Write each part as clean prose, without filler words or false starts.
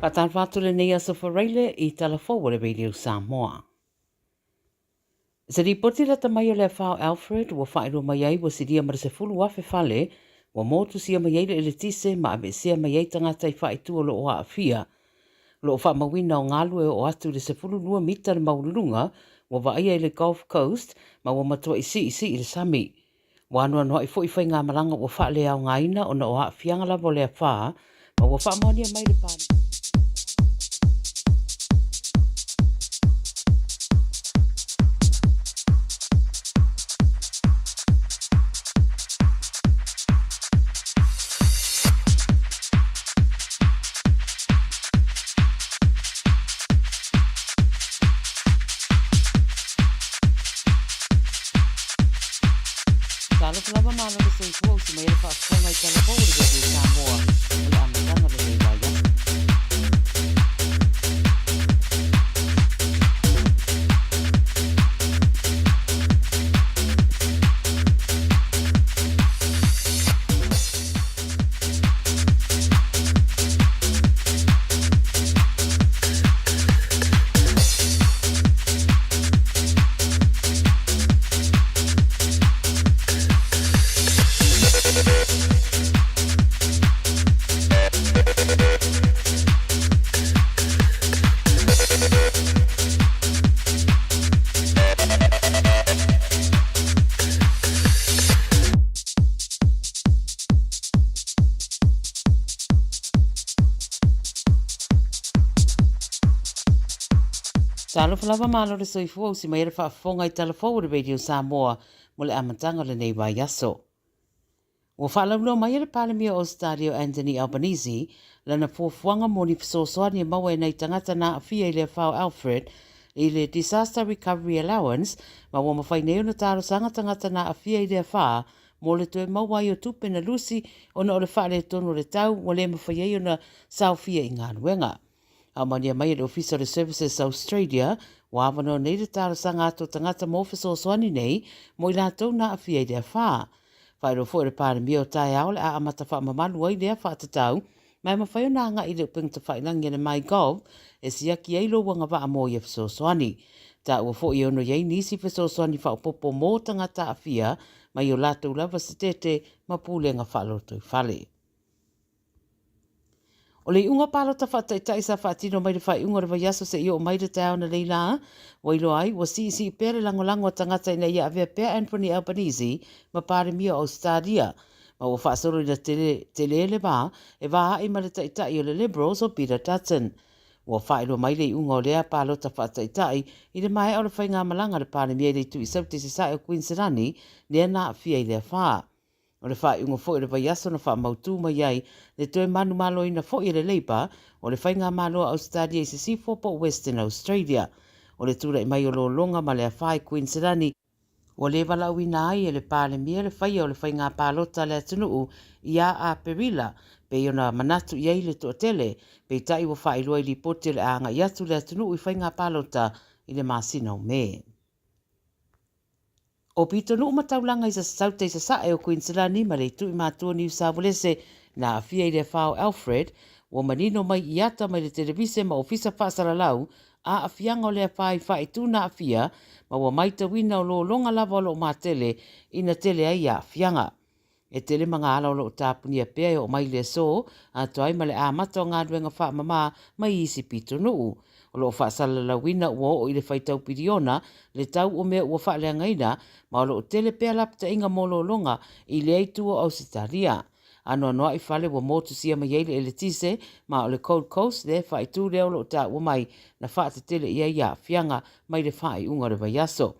Faatalofa atu lenei aso Faraile i tala fou o le Radio Samoa. Se lipoti lata mai o le afa o Alfred ua faailoa mai ai ua silia ma le 10,000 fale ua motusia mai ai le eletise ma aveesea mai ai tagata i faaitu o lo o aafia. O lo o faamauina o galu e oo atu i le 12 mita le maualuluga ua vaaia i le Gulf Coast ma ua matuai siisii le sami. Ua anoanoai foi faigamalaga ua faaleaogaina ona o aafiaga lava o le afa ma ua faamaonia mai le Palemia. Talofa lava malo le soifua usi mai ai le faafofoga i tala fou o le Radio Samoa o le amataga o lenei vaiaso. Talofa lava malo le soifua usi mai ai le faafofoga i tala fou o le Radio Samoa mo le amataga o lenei vaiaso. Ua faalauiloa mai e le Palemia o Ausetalia o Anthony Albanese lana fuafuaga mo ni fesoasoani e maua e nai tagata na aafia i le afa o Alfred i le Disaster Recovery Allowance ma ua mafai nei ona talosaga tagata na aafia i le afa mo le toe maua ai o tupe na lusi ona o le faaletonu o le tau ua le mafai ai ona saofia i galuega. Aumania mai e le Ofisa o le Services Australia, ua avanoa nei le talosaga atu o tagata mo fesoasoani nei mo i latou na aafia i le afa. Faailoa foi e le Palemia o taeao le a amata faamamalu ai lea faatatau ma e mafai ona agai i le upega tafailagi a le MyGov e siaki ai lou agavaa mo ia fesoasoani. Taua foi e ono i ai nisi fesoasoani faaopoopo mo tagata aafia mai o latou lava setete ma pulega faalotoifale. O le iuga palota faataitai sa faatino mai le faaiuga o le vaiaso seia oo mai le taeao ananei lā, ua iloa ai ua siisii pea le lagolago a tagata ina ia avea pea Anthony Albanese ma Palemia o Ausetalia, ma ua faasolo ina tele, tele le va e va a'i ma le taitai o le Liberals o Peter Dutton. Ua faailoa mai le iuga o lea palota faataitai i le maea o le faigamalaga a le Palemia i le itu i Saute i Sasae o Kuiniselani, lea na aafia i le afa. O le faaiuga foi o le vaiaso na faamautu mai ai le toe manumaloina foi e le Labour o le faigamalo a Ausetalia i Sisifo po o Western Australia. O le tulai mai o lologa ma le afa i Kuiniselani, ua le valaauina ai e le Palemia le faia o le faiga palota a le atunuu ia Aperila pei ona manatu i ai le toatele, peitai ua faailoa i lipoti o le a agai atu le atunuu i faiga palota i le masina o Me. O pitonuu ma taulaga i Saute i Sasae o Kuiniselani ma le itu i Matua Niu Sawalese na aafia i le afa o Alfred, ua manino mai i ata mai le televise ma ofisa faasalalau aafiaga o le afa i faaitu na aafia ma ua maitauina o lologa lava o lo o matele ina tele ai aafiaga. E tele magaala o lo o tapunia pea e oo mai le aso, atoa ai ma le amata o galuega faamama mai isi pitonuu. O lo o faasalalauina ua oo i le faitau piliona le tau o mea ua faaleagaina ma o lo o tele pea lapataiga mo lologa i lea itu o Ausetalia. Anoanoai fale ua motusia mai ai le eletise ma o le Gold Coast le faaitu lea o lo o taua mai na faatetele i ai aafiaga mai le faaiuga o le vaiaso.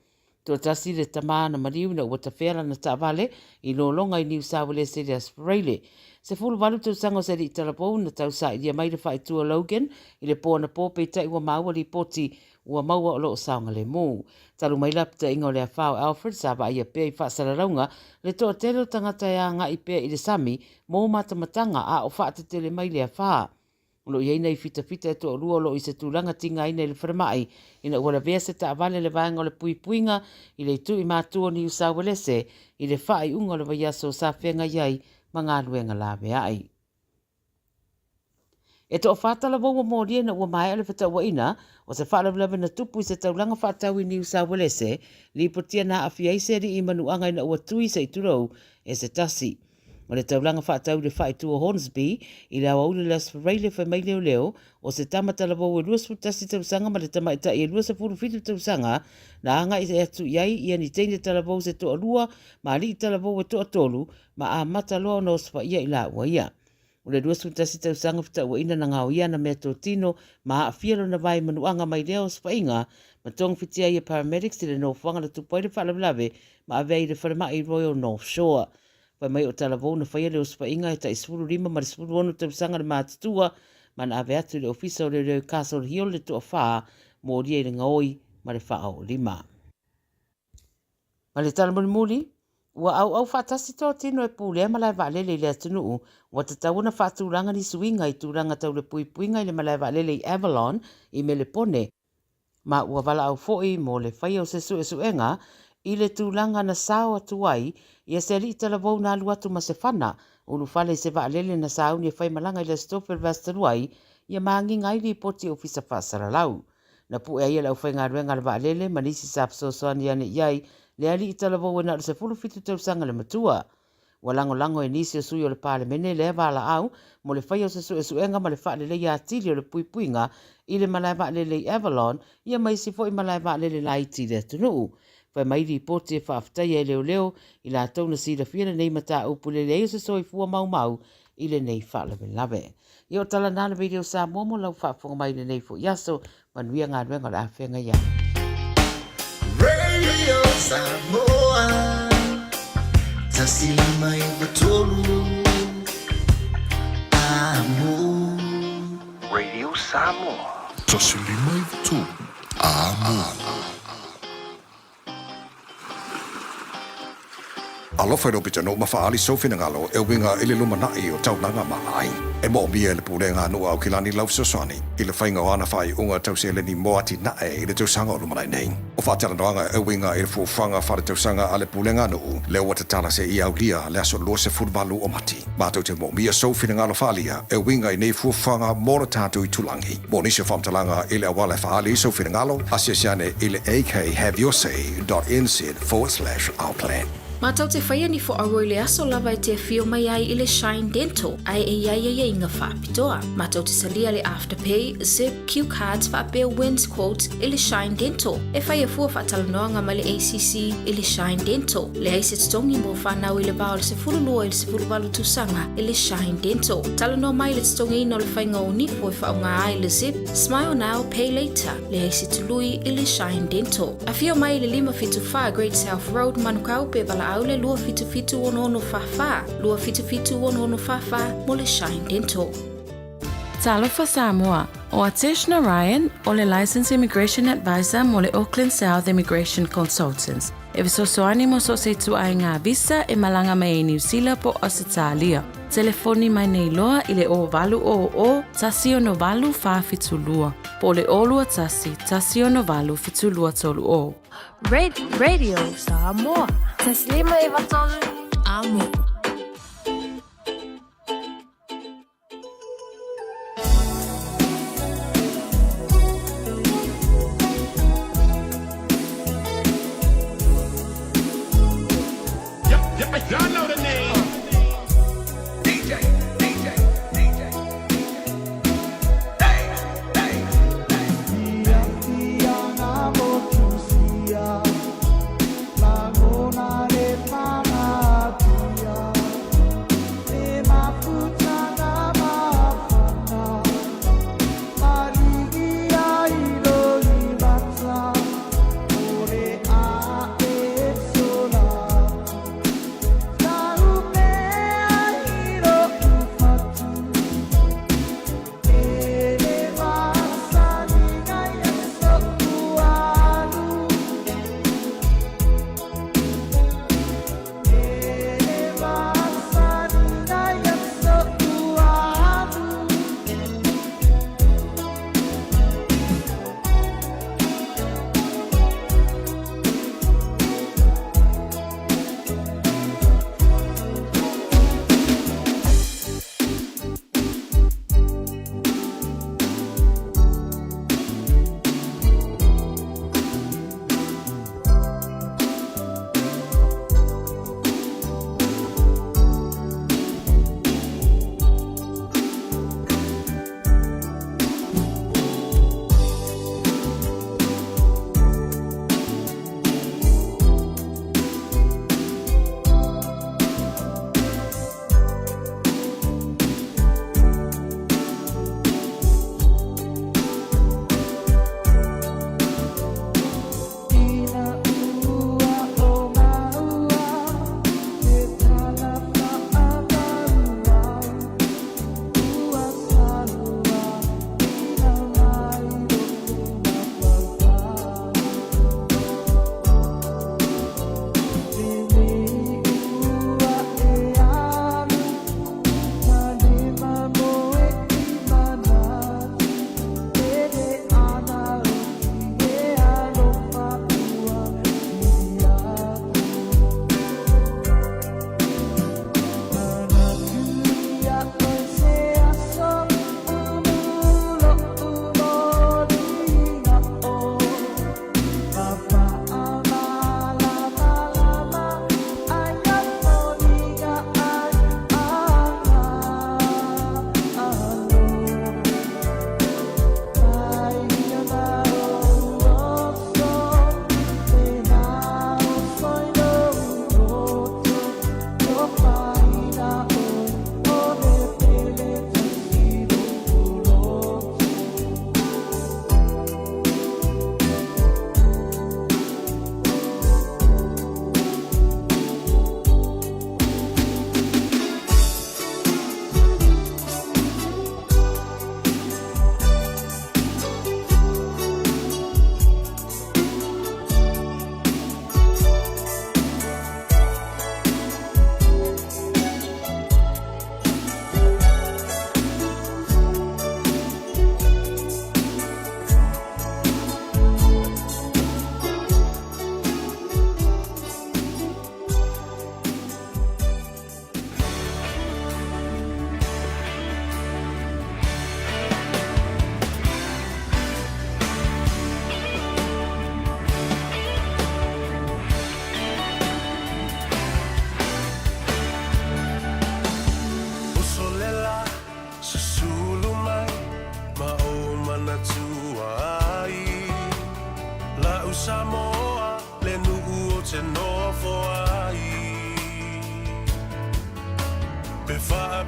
Toatasi le tama na maliu ina ua tafea lana taavale i lologa i Niu Sawelese i le Aso Faraile. 18 tausaga o se alii talavou na tausailia mai le faaitua Logan i le po anapo peitai ua maua lipoti ua maua o lo o saogalemu. Talu mai lapataiga o le afa o Alfred sa vaaia pea i faasalalauga le toatele o tagata e agai pea i le sami mo matamataga a o faatetele mai le afa. O lo o i ai nai fitafita e toalua o lo o i se tulaga tigaina i le falemai ina ua lavea se taavale a le vaega o le puipuiga i le itu i Matua o Niu Sauelese i le faaiuga o le vaiaso sa feagai ai ma galuega laveai. E toafa talavou ua molia ina ua maea le fetauaiga o se faalavelave na tupu i se taulaga faatau i Niu Sauelese, lipotia na aafia ai se alii i manuaga ina ua tui se i tulou e se tasi. O le taulaga faatau i le faaitu o Hornsby i le aoauli o le Aso Faraile fai mai leoleo o se tama talavou e 21 tausaga ma le tamaitai e 27 tausaga na agai atu i ai ia ni teine talavou se toalua ma alii talavou e toatolu ma amata loa ona osofaia i laua ia. O le 21 tausaga fetauaiina na gaoia ana meatotino ma aafia lona vae i manuaga mai lea osofaiga ma togafitia ai e paramedics i le nofoaga na tupu ai le faalavelave ma ave ai i le falemai Royal North Shore. Fai mai o Talavou na faia le osofaiga e tai 15 ma le 16 tausaga le matutua ma na ave atu i le Ofisa o Leoleo i Castle Hill le toafa molia i le gaoi ma le faaoolima. Ma le tala mulimuli, ua auau faatasi totino e pulea malae vaalele i le atunuu, ua tatau ona faatulaga ni suiga i tulaga tau le puipuiga i le malae vaalele i Avalon i Melepone, ma ua valaau foi mo le faia o se suesuega i le tulaga na sao atu ai ia se alii talavou na alu atu ma se fana ulufale i se vaalele na sauni e faimalaga i le Aso Tofi o le vaiaso talu ai, ia magiga ai lipoti a Ofisa Faasalalau. Na pue ai e le aufaigaluega a le vaalele ma nisi sa fesoasoani ane i ai le alii talavou e na o le 17 tausaga le matua. Ua lagolago e nisi o sui o le Palemene lea valaau mo le faia o se suesuega ma le faaleleia atili o le puipuiga i le malae vaalele i Avalon ia ma isi foi malae vaalele laiti i le atunuu. Fai mai lipoti e faafetaia e leoleo i latou na silafia lenei mataupu i le leai o se soifua maumau i lenei faalavelave. Ia o tala na le Radio Samoa mo lau faafofoga mai i lenei foi aso. Manuia galuega o le a feagai ai. Radio Samoa 153 Amo. Radio Samoa. 153 Amo. Alofa i lou pitonuu ma faaali sou finagalo e uiga i le lumanai o taulaga ma aiga. E moomia e le Pulega a Nuu a Aukilani lau fesoasoani i le faiga o ana faaiuga tau seleni mo atinae i le tausaga o lumanai nei. O faatalanoaga e uiga i le fuafuaga faaletausaga a le Pulega a Nuu lea ua tatala seia aulia le aso 28 o Mati. Matou te moomia sou finagalo faaalia e uiga i nei fuafuaga mo le tatou itulagi. Mo nisi o faamatalaga i le auala e faaali ai sou finagalo, asiasi ane i le akhaveyourSay.nz/ourplan. Matou te whaia ni fo aua i le aso lava e te afio mai ai i le Shine Dental ae e iai aiaiga faapitoa. Matou te talia le Afterpay, Zip, Q Cards faapea Wins Quotes i le Shine Dental. E whaia fua faatalanoaga ma le ACC i le Shine Dental. Leai se totogi mo whanau i le va o le 12 i le 18 tausaga i le Shine Dental. Talanoa mai i le totogiina o le faiga o nifo e faaaoga ai le Zip, Smile Now, Pay Later. Leai se tului i le Shine Dental. Afio mai i le 574 Great South Road, Manukau, pe valaau le 277 6644, 277 6644 mo le Shine Dental. Talofa Samoa, o Atesh Narayan, o le Licensed Immigration Advisor mo le Auckland South Immigration Consultants. E fesoasoani mo so o se ituaiga visa e malaga mai ai Niu Sila po o Ausetalia. Telefoni mai nei loa i le 0800 168 472 po o le 021 168 7230. Radio Samoa. 153 Amo.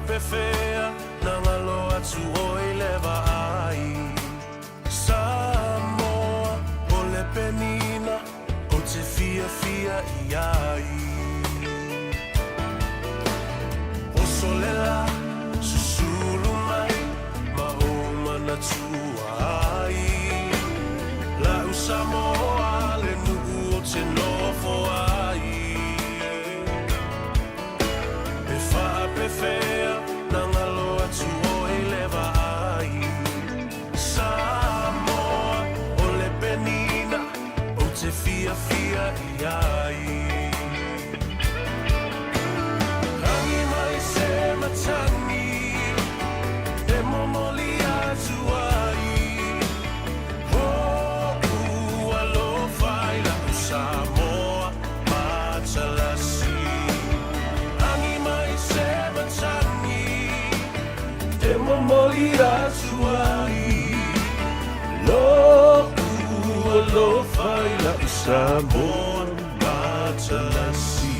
faapefea na galo atu oe i le vaai Samoa o le penina ou te fiafia i ai Oso le la susulu mai ma ou manatua ai La'u Samoa le nuu ou te nofo ai E faapefea na galo atu oe i le vaai Samoa o le penina ou te fiafia i ai Rangi mai se matagi e momoli atu ai Ho'u alofa i la'u Samoa matalasi Rangi mai se matagi e momoli atu ai Lo'u alofa i la'u Samoa matalasi.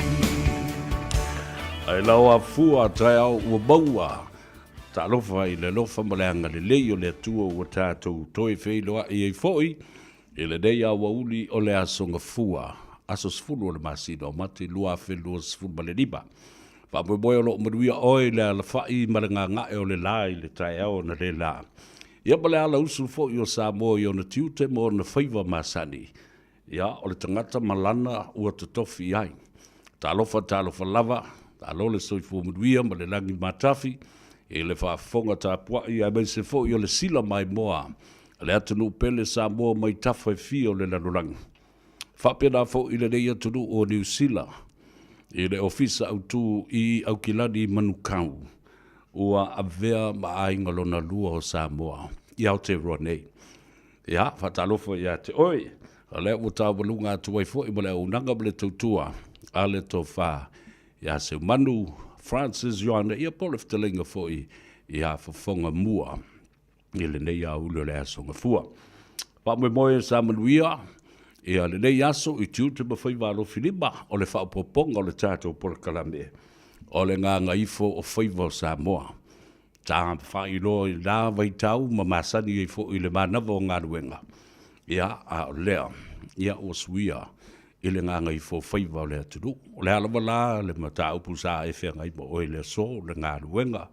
Ai lau afua taeao ua maua. Talofa i le alofa ma le agalelei o le Atua ua tatou toe feiloai ai foi i lenei aoauli o le Aso Gafua, aso 10 o le masina o Mati 2025. Faamoemoe o lo o manuia oe i le alafai ma le gaga'e o le la i le taeao analeila. Ia ma le alausu foi o Samoa i ona tiute ma ona faiva masani. Ia, o le tagata ma lana ua totofi i ai. Talofa, talofa lava, malo le soifua manuia ma le lagi matafi i le faafofoga tapuai aemaise foi o le sila maimoa a le atunuu pele Samoa mai tafa e fia o le lalolagi. Faapena foi i lenei atunuu o Niu Sila i le Ofisa Autu i Aukilani Manukau ua avea ma aiga lona lua o Samoa i Aotearoa nei. Ia, faatalofa ia te oe, o lea ua taualuga atu ai foi ma le auaunaga ma le tautua a le Tofa ia Seumanu Francis Ioane, ia po o le fetalaiga foi ia Fofoga Mua i lenei aoauli o le Aso Gafua. Faamoemoe sa manuia ia lenei aso i tiute ma faiva alofilima o le faaopoopoga o le tatou polokalame o le gagaifo o faiva o Samoa. Sa faailoa i la vaitau ma masani ai foi i le manava o galuega, ia, a o lea, ia, ua suia i le gagaifo faiva o le atunuu. O le a lava la le mataupu sa e feagai ma oe i le aso, le galuega,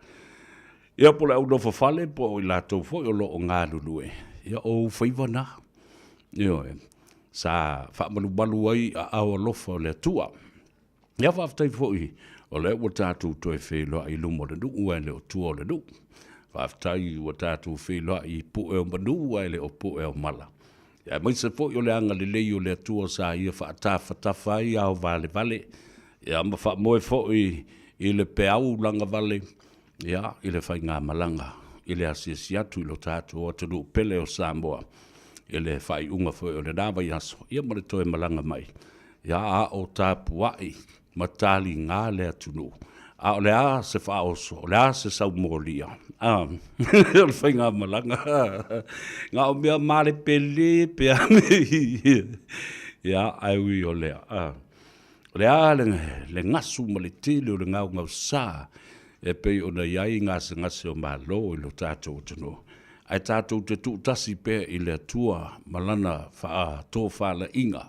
ia, po o le au nofo fale po o i latou foi o lo o galulue, ia, o ou faiva na, ioe, sa faamalumalu ai aao alofa o le Atua. Ia faafetai foi o lea ua tatou toe feiloai i luma o le nuu ae le o tua o le nuu. Faafetai ua tatou feiloai i pue o manu ae le o pue o mala. Aemaise foi o le agalelei o le Atua sa ia faatafatafa ai ao valevale, ia ma faamoe foi i le peau lagavale, ia, i le faigamalaga i le asiasi atu i lo tatou atunuu pele o Samoa i le faaiuga foi o lena vaiaso, ia ma le toe malaga mai, ia, a o tapuai ma taliga le atunuu. A o le a se faaoso, o le a se saumolia, a, o le faigamalaga, na o mea malepelepe lava nei, ia, ae ui o lea, a. O le a le gasu ma le tele o le gaogaosa e pei ona i ai gasegase o Malo i lo tatou atunuu, ae tatou te tuutasi pea i le Atua ma Lana faatofalaiga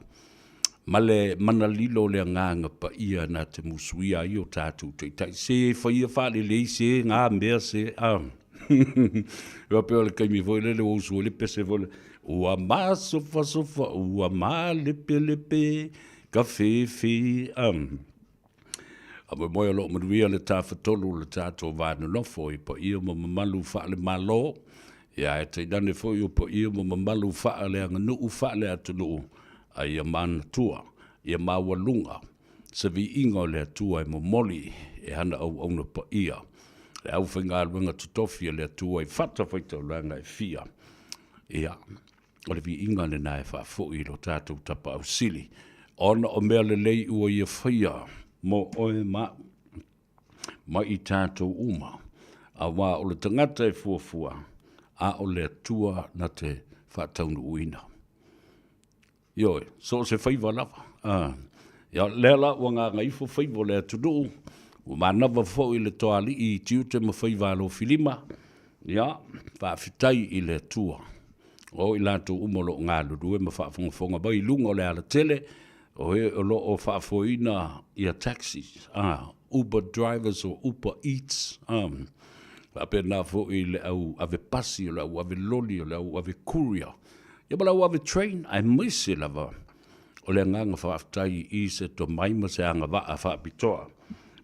ma le mana lilo o le Agaga Paia na te musuia ai o tatou taitai. Se faia faalelei se ga mea se a. Faapea o le taimi foi lele ua usu ai le pese foi lele, ua masofasofa, ua malepelepe, Ka fefe a Faamoemoe o lo o manuia le Tafatolu o le tatou va nonofo i paia ma mamalu faale-Malo, ia ae tainane foi o paia ma mamalu faaleaganuu faale-atunuu, a ia manatua, ia maualuga se viiga o le Atua e momoli e ana auauna paia, le aufaigaluega totofi a le Atua i fatafaitaulaga e fia. Ia. O le viiga lena e faafoi i lo tatou Tapaau Sili, ona o mea lelei ua ia faia mo oe ma au, ma i tatou uma, auā o le tagata e fuafua, a o le Atua na te faataunuuina. Ioe, so o se faiva lava. A, ia, lea la ua gagaifo faiva o le atunuu, Ua manava foi le toalii i tiute ma faiva alofilima, ia, faafetai i le Atua. O i latou uma o lo o galulue ma faafogafoga mai i luga o le alatele, o e o lo o faafoeina ia taxis, a, Uber drivers o Uber Eats, a, faapena foi le au ave pasi, o le au ave loli, o le au ave courier, ia ma le au ave train, aemaise lava o le agaga faafetai i se tomai ma se agavaa faapitoa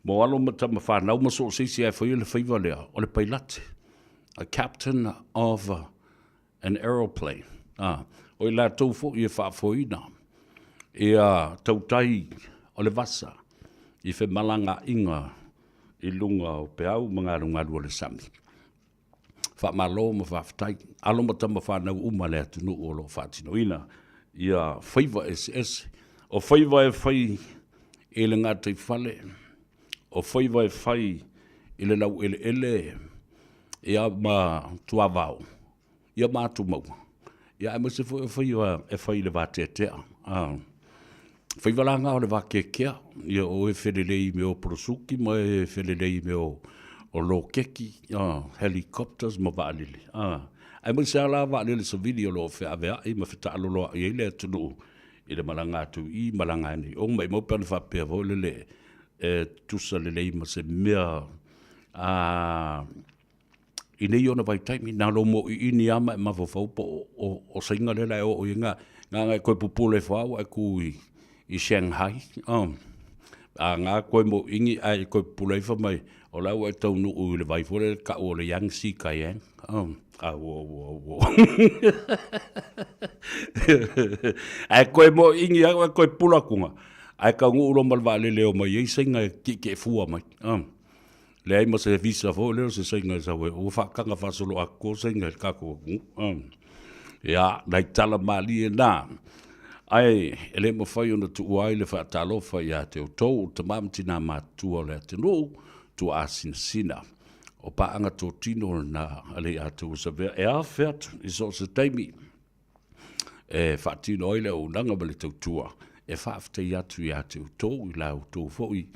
mo alo ma tama fanau ma so o se isi e faia le faiva lea o le pailate, a captain of an aeroplane. Ah, o i latou foi e faafoeina ia tautai o le vasa i femalagaaiga i luga o peau ma galugalu o le sami. Faamalo ma faafetai. Alo ma tama fanau uma a le atunuu o lo o faatinoina ia faiva eseese. O faiva e fai i le gataifale, o faiva e fai i le laueleele ia ma tuavao, ia ma atumaua, ia aemaise foi o faiva e fai i le vateatea. Faiva la na o le vateatea, ia o e felelei i mea o polosuki ma e felelei i mea o loketi, helicopters ma vaalele, aemaise lava la vaalele savili o lo o feaveai ma fetaaloloai ai le atunuu i le malaga atu i i, malaga ane i o. Maimau pe ana faapea foi lele e tutusa lelei ma se mea i nei ona vaitaimi, na o lou mauiini lava ma e mafaufau po o Saina lea o le a e oo i ai, na ona e toe pupula ifo lava ua e tu i Shanghai. A na toe mauiini ae e toe pupula ifo fai mai, o la ua e taunuu i le vai foi lea e tau o le Yangtze Kiang. Auauauau. Ae toe mauiini lava e toe pupula atu, ae taunuu loa ma le vaalele e omai ai Saina e tietie fua mai. Leai ma se visa foi lea o se Saina e sau ai, ua faataga faasoloatoa Saina i le tatou atunuu. Ia, nai tala malie na, ae e le mafai ona tuua ai le faatalofa ia te outou o tama ma tina matutua o le atunuu, tuaasinasina. O paaga totino lena a le Atuasavea e afe atu i so o se taimi e faatino ai le auaunaga ma le tautua e faafetai atu ia te outou i la outou foi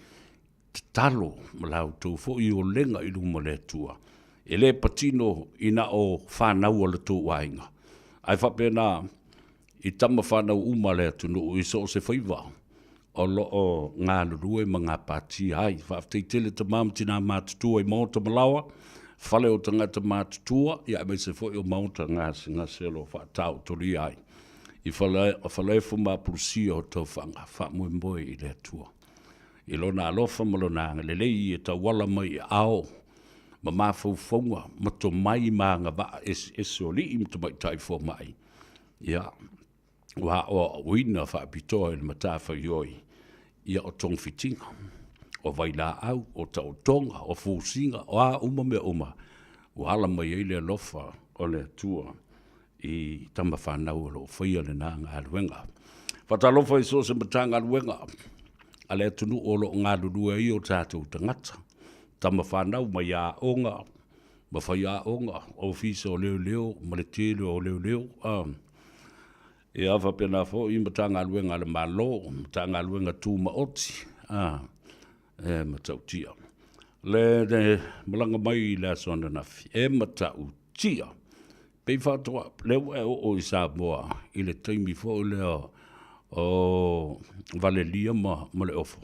tatalo ma la outou foi olega i luma o le Atua. E le patino i na o fanau a lo outou aiga, ae faapena i tama fanau uma a le atunuu i so o se faiva o lo o galulue ma gapatia ai. Faafetai tele tama ma tina matutua i maota ma laoa, fale o tagata matutua, ia aemaise foi o maota gasegase o lo o faataotolia ai i Faleefo ma Apulusia o Taufaga. Faamoemoe i le Atua i Lona alofa ma Lona agalelei e tauala mai i aao ma mafaufauga ma tomai ma agavaa eseese o alii ma tamaitai fomai, ia, ua aoaoina faapitoa i le matafaioi, ia o togafitiga, o vailaau, o taotoga, o fusiga, o a uma mea uma, ua ala mai ai le alofa o le Atua i tama fanau o lo o faia lena galuega. Faatalofa i so o se Matagaluega a le atunuu o lo o galulue ai o tatou tagata, tama fanau mai aoga ma faiaoga, ofisa o leoleo ma le tele o leoleo, ia faapena foi Matagaluega a le Malo, Matagaluega Tumaoti, e matautia. Le malaga mai i le aso ananafi, e matautia. Pei faatoa, lea ua e oo i Samoa i le taimi foi lea o Valelia ma le Ofo.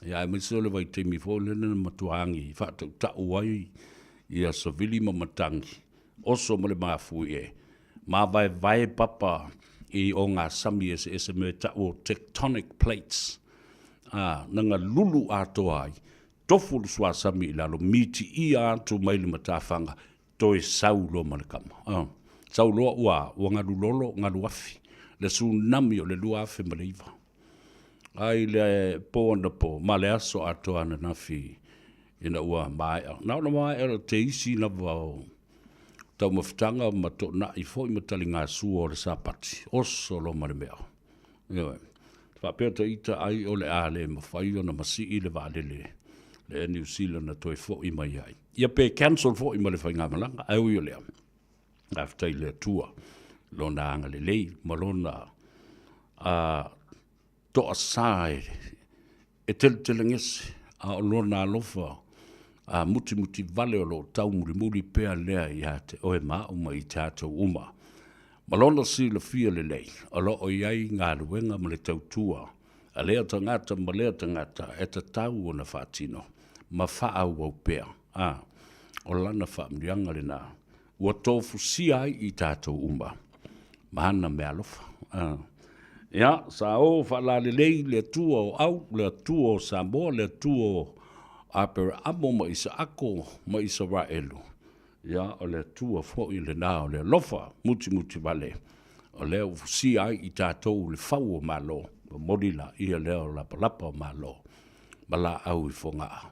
Ia aemaise o le vaitaimi foi lea na matua agi faatautau ai ia savili ma matagi, oso ma le mafuie, mavaevae papa i ogasami eseese mea e tau o tectonic plates, a, na galulu atoa ai, tofu le suasami i lalo, mitiia atu mai le matafaga, toe sau loa ma le kama. A, sau loa ua, ua galu lolo, galu afi, le tsunami o le 2009. A i le po anapo ma le aso atoa ananafi ina ua maea. Na ona maea o te isi lava o taumafataga ma toonai foi ma taligasua o le Sapati, oso loa ma le mea. Ioe. Faapea ta ita ai o le a le mafai ona masii le vaalele le Air New Zealand na toe foi mai ai. Ia pe cancel foi ma le faigamalaga, ae ui o lea, faafetai i le Atua, Lona agalelei ma Lona toasa e teletelegese. A o Lona alofa a mutimuti vale o lo o taumulimuli pea lea ia te oe ma au ma i tatou uma. Ma Lona silafia lelei, o lo o i ai galuega ma le tautua a lea tagata ma lea tagata e tatau ona faatino ma faaauau pea, a o Lana faamanuiaga lena ua tofusia ai i tatou uma ma ana meaalofa. A. Ia, sa o faalalelei le Atua o Au, le Atua o Samoa, le Atua o Aperaamo ma Isaako ma Isaraelu. Ia, o le Atua foi lena o le alofa mutimutivale, o lea ua fusia ai i tatou le fau o Malo, momoli laia lea o lapalapa o Malo ma laau i Fogaa.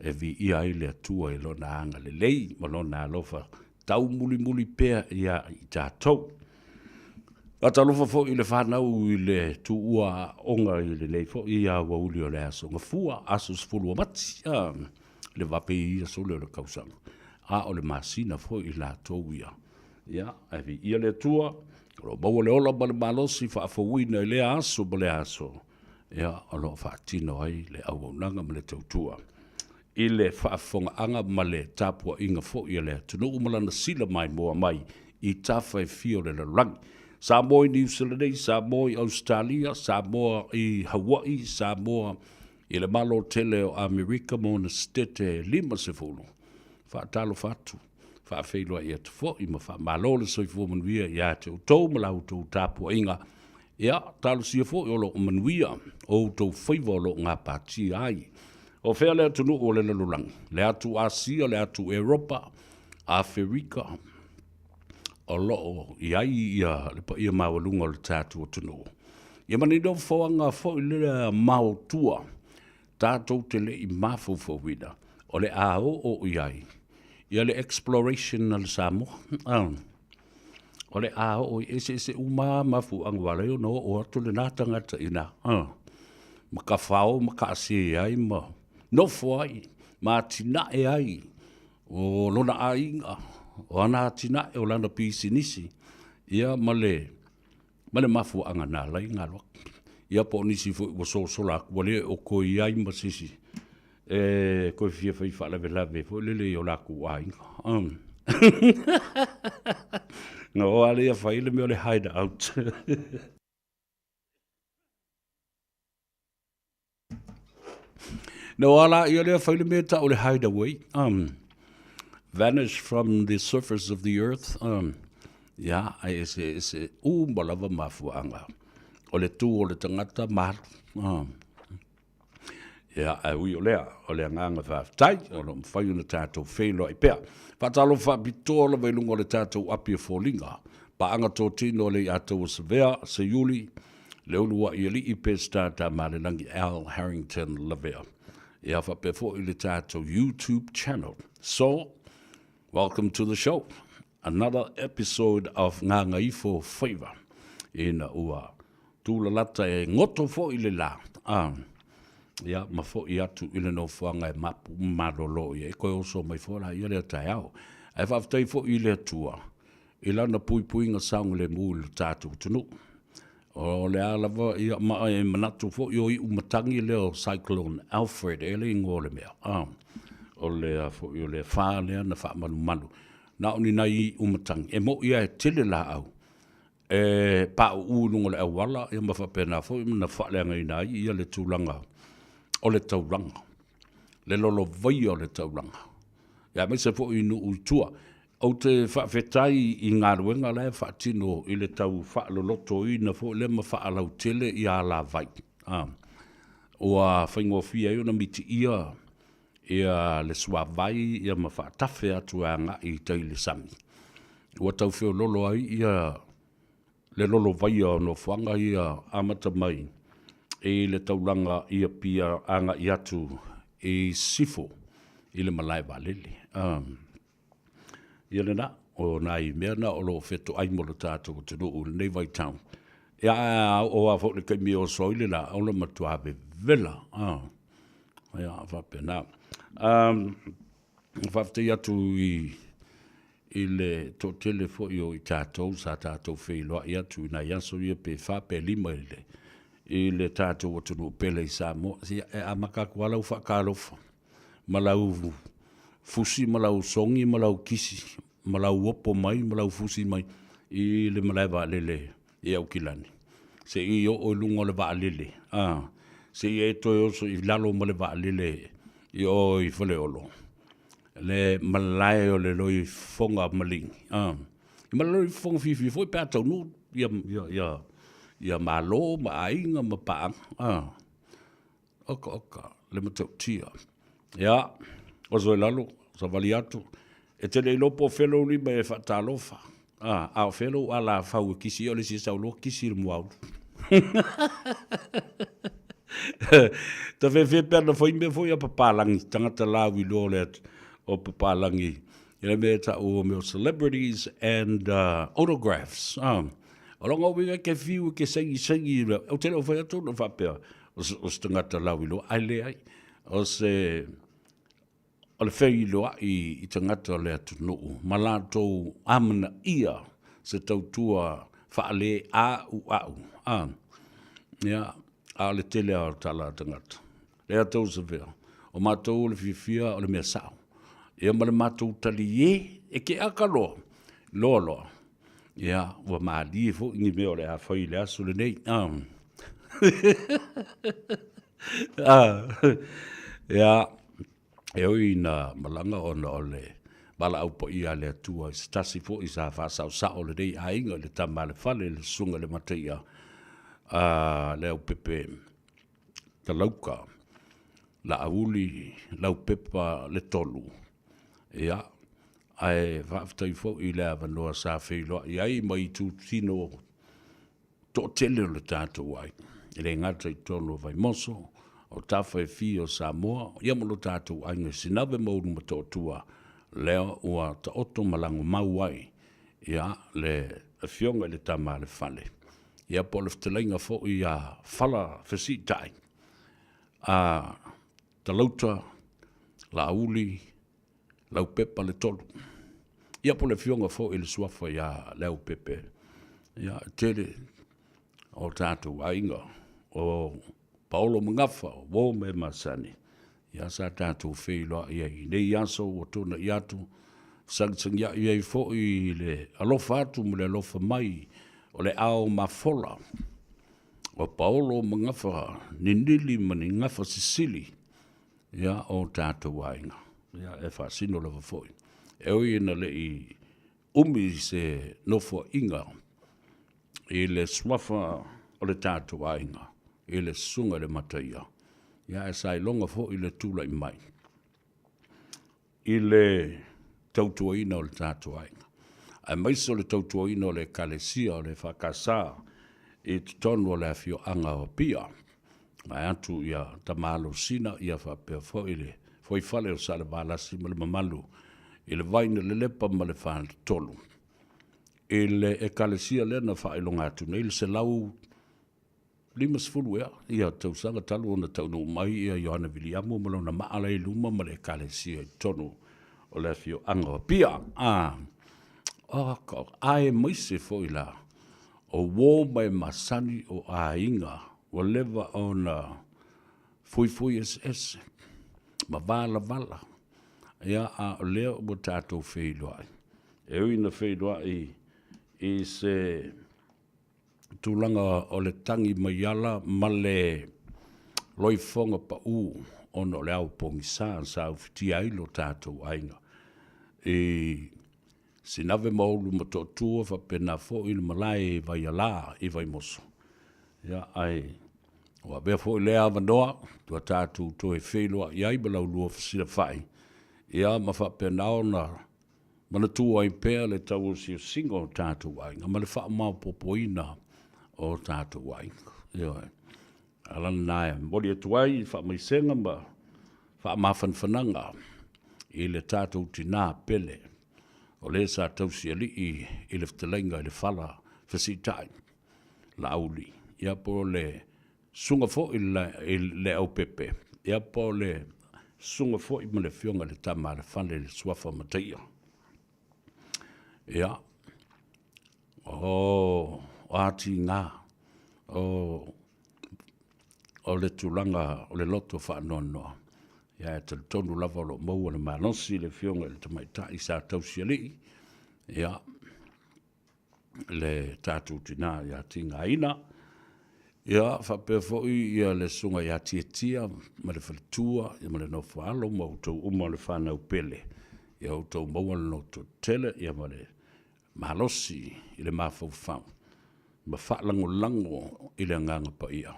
E viia ai le Atua i Lona agalelei ma Lona alofa taumulimuli pea iā i tatou. Faatalofa foi i le fanau i le tuua aoga i lenei foi aoauli o le Aso Gafua, aso 10 o Mati, le vave ia sole o le kausaga, a o le masina foi i latou ia. Ia, ae viia le Atua, o lo o maua le ola ma le malosi faafouina i lea aso ma lea aso. ia, o lo o faatino ai le auaunaga ma le tautua i le faafofogaaga ma le tapuaiga foi a le atunuu ma lana sila maimoa mai i tafa e fia o le lalolagi. Samoa i Niu Sila nei, Samoa i Ausetalia, Samoa i Hauaʻi, Samoa i le Malo tele o Amerika ma ona Setete e 50. Faatalofa atu, faafeiloai atu foi ma faamalo le soifua manuia ia te outou ma la outou tapuaiga. Ia, talosia foi o lo o manuia o outou faiva o lo o gapatia ai. O fea le atunuu o le lalolagi? Le atu Asia, le atu Eropa, Aferika, o lo o i ai ia le paia maualuga o le tatou atunuu. Ia ma ni nofoaga foi lea maotua tatou te le i mafaufauina o le a oo i ai ia le exploration a le Samoa. O le a oo i eseese uma lava mafuaaga ua ala ai ona oo atu lena tagata i ina, ma kafao ma kaasē ai ma nofo ai ma atinae ai o lona aiga, o ana atinae, o lana pisinisi, ia ma le ma le mafuaaga na ala ai ona alu atu. Ia po o nisi foi ua sosola atu ua le o toe i ai ma se isi e toe fia fai faalavelave foi lele i o latou aiga. Na oo lava lea fai le mea o le hide out. Na o ala ia lea fai le mea tau le hide away. Vanish from the surface of the earth. Ia, ai ese ese uma lava mafuaaga. O le tu o le tagata ma alu. Ia, ae ui o lea, o le agaga faafetai, o lo o mafai ona tatou feiloai pea. Faatalofa faapitoa lava i luga o le tatou api o foliga. Paaga totino a le Iataua Savea, Seiuli, Leuluaʻi Alii Peseta Tamalelagi Al Harrington Lavea. Ia faapea foi le tatou YouTube channel. So, welcome to the show. Another episode of Gagaifo Faiva. Ina ua tūlalata e goto foi le lā. Ah, ia, ma foʻi atu i le nofoaga e mapu malolo i ai. Koe oso mai foi la ia lea taeao. Ae faafetai foi i le Atua i lana puipuiga saogalemu i lo tatou atunuu. O le a lava ia ma e manatu foi o iu matagi lea o Cyclone Alfred e le igoa o le mea. Ah, o le foi o le afa lea na faamalumalu. Na o ni nai iu matagi. E moʻi lava e tele laau e pauu i luga o le auala ia ma faapena foi ona faaleagaina ai ia le tulaga o le taulaga, le lolovaia o le taulaga, ia aemaise foi i nuu i tua. Ou te faafetai i galuega la e faatino i le tau faalolotoina foi lea ma faalautele ia alavai. Ua faigofie ai ona mitiia ia le suavai ia ma faatafe atu e agai i tai i le sami. Ua tau feololo ai ia le lolovaia o nofoaga ia amata mai i le taulaga i Apia agai atu i Sisifo i le malae vaalele. Ia lena, o nai mea na o lo o fetoai mo le tatou atunuu i lenei vaitau. Ia, a oo lava foi i le taimi e oso ai le laau, o le matua vevela. Ia, faapena. Faafetai atu i i le toatele foi o i tatou sa tatou feiloai atu i nai aso ia pe fa pe lima i le i le tatou atunuu pele i Samoa. Ia, e amata atu lava lau faatalofa ma lau fusi ma lau sogi ma lau kisi ma lau opo mai ma lau fusi mai i le malae vaalele i Aukilani seia oo i luga o le vaalele, a, seia e toe oso i lalo ma le vaalele i o i Faleolo, le malae o le loifofoga maligi, a, ma le loifofoga fiafia foi pe a taunuu ia, ia, ia, ia Malo ma aiga ma paaga, a. Oka, oka, le matautia. Ia, oso i lalo, savali atu, e te le iloa po o fea lou lima e faatalofa, a, a o fea lou alafau e kisi ai, o le isi e sau loa kisi i le muaulu. Ta fefe pe ana fai mea foi a papalagi, tagata lauiloa o le o papalagi, i le mea e tau o mea o celebrities and autographs. O lona uiga e te fiu e te sagisagi, ou te le o fai atu ona faapea, o se tagata lauiloa, ae leai, o se o le feiloai i tagata o le atunuu ma latou amanaia se tautua faale-auau. A, ia, a o le tele lava o tala a tagata, lea tou savea, o matou o le fiafia o le mea sao. Ia ma le matou talie, e keaka loa, loa loa, Ia, ua malie foi ni mea o le a fai i le aso lenei. Ah. ah. Ia, e ui ina malaga ona o le valaau paia a le Atua i se tasi foi sa faasaosao o lenei aiga i le tama a le fale, le susuga i le Mataia a Leaupepe Talauka Laauli Laupepa Letolu. Ia, ae faafetai foi i le avanoa sa feiloai ai ma itutino toatele o le tatou aiga, e le gata i totonu o Vaimoso, o tafa e fia o Samoa, ia ma lo tatou aiga i Sinave ma Ulumatootua, lea ua taoto ma lagomau ai ia le Afioga i le Tama a le Fale, ia po o le fetalaiga foi ia Fala Fesiitai a Talauta, Laauli, Laupepa Letolu. Ia po o le afioga foi i le suafa ia Leaupepe, ia e tele o tatou aiga o Paolo ma Gafa, o uo ma e masani, ia sa tatou feiloai ai i nei aso ua tuanai atu, fesagisagiai ai foi i le alofa atu ma le alofa mai o le ao mafola o Paolo ma Gafa ninili ma ni gafa sisili, ia, o tatou aiga, ia, e faasino lava foi. E ui ina le i umi se nofoaiga i le suafa o le tatou aiga, i le susuga i le Mataia, ia, ae sa iloga foi le tulai mai i le tautuaina o le tatou aiga, aemaise o le tautuaina o le Ekalesia o le EFKS i totonu o le afioaga o Apia, vaeatu ia Tama Alosina ia faapea foi le fuaifale o Salevalasi ma le mamalu i le vai na lelepa ma le faletolu i le Ekalesia lea na faailoga atu nei le 150 ea ia tausaga talu ona taunuu mai ia Ioane Viliamu ma lona maa la i luma ma le Ekalesia i totonu o le afioaga o Apia. A, aemaise foi la o uo ma e masani o aiga ua leva ona fuifui eseese ma valavala, ia, a o lea ua tatou feiloai. E ui ina feiloai i se tulaga o le tagi mai ala ma le loifofoga pau ona o le ao pogisa sa ufitia ai lo tatou aiga i Sinave ma Ulu Motootua faapena foi le malae i Vaialā i Vaimoso. Ia, ae ua avea foi lea avanoa ua tatou toe feiloai ai ma la ulua fesilafai, ia ma faapena ona manatua ai pea le tauosiosiga o tatou aiga ma le faamaopoopoina o tatou aiga. Ioe. Ala lena e momoli atu ai faamaisega ma faamafanafanaga i le tatou tinā pele o le sa tausialii i le fetalaiga i le fala fesiitai Laauli, ia po o le susuga foi i Leaupepe, ia po o le susuga foi ma le afioga i le Tama a le Fale i le Suafa Mataia. Ia, o atiga, o... o le tulaga o le loto faanoanoa. Ia, e talitonu lava o lo o maua le malosi i le Afioga i le Tamaitai Sa Tausialii, ia, le tatou tina ia Tigaina, ia, faapea foi ia le Susuga ia Tiatia ma le faletua ia ma le nofo a alo ma outou uma o le fanau pele, ia outou maua le lototetele ia ma le malosi i le mafaufau ma faalagolago i le Agaga Paia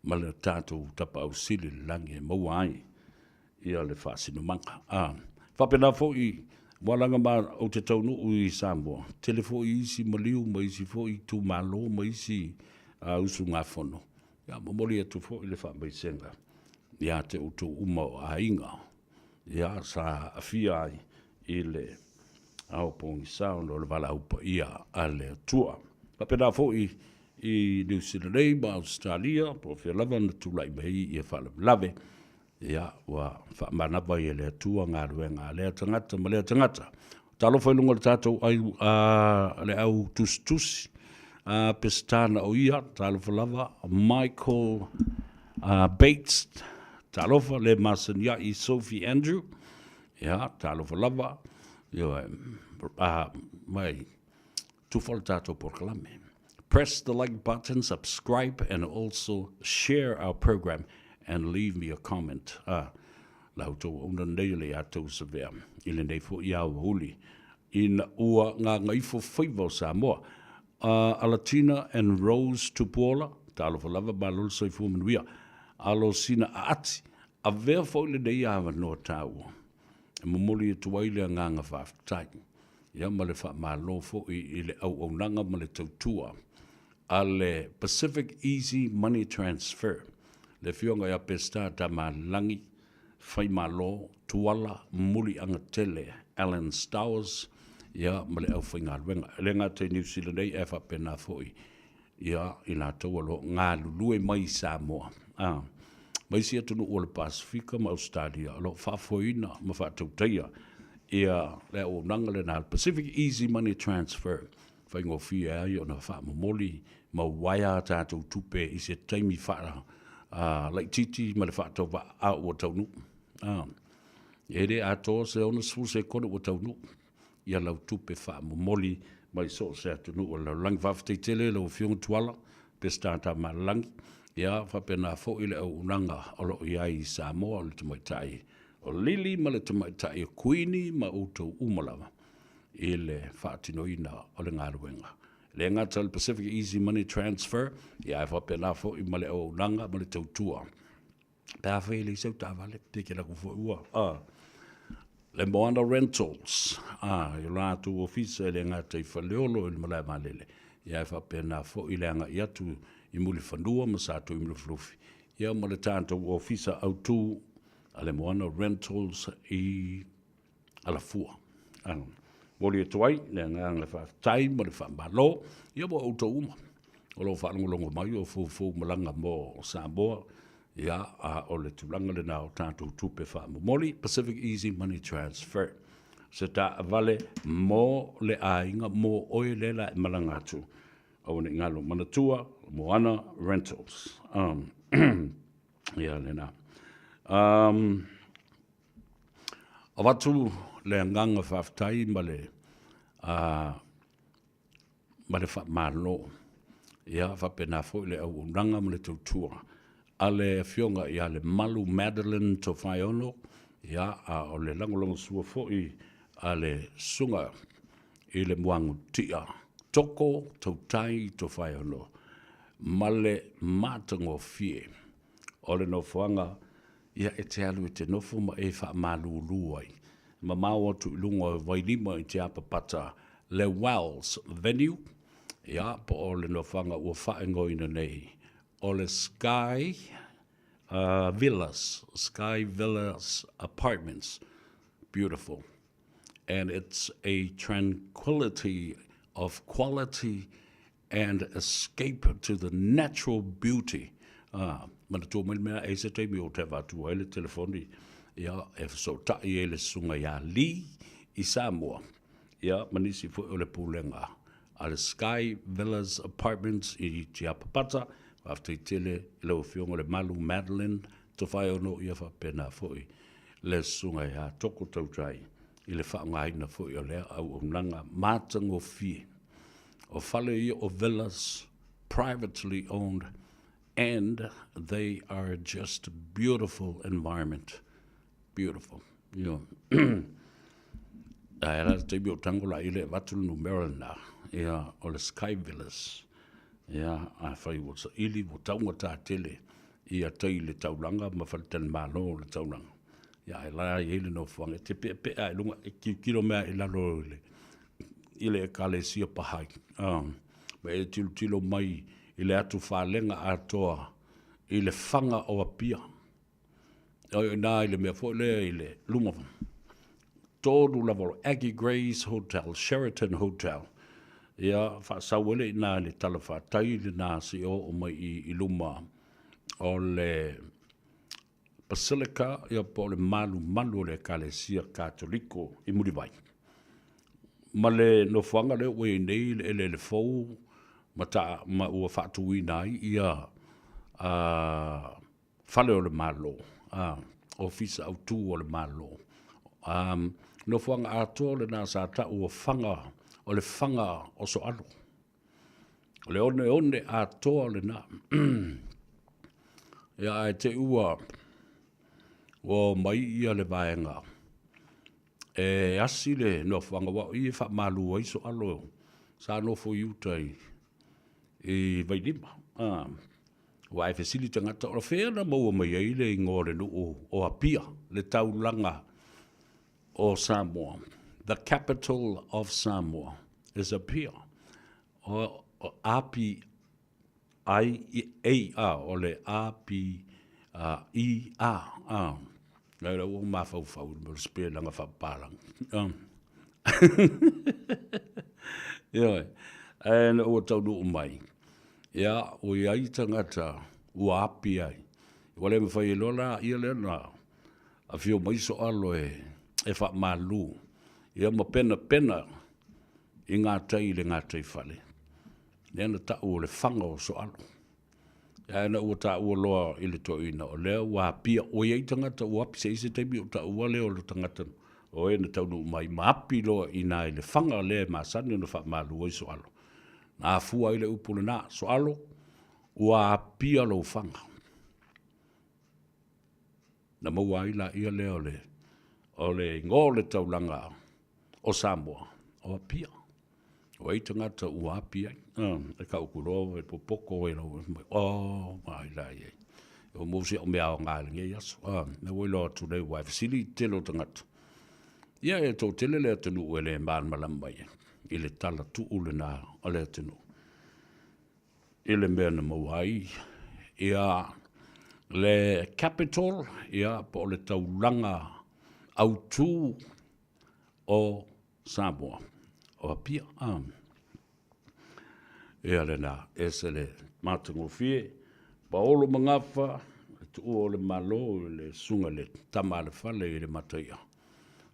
ma le tatou Tapaau Sili i le lagi e maua ai ia le faasinomaga. A faapena foi ua laga ma ou te taunuu i Samoa, tele foi isi maliu ma isi foi itumalo ma isi uh, usugafono. Ia momoli atu foi le faamaisega ia te outou uma o aiga ia sa aafia ai i le ao pogisa ona o le valaau paia a le Atua. Faapena foi i Niu Sila nei ma Ausetalia, po o fea lava na tulai mai ai ia faalavelave, ia ua faamanava ai e le Atua galuega a lea tagata ma lea tagata. Talofa i luga o le tatou ai, a, le au tusitusi, a Peseta o ia, talofa lava, Michael uh, Bates, talofa, le masani ai Sophie Andrew, ia, talofa lava, ia, a, mai, tufa le tatou polokalame. Press the like button, subscribe, and also share our program and leave me a comment. Ah, la outou auauna lenei o le ia tou savea i lenei foi aoauli ina ua gagaifo faiva o Samoa. Uh, Alatina and Rose Tupuola, talofa lava, malo le soifua manuia. Alo sina aati, avea foi lenei avanoa taua. E momoli atu ai le agaga faafetai ia ma le faamalo foi i le auaunaga ma le tautua a le Pacific Easy Money Transfer, le Afioga ia Peseta Tamalagi Faimalo Tuala Muliagatele Alan Stowers ia ma le aufaigaluega. E le gata i Niu Sila nei ae faapena foi ia i latou o lo o galulue mai i Samoa, a, ma isi atunuu o le Pasefika ma Ausetalia o lo o faafoeina ma faatautaia ia le auaunaga lena, le Pacific Easy Money Transfer, faigofie ai ona faamomoli ma uaea a tatou tupe i se taimi faa laitiiti ma le faatauvaa a ua taunuu. A, e le atoa se 60 sekone ua taunuu. ia lau tupe faamomoli mai so o se atunuu o le lalolagi. Faafetai tele i lau Afioga Tuala Peseta Tamalelagi, ia faapena foi le auaunaga o lo o i ai i Samoa o le tamaitai o Lili ma le tamaitai o Kuini ma outou uma lava i le faatinoina o le galuega. E le gata i le Pacific Easy Money Transfer, ia ae faapena foi ma le auaunaga ma le tautua. Pe a fai e leai sau taavale, pe ke laku foi ua. Ah. Le Moana Rentals, ah, i o latou ofisa e le gata i Faleolo i le malae vaalele, ia e faapena foi le agai atu i Mulifanua ma Satuimalufilufi, ia ma le tatou ofisa autu a le Moana Rentals i Alafua. Momoli atu ai le agaga faafetai ma le faamalo ia mo outou uma o lo o faalogologo mai o foufou malaga mo Samoa, ia, a o le tulaga lena o tatou tupe faamomoli, Pacific Easy Money Transfer, se taavale mo le aiga, mo oe lea la e malaga atu. Aua ne i galo, manatua Moana Rentals. Um, ia lena. Um, Avatu le agaga faafetai ma le ma le faamalo, ia faapena foi le auaunaga ma le tautua a le Afioga ia Lemalu Madeline Tofaeono, ia a o le lagolagosua foi a le Susuga i le Muagututia Toko Tautai Tofaeono ma le matagofie o le nofoaga Ia, e te alu e te nofo ma e faamalulu ai. Mamao atu i luga o Vailima i Tiapapata le Wells Venue, ia, po o le nofoaga ua faaigoaina nei o le Sky uh, Villas, Sky Villas Apartments. Beautiful. And it's a tranquility of quality and escape to the natural beauty. Ā, manatua mai le mea, e i se taimi o te avatu ai le telefoni, ia, e fesootai ai le susuga ia Lee i Samoa, ia, ma nisi foi o le pulega a le Sky Villas Apartments i Tiapapata, Faafetai tele i lau Afioga Lemalu Madeline Tofaeono ia faapena foi le Susuga ia Toko Tautai i le faaaogaina foi o lea auaunaga matagofie. O fale ia o villas privately owned and they are just beautiful environment. Beautiful. Ioe. Ae la le taimi o tango la ile avatu le numera lena, ia, o le Sky Villas. Ia, afai ua saili, ua taugata tele ia tai i le taulaga ma faletalimalo o le taulaga. Ia, ae la e i ai le nofoaga e te peapea i luga, e tilotilo mai lava i lalo i le, i le Ekalesia Baha'i. Ma e tilotilo mai i le atufalega atoa i le faga o Apia. O i ina i le mea foi lea i le luma tonu lava o Aggie Grey's Hotel, Sheraton Hotel. Ia, faasau ai lea i ina i le talafatai lena seia oo mai i luma o le Basilica, ia po o le malumalu o le Ekalesia Katoliko i Mulivai. Ma le nofoaga lea ua i ai nei le eleele fou ma, ta, ma ua faatuina ai ia Fale o le Malo, Ofisa Autu o le Malo. Nofoaga atoa lena sa tau o faga, o le faga o Soalo. O le oneone atoa lena. Ia ae te i ua omai ia le vaega e asi le nofoaga aua o i e faamalu ai Soalo sa nofo i uta i Vailima. Aua e fesili tagata, o fea na maua mai ai le igoa o le nuu o Apia, le taulaga o Samoa? The capital of Samoa is Apia. O A P I A A, o le A P I A A. Nai lau ua mafaufau i le mea o le sipelaga faapapalagi. Ioe, ae ina ua taunuu mai, ia, ua i ai tagata ua api ai, ua le mafai ai loa la ia lea ona afio mai Soalo e faamalu, ia ma penapena i gatai i le gataifale, lea na tau o le faga o Soalo. Ae ina ua taua loa i le toeaina, o lea ua apia, ua i ai tagata ua api, se i ai se taimi ou taua lea o le tagata o e na taunuu mai ma api loa i ina i le faga lea e masani ona faamalu ai Soalo. Na afua ai le upu lena, Soalo, ua apia lou faga. Na maua ai laia lea o le, o le igoa o le taulaga o Samoa, o Apia. O ai tagata ua api ai. E kaukuloa e popoko e lau mai, oh, ai la i ai. O mo si au mea aoga i lenei aso. Me ua iloa atu nei, ua e fesili i le tele o tagata. Ia e toatele le atunuu e le malamalama mai ai i le tala tuu lena a le atunuu i le mea na maua ai ia le capital, ia po o le taulaga autu o Samoa, o Apia. Ia lena, ese le matagofie, Paolo Magafa, le tuua o le Malo i le susuga i le Tama a le Fale i le Mataia.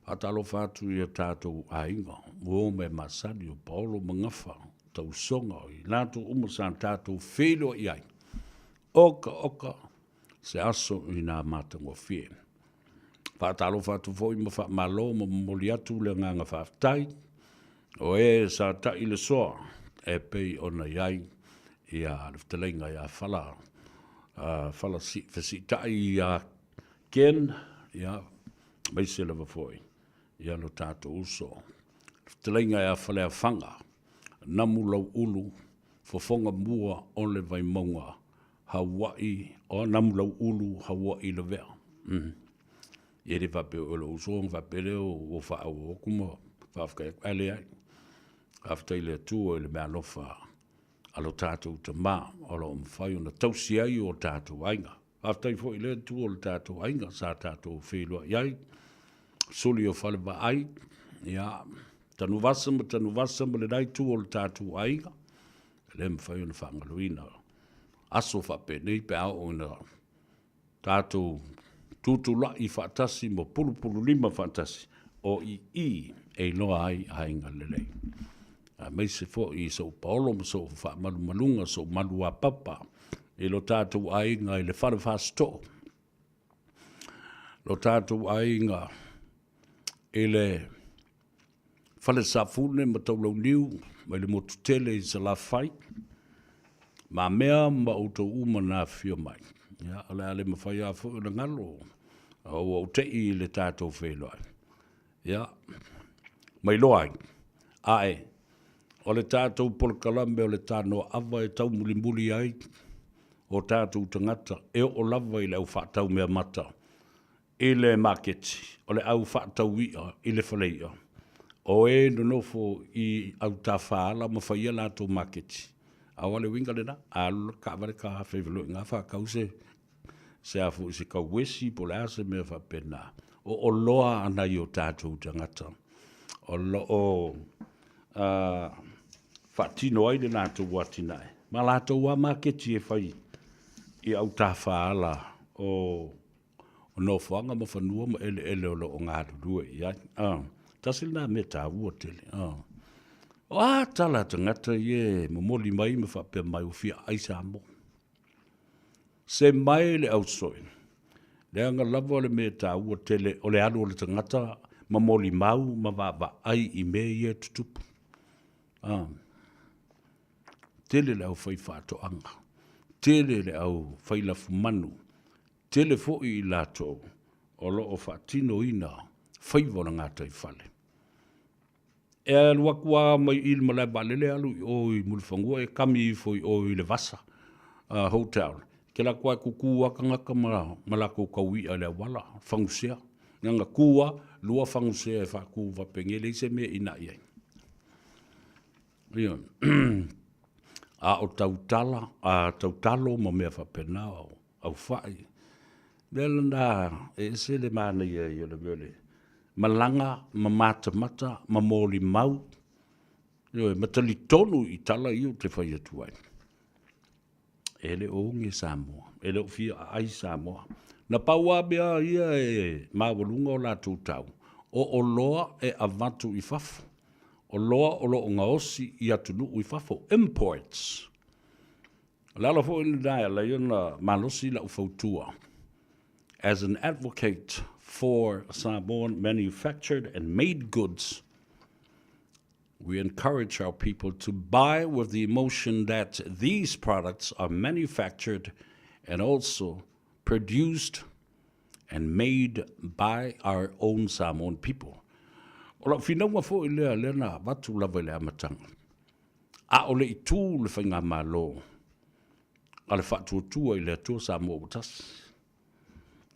Faatalofa atu i a tatou aiga, uo ma e masani o Paolo Magafa, tausoga o i latou uma sa tatou feiloai ai. Oka oka se aso i nā matagofie. Faatalofa atu foi ma faamalo ma momoli atu le agaga faafetai o e sa ta'i le soa e pei ona i ai ia le fetalaiga ia Fala, Fala Fesiitai ia Ken, ia, aemaise lava foi ia lo tatou uso. Le fetalaiga ia Faleafaga, Namulauulu, Fofoga Mua o le Vaimauga, Hauaʻi, o Namulauʻulu, Hauaʻi Lavea. E le faapea o lou uso ona faapea lea ua faaauau atu ma faafetai atu, ae leai. Faafetai i le Atua i le meaalofa a lo tatou Tama o lo o mafai ona tausi ai o tatou aiga. Faafetai foi i lea itu o le tatou aiga sa tatou feiloai ai, suli o Falevaai, ia, Tanuvasa ma Tanuvasa ma lena itu o le tatou aiga, e le mafai ona faagaloina aso faapenei pe a oo ina tatou tutulai faatasi ma pulupululima faatasi, o i i e iloa ai aiga lelei. Aemaise foi i sou paolo ma sou faamalumaluga, sou maluapapa. i lo tatou aiga i le fale Fasitoo, lo tatou aiga i le fale Safune ma Taulauniu mai le motu tele i Salafai, mamea ma outou uma na afifio mai. Ia, o le a le mafai lava foi ona galo, ua ou tei i le tatou feiloai. Ia, ma iloa ai, ae o le tatou polokalame o le tanoa ava e taumulimuli ai o tatou tagata e oo lava i le au faatau meamata i le maketi, o le au faatau i'a i le fale i'a, o e nonofo i autafa ala ma fai a latou maketi. A o le uiga lena, a alu le taavale ta feivaloiga faatau se se a foi se tauesi po o le a se mea faapena. O oloa a nai o tatou tagata o lo o faatino ai le latou atinae ma latou lava maketi e fai i autafa ala o nofoaga ma fanua ma eleele o lo o galulue i ai. Tasi lena mea taua tele. O a tala a tagata ia e momoli mai ma faapea mai ua fia aai Samoa. Se mae le ausoi, leaga lava o le mea taua tele o le alu o le tagata ma molimau ma vaavaai i mea ia e tutupu. A, tele le au fai faatoaga, tele le au fai lafumanu, tele foi i latou o lo o faatinoina faiva o le gataifale. E alu atu lava mai i le malae vaalele alu i o i Mulifanua e kami ifo i o i le Vasa Hotel. E te alu atu lava e tutu lava tagata ma latou tau i'a i le auala, fagusea. Na ona tu lava, lua fagusea e faatu faapenei, e leai se mea e inai ai. Ioe. A o tautala, a tautalo ma mea faapena, o aufai. O le mea lena e ese le manaia ai o le mea o le malaga ma matamata ma molimau, ioe, ma talitonu i tala ia ou te fai atu ai. E le o oge Samoa, e le o fia aai Samoa. Na pau lava mea ia e maualuga o latou tau, o oloa e avatu i fafo, oloa o lo o gaosi i atunuu i fafo, imports. O le ala foi lena e ala ai ona malosi lau fautua as an advocate for Samoan manufactured and made goods, we encourage our people to buy with the emotion that these products are manufactured and also produced and made by our own Samoan people. O lau finauga foi lea, lea na avatu lava i le amataga. A o le i tu le faigamalo a le Faatuatua i le Atua Samoa ua Tasi,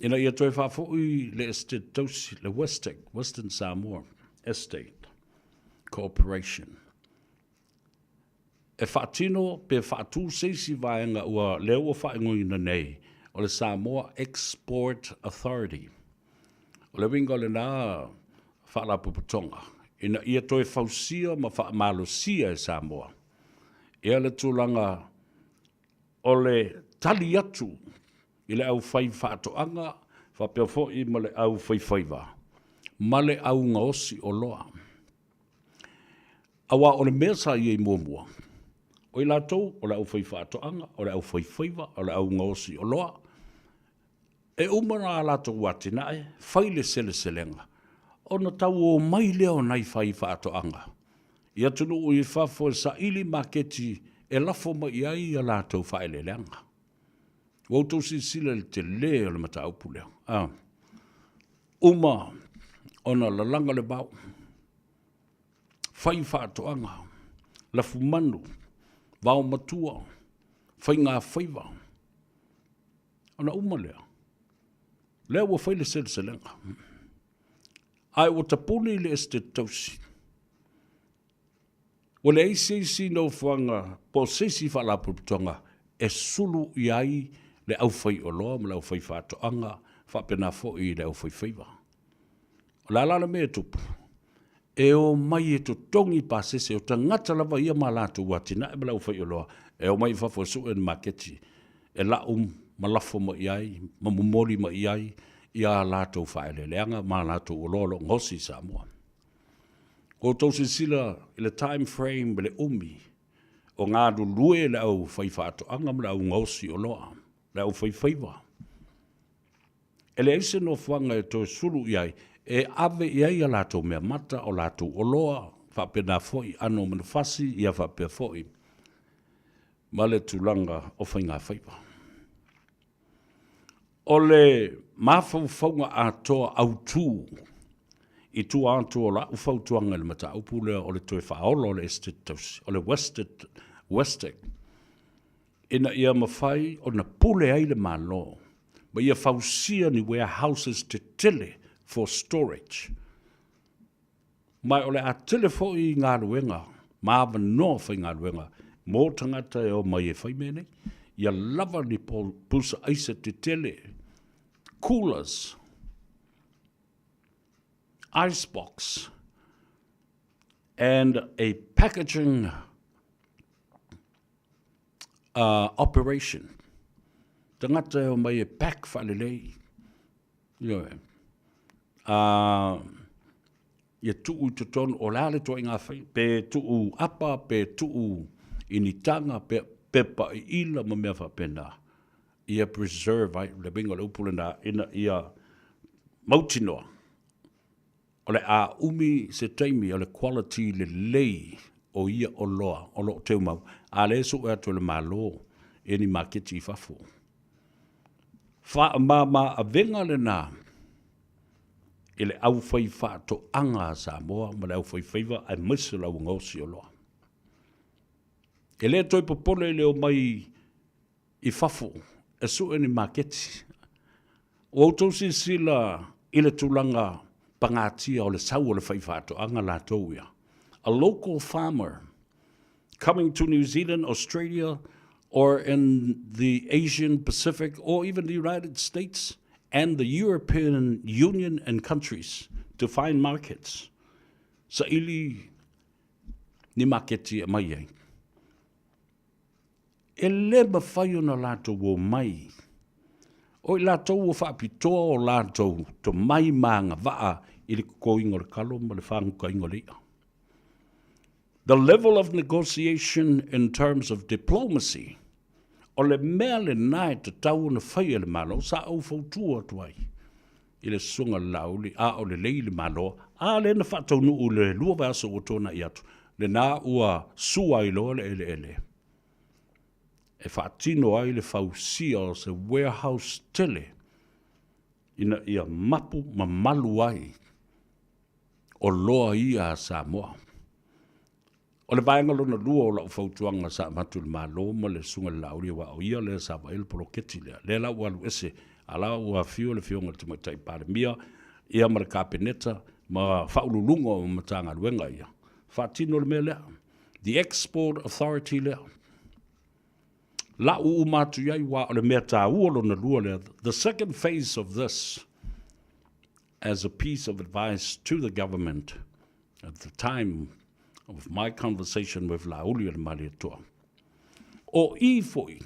ina ia toe faafoi le Esetete Tausi, le Westec, Western Samoa Estate Corporation, e faatino pe faatu se isi vaega ua lea ua faaigoaina nei o le Samoa Export Authority. O le uiga o lena Faalapotopotoga ina ia toe fausia ma faamalosia e Samoa ia le tulaga o le tali atu i le aufaifaatoaga faapea foi ma le aufaifaiva ma le augaosi oloa. Aua o le mea sa i ai muamua, o i latou o le aufaifaatoaga, o le aufaifaiva, o le augaosi oloa, E uma ona a latou atinae, fai le seleselega, ona tau omai lea o nai faifaatoaga i atunuu i fafo e saili maketi e lafo mai i ai a latou faaeleeleaga. Ua outou silasila i le tele o le mataupu lea. A uma ona lalaga le vao, fai faatoaga, lafumanu, vao matua, faigafaiva, Ona uma lea, lea ua fai le seleselega, ae ua tapuni le Esetete Tausi. Ua leai se isi nofoaga po o se isi faalapotopotoga e sulu i ai le aufaioloa ma le aufaifaatoaga faapena foi le aufaifaiva. O le a la le mea e tupu? E omai e totogi pasese, o tagata lava ia ma latou atinae ma le aufaioloa e omai i fafo e sue ni maketi e lau ma lafo mai i ai ma momoli mai i ai ia latou faaeleeleaga ma latou oloa o lo o gaosi i Samoa. Ua outou silasila i le time frame le umi. O galulue le au faifaatoaga ma le au gaosi oloa, le au faifaiva. E leai se nofoaga e toe sulu i ai e ave i ai a latou meamata, o latou oloa, faapena foi ʻano o manufasi, ia faapea foi ma le tulaga o faigafaiva. O le mafaufauga atoa autu i tua atu o lau fautuaga i le mataupu lea o le toe faaola o le Esetete Tausi, o le Westec, ina ia mafai ona pule ai le Malo ma ia fausia ni warehouses tetele for storage. Ma o le a tele foi galuega ma avanoa faigaluega mo tagata e omai e fai mea nei. Ia lava ni pusa aisa tetele, coolers, ice box and a packaging uh, operation. Tagata e omai e pack faalelei. Ioe. Uh, ia tuu i totonu, o le a le ituaiga fai, pe tuu apa, pe tuu i ni taga, pe pepa i ila ma mea faapena, ia preserve ai, le uiga o le upu lena, ina ia mautinoa, o le a umi se taimi o le quality lelei o ia oloa o lo o teumau, a lea e sue atu e le Malo i ni maketi i fafo. Faamama avega lena i le aufaifaatoaga a Samoa ma le aufaifaiva aemaise o le augaosi oloa. E le toe popole i le omai i fafo e sue ni maketi. Ua outou silasila i le tulaga pagatia o le sau o le faifaatoaga latou ia. A local farmer coming to New Zealand, Australia or in the Asian Pacific or even the United States and the European Union and countries to find markets. Saili ni maketi e mai ai. E le mafai ona latou omai, o i latou ua faapitoa o latou tomai ma agavaa i le totoina o le kalo ma le fagukaina o le i'a. The level of negotiation in terms of diplomacy, o le mea lena e tatau ona fai e le Malo, sa ou fautua atu ai i le Susuga i le Laauli, a o lelei le Malo, a lea na faataunuu i le 2 vaiaso ua tuanai atu, lena ua sua ai loa le eleele e faatino ai le fausia o se warehouse tele ina ia mapu ma malu ai oloa ia a Samoa. O le vaega lona lua o lau fautuaga sa avatu i le Malo ma le Susuga i le Laauli aua o ia lea sa vaaia le poloketi lea, lea la ua alu ese, a la ua afio le Afioga i le Tamaitai Palemia ia ma le Kapeneta ma Faauluuluga o Matagaluega ia, faatino le mea lea, the Export Authority lea. Lau uma atu i ai, aua o le mea taua lona lua lea, the second phase of this as a piece of advice to the government at the time of my conversation with Laauli o le Malietoa. O i foi,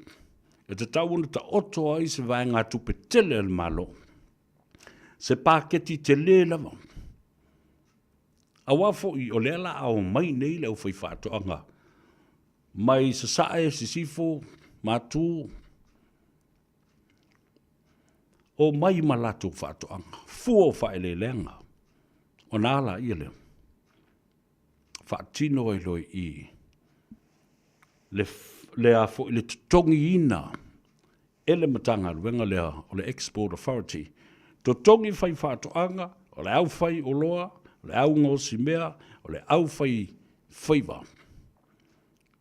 e tatau ona taoto ai se vaegatupe tele a le Malo, se paketi tele lava. Aua foi o lea la a omai nei le aufaifaatoaga mai Sasae, Sisifo, Matu, Omai ma latou faatoaga, fua o faaeleeleaga, ona a laia lea, faatino ai loa i i le, le a foi le totogiina e le Matagaluega lea o le Export Authority, totogi fai faatoaga, o le au fai oloa, o le au gaosi mea, o le au fai faiva.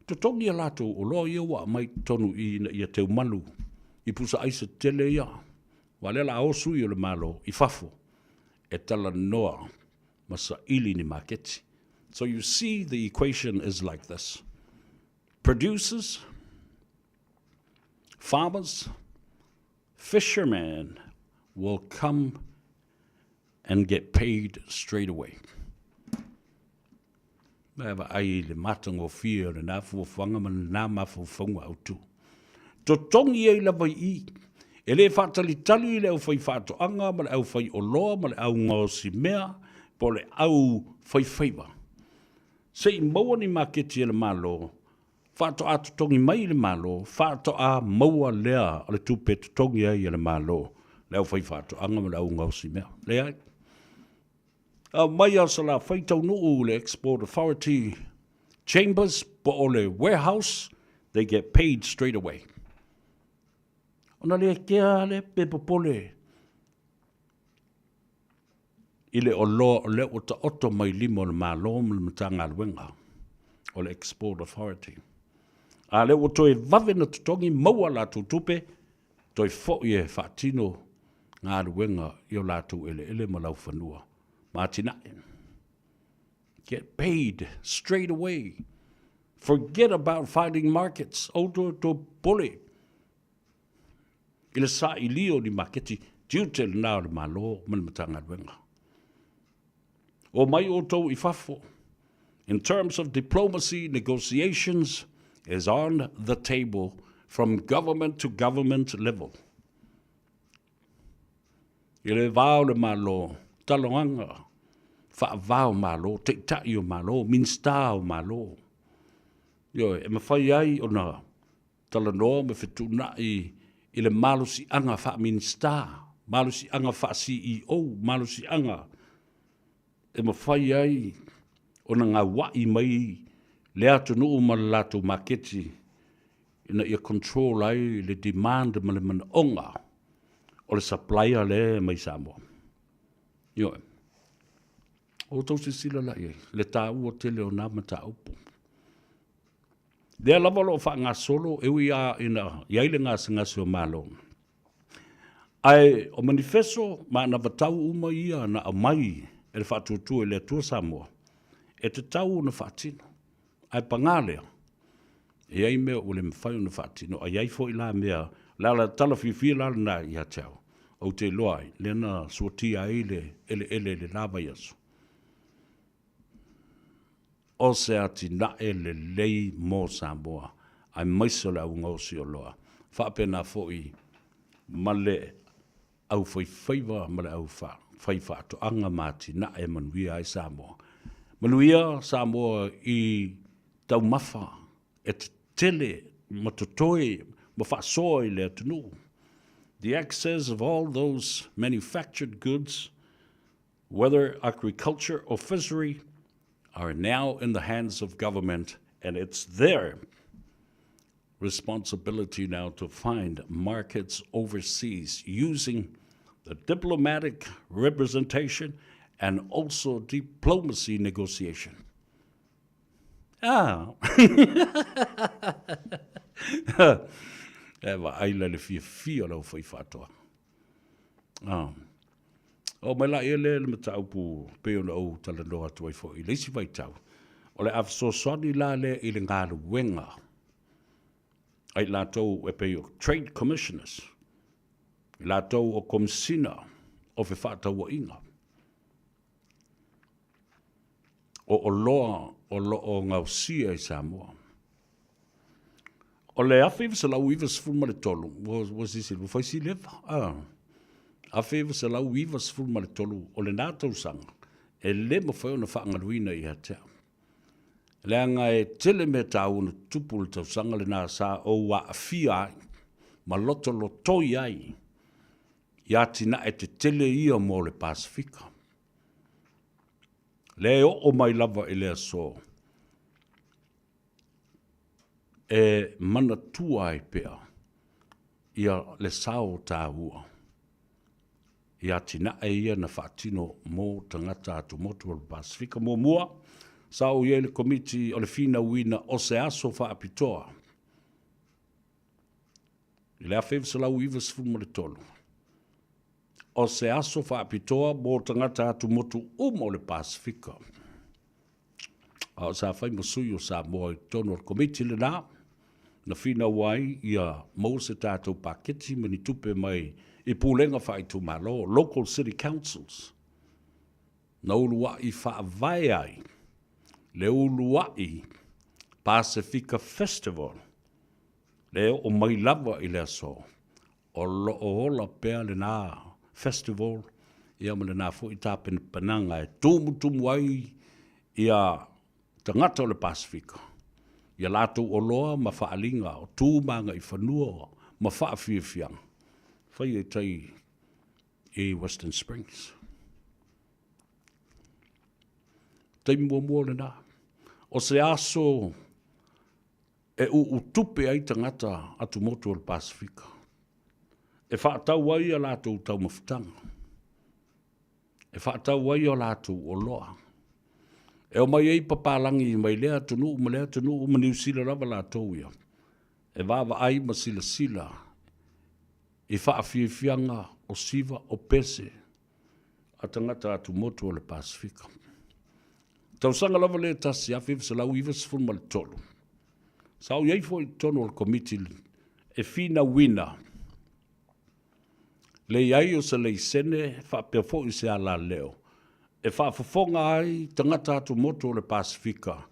Totogi a latou oloa ia ua aumai i totonu i i ina ia teumalu i pusa aisa tetele ia, aua o lea o le a o sui o le Malo i fafo e talanoa ma saili ni maketi. So you see the equation is like this, producers, farmers, fishermen will come and get paid straight away. Mea vaai i le matagofie o lena fuafuaga ma lena mafaufauga autu. Totogi ai lava i i. E le faatalitali le aufaifaatoaga ma le aufaioloa ma le augaosimea po o le aufaifaiva. Se i maua ni maketi e le Malo. Faatoa totogi mai le Malo, faatoa maua lea o le tupe e totogi ai e le Malo le aufaifaatoaga ma le augaosi mea. Leai. Aumai a Salafai taunuu le Export Authority Chambers po o le warehouse, they get paid straight away. Ona le kea lea pe popole i le oloa o lea ua taoto mai lima o le Malo ma le Matagaluega o le Export Authority. A lea ua toe vave na totogi maua latou tupe, toe foi e faatino galuega i o latou eleele ma laufanua ma atinae. Get paid straight away. Forget about finding markets. Outou e popole i le sailia o ni maketi, tiute lena o le Malo ma le Matagaluega. O mai outou i fafo. In terms of diplomacy, negotiations is on the table from government to government level. I le va o le Malo, taloaga, faava o Malo, taitai o Malo, Minisita o Malo. Ioe, e mafai ai ona talanoa ma fetuunai i le malosiaga faa-Minisita, malosiaga faa-CEO, malosiaga e mafai ai ona gauai mai le atunuu ma le latou maketi ina ia control ai le demand ma le manaoga o le supplier lea mai Samoa. Ioe. O outou silasila la i ai, le taua tele o na mataupu. Lea lava o lo o faagasolo e ui lava ina i ai le gasegase o Malo. Ae o manifeso ma anavatau uma ia na aumai e le Faatuatua i le Atua Samoa, e tatau ona faatino. Ae paga lea, e i ai mea ua le mafai ona faatino, ae i ai foi la mea, o le ala tala fiafia la lena ia te au, ou te iloa ai, lea na suatia ai le eleele i le la vaiaso. O se atinae lelei mo Samoa aemaise o le augaosi oloa, faapena foi ma le aufaifaiva ma le aufaifaatoaga ma atinae e manuia ai Samoa. Manuia Samoa i taumafa e tetele ma totoe ma faasoa i le atunuu. The access of all those manufactured goods whether agriculture or fishery, are now in the hands of government and it's their responsibility now to find markets overseas using the diplomatic representation and also diplomacy negotiation. Ah! E vaai la le fiafia o le aufaifaatoaga. Ah. Oo mai la ia lea i le mataupu pei ona ou talanoa atu ai foi i le isi vaitau, o le a fesoasoani la lea i le galuega a i latou e pei o Trade Commissioners, i latou o Komesina o Fefaatauaiga, o oloa o lo o gaosia i Samoa. O le 1993, ua silasila, ua fai si leva, a, 1993, o lena tausaga, e le mafai ona faagaluina ia te au. Leaga e tele mea taua na tutupu i le tausaga lena sa ou aafia ai ma lotolotoi ai i atinae tetele ia mo le Pasefika. Lea e oo mai lava i le aso e manatua ai pea ia le sao taua i atinae ia na faatino mo tagata atumotu o le Pasefika. Muamua, sa ou i ai i le Komiti o le Finauina o se Aso Faapitoa i le 1993, o se aso faapitoa mo tagata atumotu uma o le Pasefika. A o sa fai ma sui o Samoa i totonu o le komiti lena, na finau ai ia maua se tatou paketi ma ni tupe mai i pulega faaitumalo, local city councils, na uluai faavae ai le uluai Pasefika Festival, le oo mai lava i le aso o lo o ola pea lena festival ia ma lena foi tapenapenaga e tumutumu ai ia tagata o le Pasefika. i a latou oloa ma faaaliga o tu ma agaifanua ma faafiafiaga, faia i tai i Western Springs. Taimi muamua lena. O se aso e uutupe ai tagata atumotu o le Pasefika, e faatau ai a latou taumafataga, e faatau ai a latou oloa, e omai ai papalagi mai lea atunuu ma lea atunuu ma Niu Sila lava latou ia, e vaavaai ma silasila i faafiafiaga o siva o pese a tagata atumotu o le Pasefika. Tausaga lava lea 1993, sa ou i ai foi i totonu o le Komiti e finauina le i ai o se leisene faapea foi se alaleo e faafofoga ai tagata atumotu o le Pasefika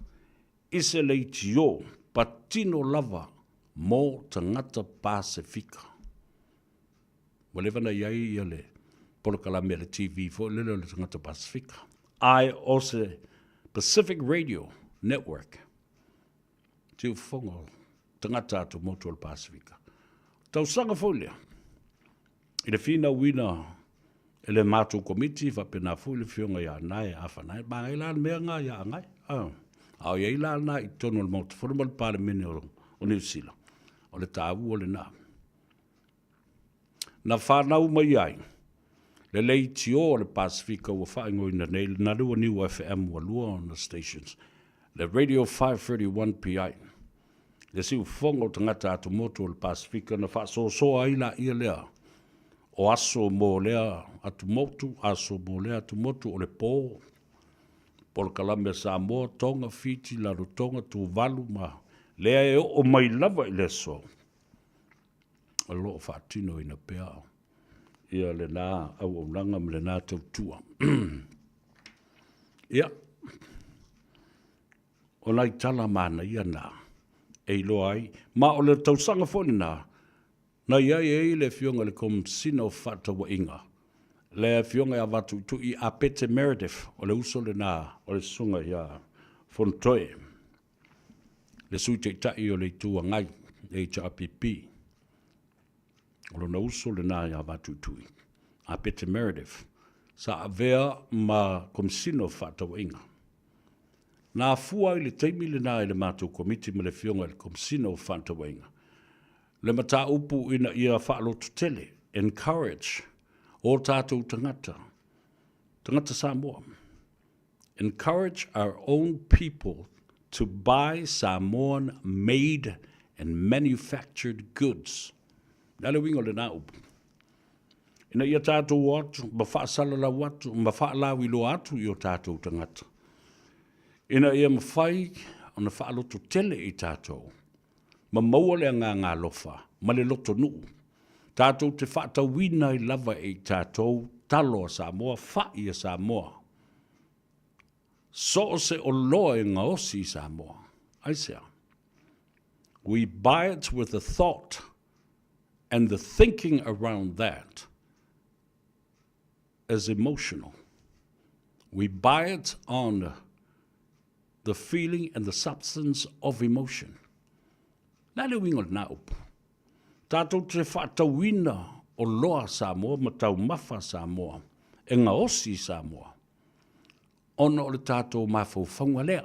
i se leitio patino lava mo tagata Pasefika. Ua leva na i ai ia le polokalame a le TV foi lele o le tagata Pasefika. Ae o se Pacific Radio Network, siufofoga o tagata atumotu o le Pasefika. Tausaga foi lea, i le finauina e le matou komiti faapena foi le afioga ia Nae Afanae, manaia la le mea lena ia Anae. A o i ai la lena i totonu o le Maota Fono ma le Palemene o Niu Sila, o le taua lena. Na fanau mai ai le leitio o le Pasefika ua faaigoaina nei le Nalu Niu FM ua lua ona stations, le Radio 531 PI, le siufofoga o tagata atumotu o le Pasefika na faasoasoa ai laia lea o aso mo lea atumotu, aso mo lea atumotu o le po, polokalame a Samoa, Tonga, Fiti, Rarotonga, Tuvalu ma lea e oo mai lava i le aso. O lo o faatinoina pea ia lena auaunaga ma lena tautua. Ia, o nai tala manaia na e iloa ai, ma o le tausaga foi lena, na i ai ai le Afioga i le Komesina o Fefaatauaiga, le Afioga ia Vatuitui Apete Meredith, o le uso lena o le Susuga ia Fonotoe. le Sui Taitai o le Itu Agai, HRPP. O lona uso lena ia Vatuitui, a Pete Meredith, sa avea ma Komesina o Fefaatauaiga. Na afua ai le taimi lena i le matou Komiti ma le Afioga i le Komesina o Fefaatauaiga, le mataupu ina ia faalototele, encourage, o tatou tagata, tagata Samoa, Encourage our own people to buy Samoan made and manufactured goods. Le a le uiga o lena upu? Ina ia tātou o atu, ma faasalalau atu, ma faalauiloa atu i o tātou tagata. Ina ia mafai ona faalototele i tātou, ma maua le agaga alofa ma le lotonuu, tātou te faatauina ai lava e i tātou talo a Samoa, fa'i a Samoa, so o se oloa e gaosi i Samoa. Aisea? We buy it with the thought and the thinking around that is emotional. We buy it on the feeling and the substance of emotion. Le a le uiga o lena upu? Tatou te faatauina oloa a Samoa ma taumafa a Samoa e gaosi i Samoa ona o le tatou mafaufauga lea.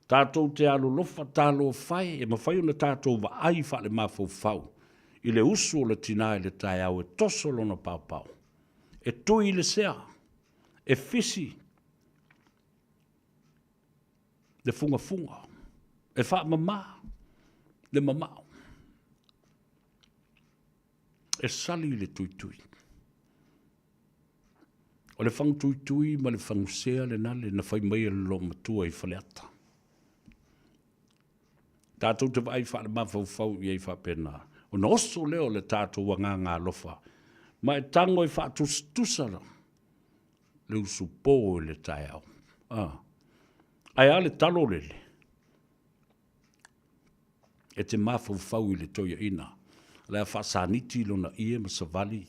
Tatou te alolofa talofa e, e mafai ona tatou vaai faalemafaufau i le usu o le tina i le taeao e toso lona paopao, e tui i le sea, e fisi le fugafuga, e faamama le mamao, e sali le tuitui. O le fagutuitui ma le fagusea lena le na fai mai e le loomatua i Faleata. Tatou te vaai faalemafaufau i ai faapena, ona oso lea o le tatou agaga alofa, ma e tago e faatusatusa le usupo i le taeao. Ah. Ae a le talo lele? E te mafaufau i le toeaina, le a faasaniti lona ie ma savali,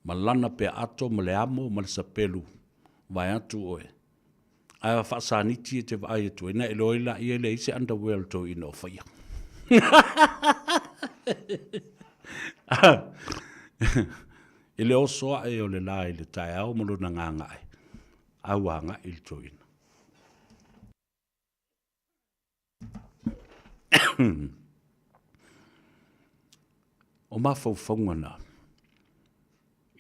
ma lana peaato ma le amo ma le sapelu, vaeatu oe. Ae a faasaniti e te vaai atu ai, na iloa ai laia e leai se underwear o le toeaina o faia. I le oso ae o le la i le taeao ma lona gagaae, a ua agai le toeaina. O mafaufauga na,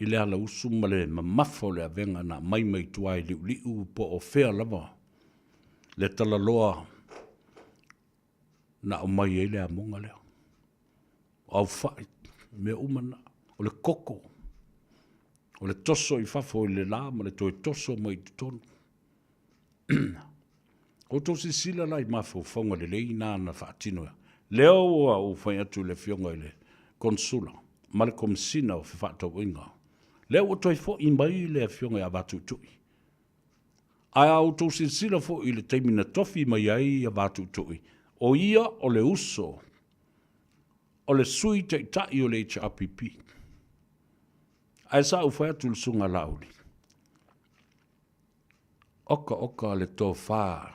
i le alausu ma le mamafa o le avega na aumai mai tua i Liuliu po o fea lava le talaloa na aumai ai le amoga lea. O aufai, mea uma na, o le koko, o le toso i fafo i le la ma le toe toso mai i totonu. Outou silasila la i mafaufauga lelei na na faatino. Lea ua ou fai atu i le Afioga i le Konesula ma le Komesina o Fefaatauaiga, lea ua toe foi mai le Afioga ia Vatuitui. Ae a outou silasila foi i le taimi na tofi mai ai ia Vatuitui, o ia o le uso o le Sui Taitai o le HRPP. Ae sa ou fai atu i le Susuga Laauli, Oka oka le tofa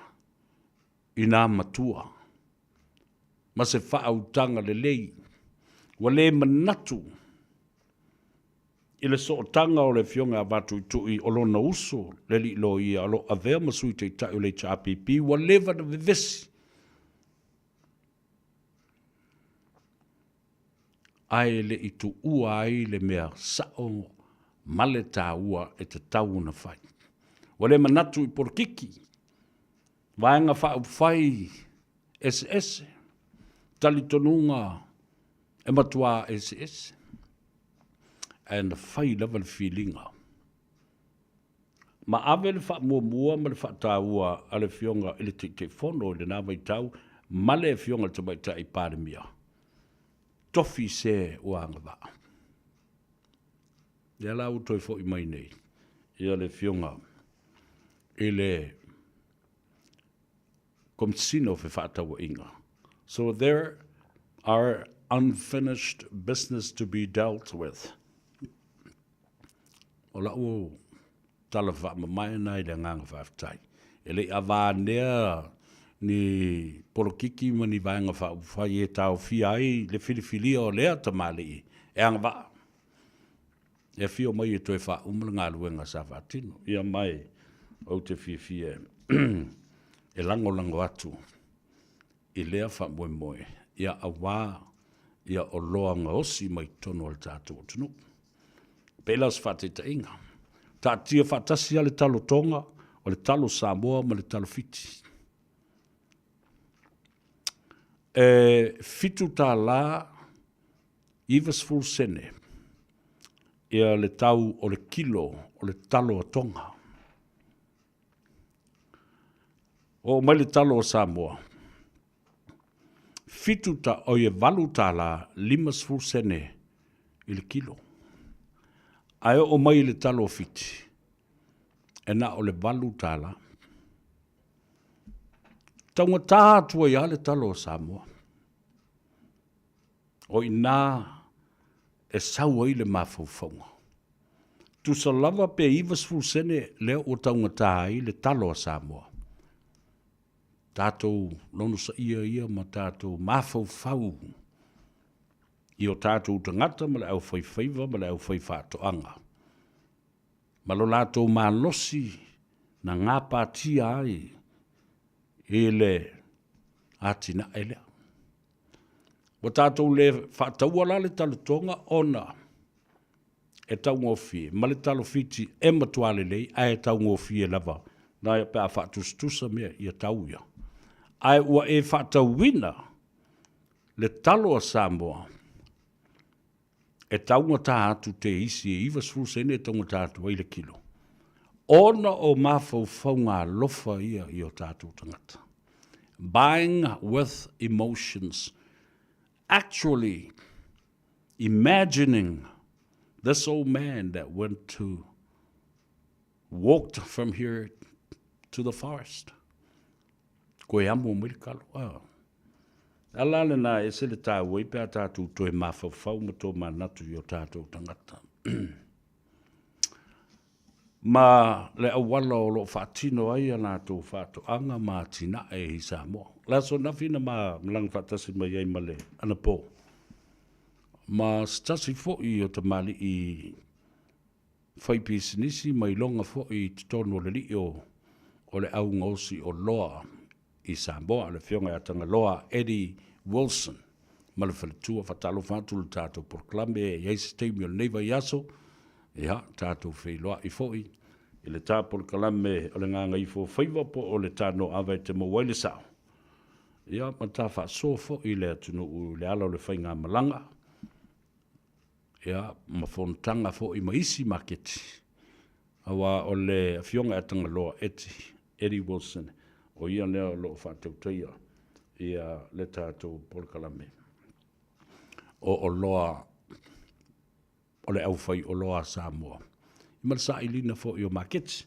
i nā matua ma se faautaga lelei ua le manatu i le sootaga o le Afioga ia Vatuitui o lona uso le alii loia o lo o avea ma Sui Taitai o le HRPP ua leva na vevesi ae le i tuua ai le mea sao ma le taua e tatau ona fai. Ua le manatu i polokiki, vaega faaupufai eseese, talitonuga e matuā eseese, ae na fai lava le filiga ma ave le faamuamua ma le faataua a le Afioga i le Taitaifono i lena vaitau ma le Afioga i le Tamaitai Palemia, tofi se ua agavaa. Lea la ua toe foi mai nei ia le Afioga i le Komesina o Fefaatauaiga. So there are unfinished business to be dealt with. O la'u tala faamamae lena i le agaga faafetai. E le i avanea ni polokiki ma ni vaega faaupufai e taofia ai le filifilia o lea tamalii e agavaa e afio mai e toe faauma le galuega sa faatino. Ia ma ou te fiafia e lagolago atu i lea faamoemoe, ia aua ia oloa gaosi mai totonu o le tatou atunuu. E pei la o se faataitaiga, taatia faatasi lava le talo Toga, o le talo Samoa ma le talo Fiti. E $7.90 ia le tau o le kilo o le talo a Toga. Oo mai le talo a Samoa, fitu ta, oi e $8.50 i le kilo. Ae oo mai i le talo a Fiti, e na o le $8. Taugata atu ai lava le talo a Samoa. O i ina e sau ai le mafaufauga. Tusa lava pe 90 sene lea ua taugata ai le talo a Samoa. Tatou lonosaia ia ma tatou mafaufau i o tatou tagata ma le aufaifaiva ma le aufaifaatoaga ma lo latou malosi na gapatia ai i le atinae lea. Ua tatou le faataua la le talotoga ona e taugofie ma le talo Fiti e matua lelei ae taugofie lava na pe a faatusatusa mea ia tau ia. Ae ua e faatauina le talo a Samoa e taugata atu te isi e 90 sene e taugata atu ai le kilo, ona o mafaufauga alofa ia i o tatou tagata. Buying with emotions. Actually imagining this old man that went to walked from here to the forest. Koe amo mai le kalo. Ah. Ala lena e se le tāua i pe a tātou toe mafaufau ma tō manatu i o tātou tangata. ma le auala o lo o faatino ai a latou faatoaga ma atinae i Samoa. O le aso ananafi na ma malaga faatasi mai ai ma le anapo ma se tasi foi o tamalii faipisinisi ma iloga foi i totonu o le lii o le au gaosi oloa i Samoa, le Afioga ia Tagaloa Eddie Wilson ma le faletua. Faatalofa atu i le tatou polokalame e i ai se taimi o lenei vaiaso, ia, tatou feiloai foi i le ta polokalame o le Gagaifo Faiva po o le Tanoava e te maua ai le sao, ia, ma ta faasoa foi i le atunuu i le ala o le faigamalaga, ia, ma fonotaga foi ma isi maketi, aua o le Afioga ia Tagaloa Eddie Wilson, o ia lea o lo o faatautaia ia le tatou polokalame o oloa o le aufaioloa a Samoa ma le sailiga foi o maketi.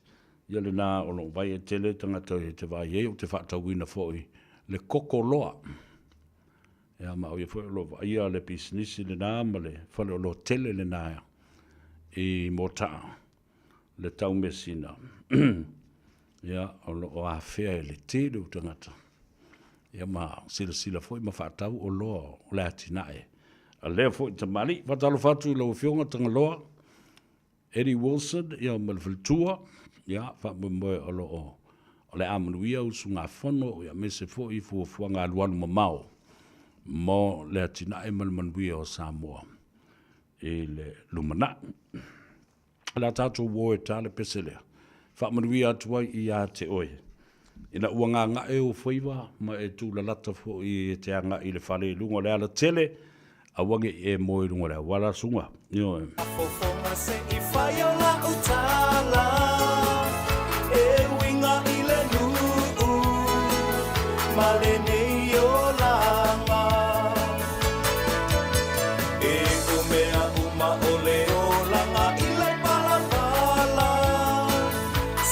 Ia lena o lo o vai e tele tagata e te vaai ai, ou te faatauina foi le koko loa. Ia ma o ia foi o lo o vaaia le pisinisi lena ma le faleoloa tele lena i Mota'a le taumeasina. Ia o lo o afea e le tele o tagata ia ma silasila foi ma faatau oloa o le atinae a lea foi tamalii. Faatalofa atu i lau Afioga Tagaloa Eddie Wilson ia ma le faletua, ia faamoemoe o lo o o le a manuia usugafono ia aemaise foi fuafuaga alualu mamao mo le atinae ma le manuia o Samoa i le lumanai. O le a tatou uo e ta le pese lea, faamanuia atu ai ia te oe, ina ua gaga'e ou faiva ma e tulalata foi e te agai i le fale i luga o le alatele, aua ne i e moe i luga o le auala, Suga. Ioe. Fofoga se i fai o la'u tala e uiga i le nuu ma lenei olaga. E o mea uma o le olaga i le palapala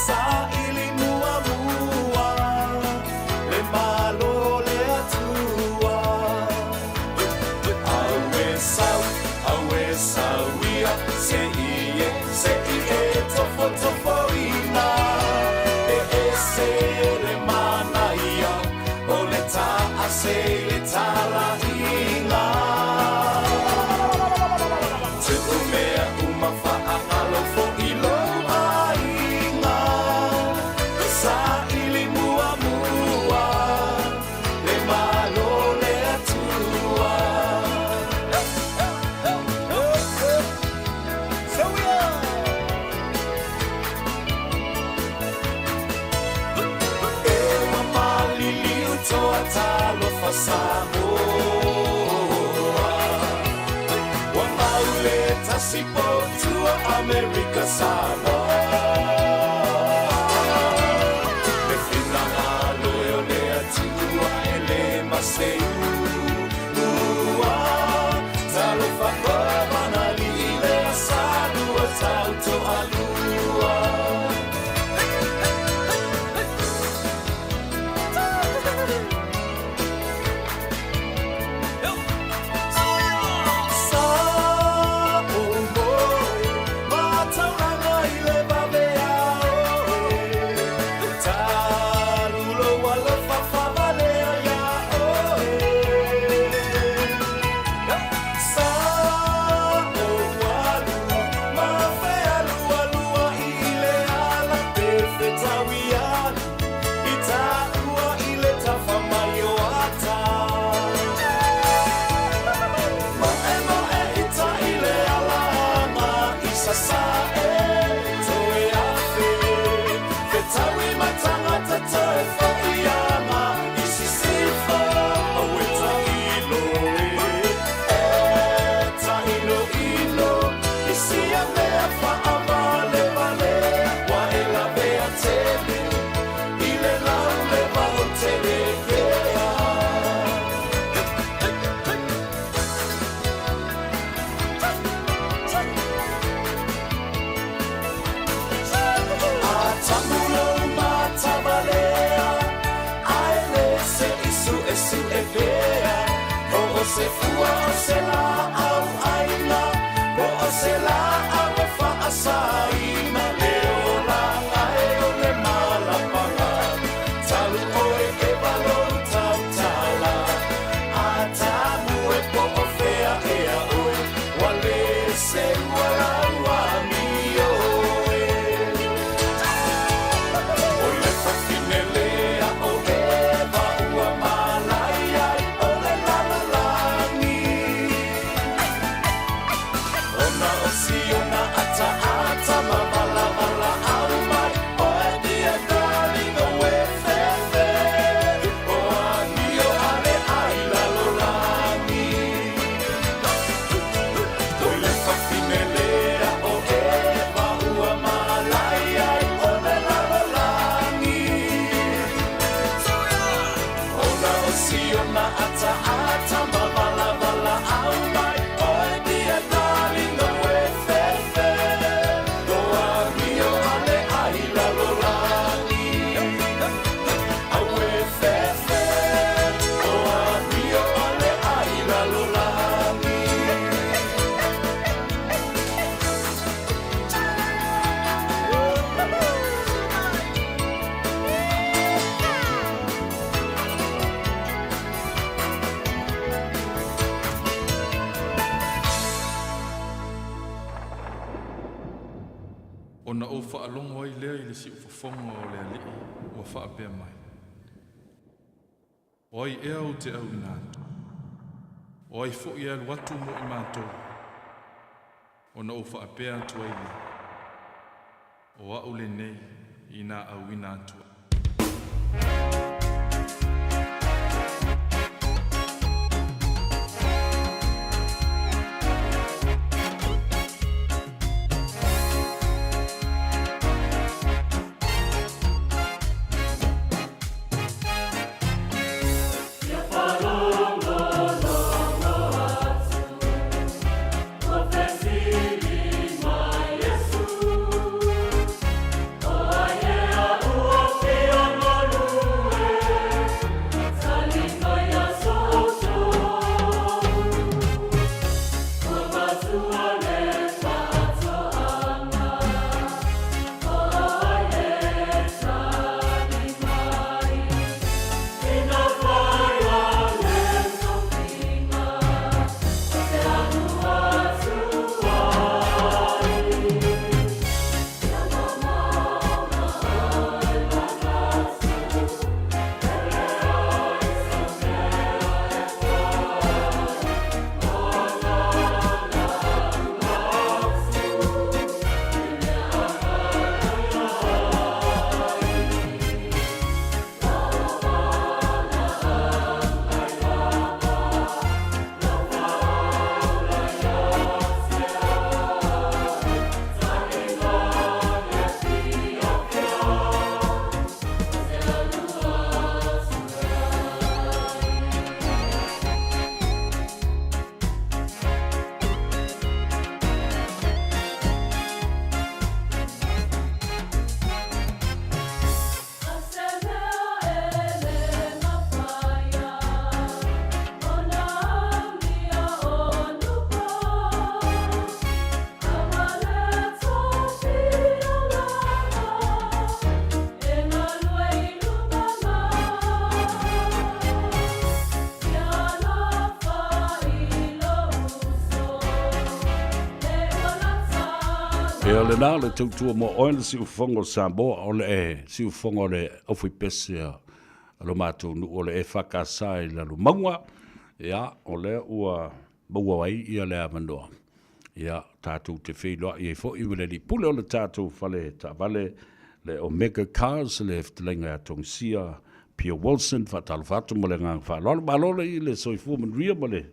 saili muamua le Malo o le Atua. Aue sau, aue sau ia, se i e, se i e tofotofoina. E ese le manaia o le taase i le talaiga. Tuu mea uma faagalo foi lou aiga. Saili muamua le Malo o le Atua. E ua maliliu toa talofa Samoa. Ua mau le tasi potua Amerika Samoa. Le finagalo e o le Atua e le maseu ua. Talofa komanalii le asalua tautoalua. Sa o moe matauranga i le vavea oe. Talulo alofa faavalea iā oe. Sa ou alu ma fealualuai i le ala pe fetaui alu i taua i le tafa mai o ata. Moemoe i tai le alaga i Sasae toe afe fetaui ma tagata toe foi aga i Sisifo. Aue tailo e, e tainoino i sia mea faavalevale ua e lavea tele i le lauleva o Telekea. A tamu lou matavalea, ae le se i suesue pea. Po o se fua o se laau aina, po o se laau e faasaina le ataata ma valavala au mai oe dear darling aue fefe Lo amio ale ai lalolagi Aue fefe Lo amio ale ai lalolagi. Ona ou faalogo ai lea i le siufofoga o le Alii ua faapea mai, O ai ea ou te auina atu? O ai foi e alu atu mo i matou? Ona ou faapea atu ai lea, O a'u lenei inā auina atu ai. Ia lena le tautua mo oe le siufofoga o Samoa, o le e siufofoga o le aufaipese a lo matou nuu o le EFKS i Lalomauga. Ia, o lea ua maua ai ia le avanoa. Ia, tatou te feiloai ai foi ma le alii pule o le tatou fale taavale, le Omega Cars, le fetalaiga ia Togisia Pio Wilson. Faatalofa atu ma le agaga faaaloalo. Malo le i le soifua manuia ma le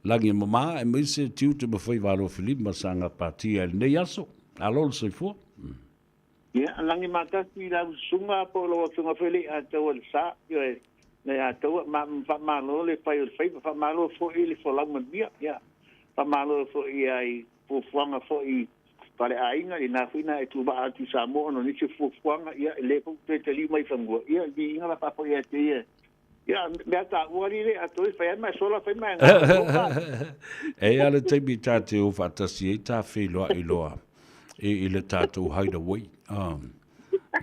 lagi e mama, aemaise tiute ma faiva alofilima sa gapatia i lenei aso. Malo le soifua. Ia, lagi matasi i lau susuga po o lau afioga foi le Ataua i le sa, ioe, le Ataua, ma faamalo le fai o le faiva, faamalo foi i le folau manuia, ia, faamalo foi i fuafuaga foi i faleaiga, lena foi na e tuvaa atu i Samoa ona o nisi o fuafuaga, ia, e le foi toe taliu mai i fanua, ia, viiga la faafoi ia te ia. Ia, mea taua ali le atoa fai ai mai sola fai mai ngā. E ia le taimi tā te o whaatasi ei tā wheiloa i loa i le tātou hideaway.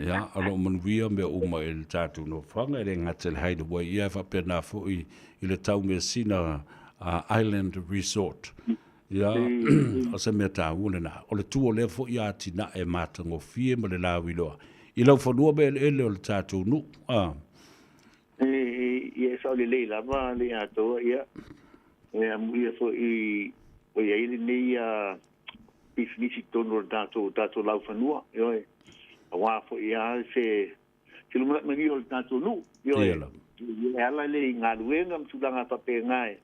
Ia, o loo manuia mea uma i le tātou nofoaga, e le gata i le hideaway, ia e faapena foi i le Taumeasina Island Resort. Ia, o se mea taua lena. O le tu o lea foi atinae matagofie ma le lauiloa i laufanua ma eleele o le tātou nuu. Ia e sao lelei lava le atoa, ia e amuia foi o i ai lenei pisinisi i totonu o le tatou tatou laufanua, ioe, aua foi a se se lumanai manuia o le tatou nuu, ioe, e ala lea i galuega ma tulaga faapena e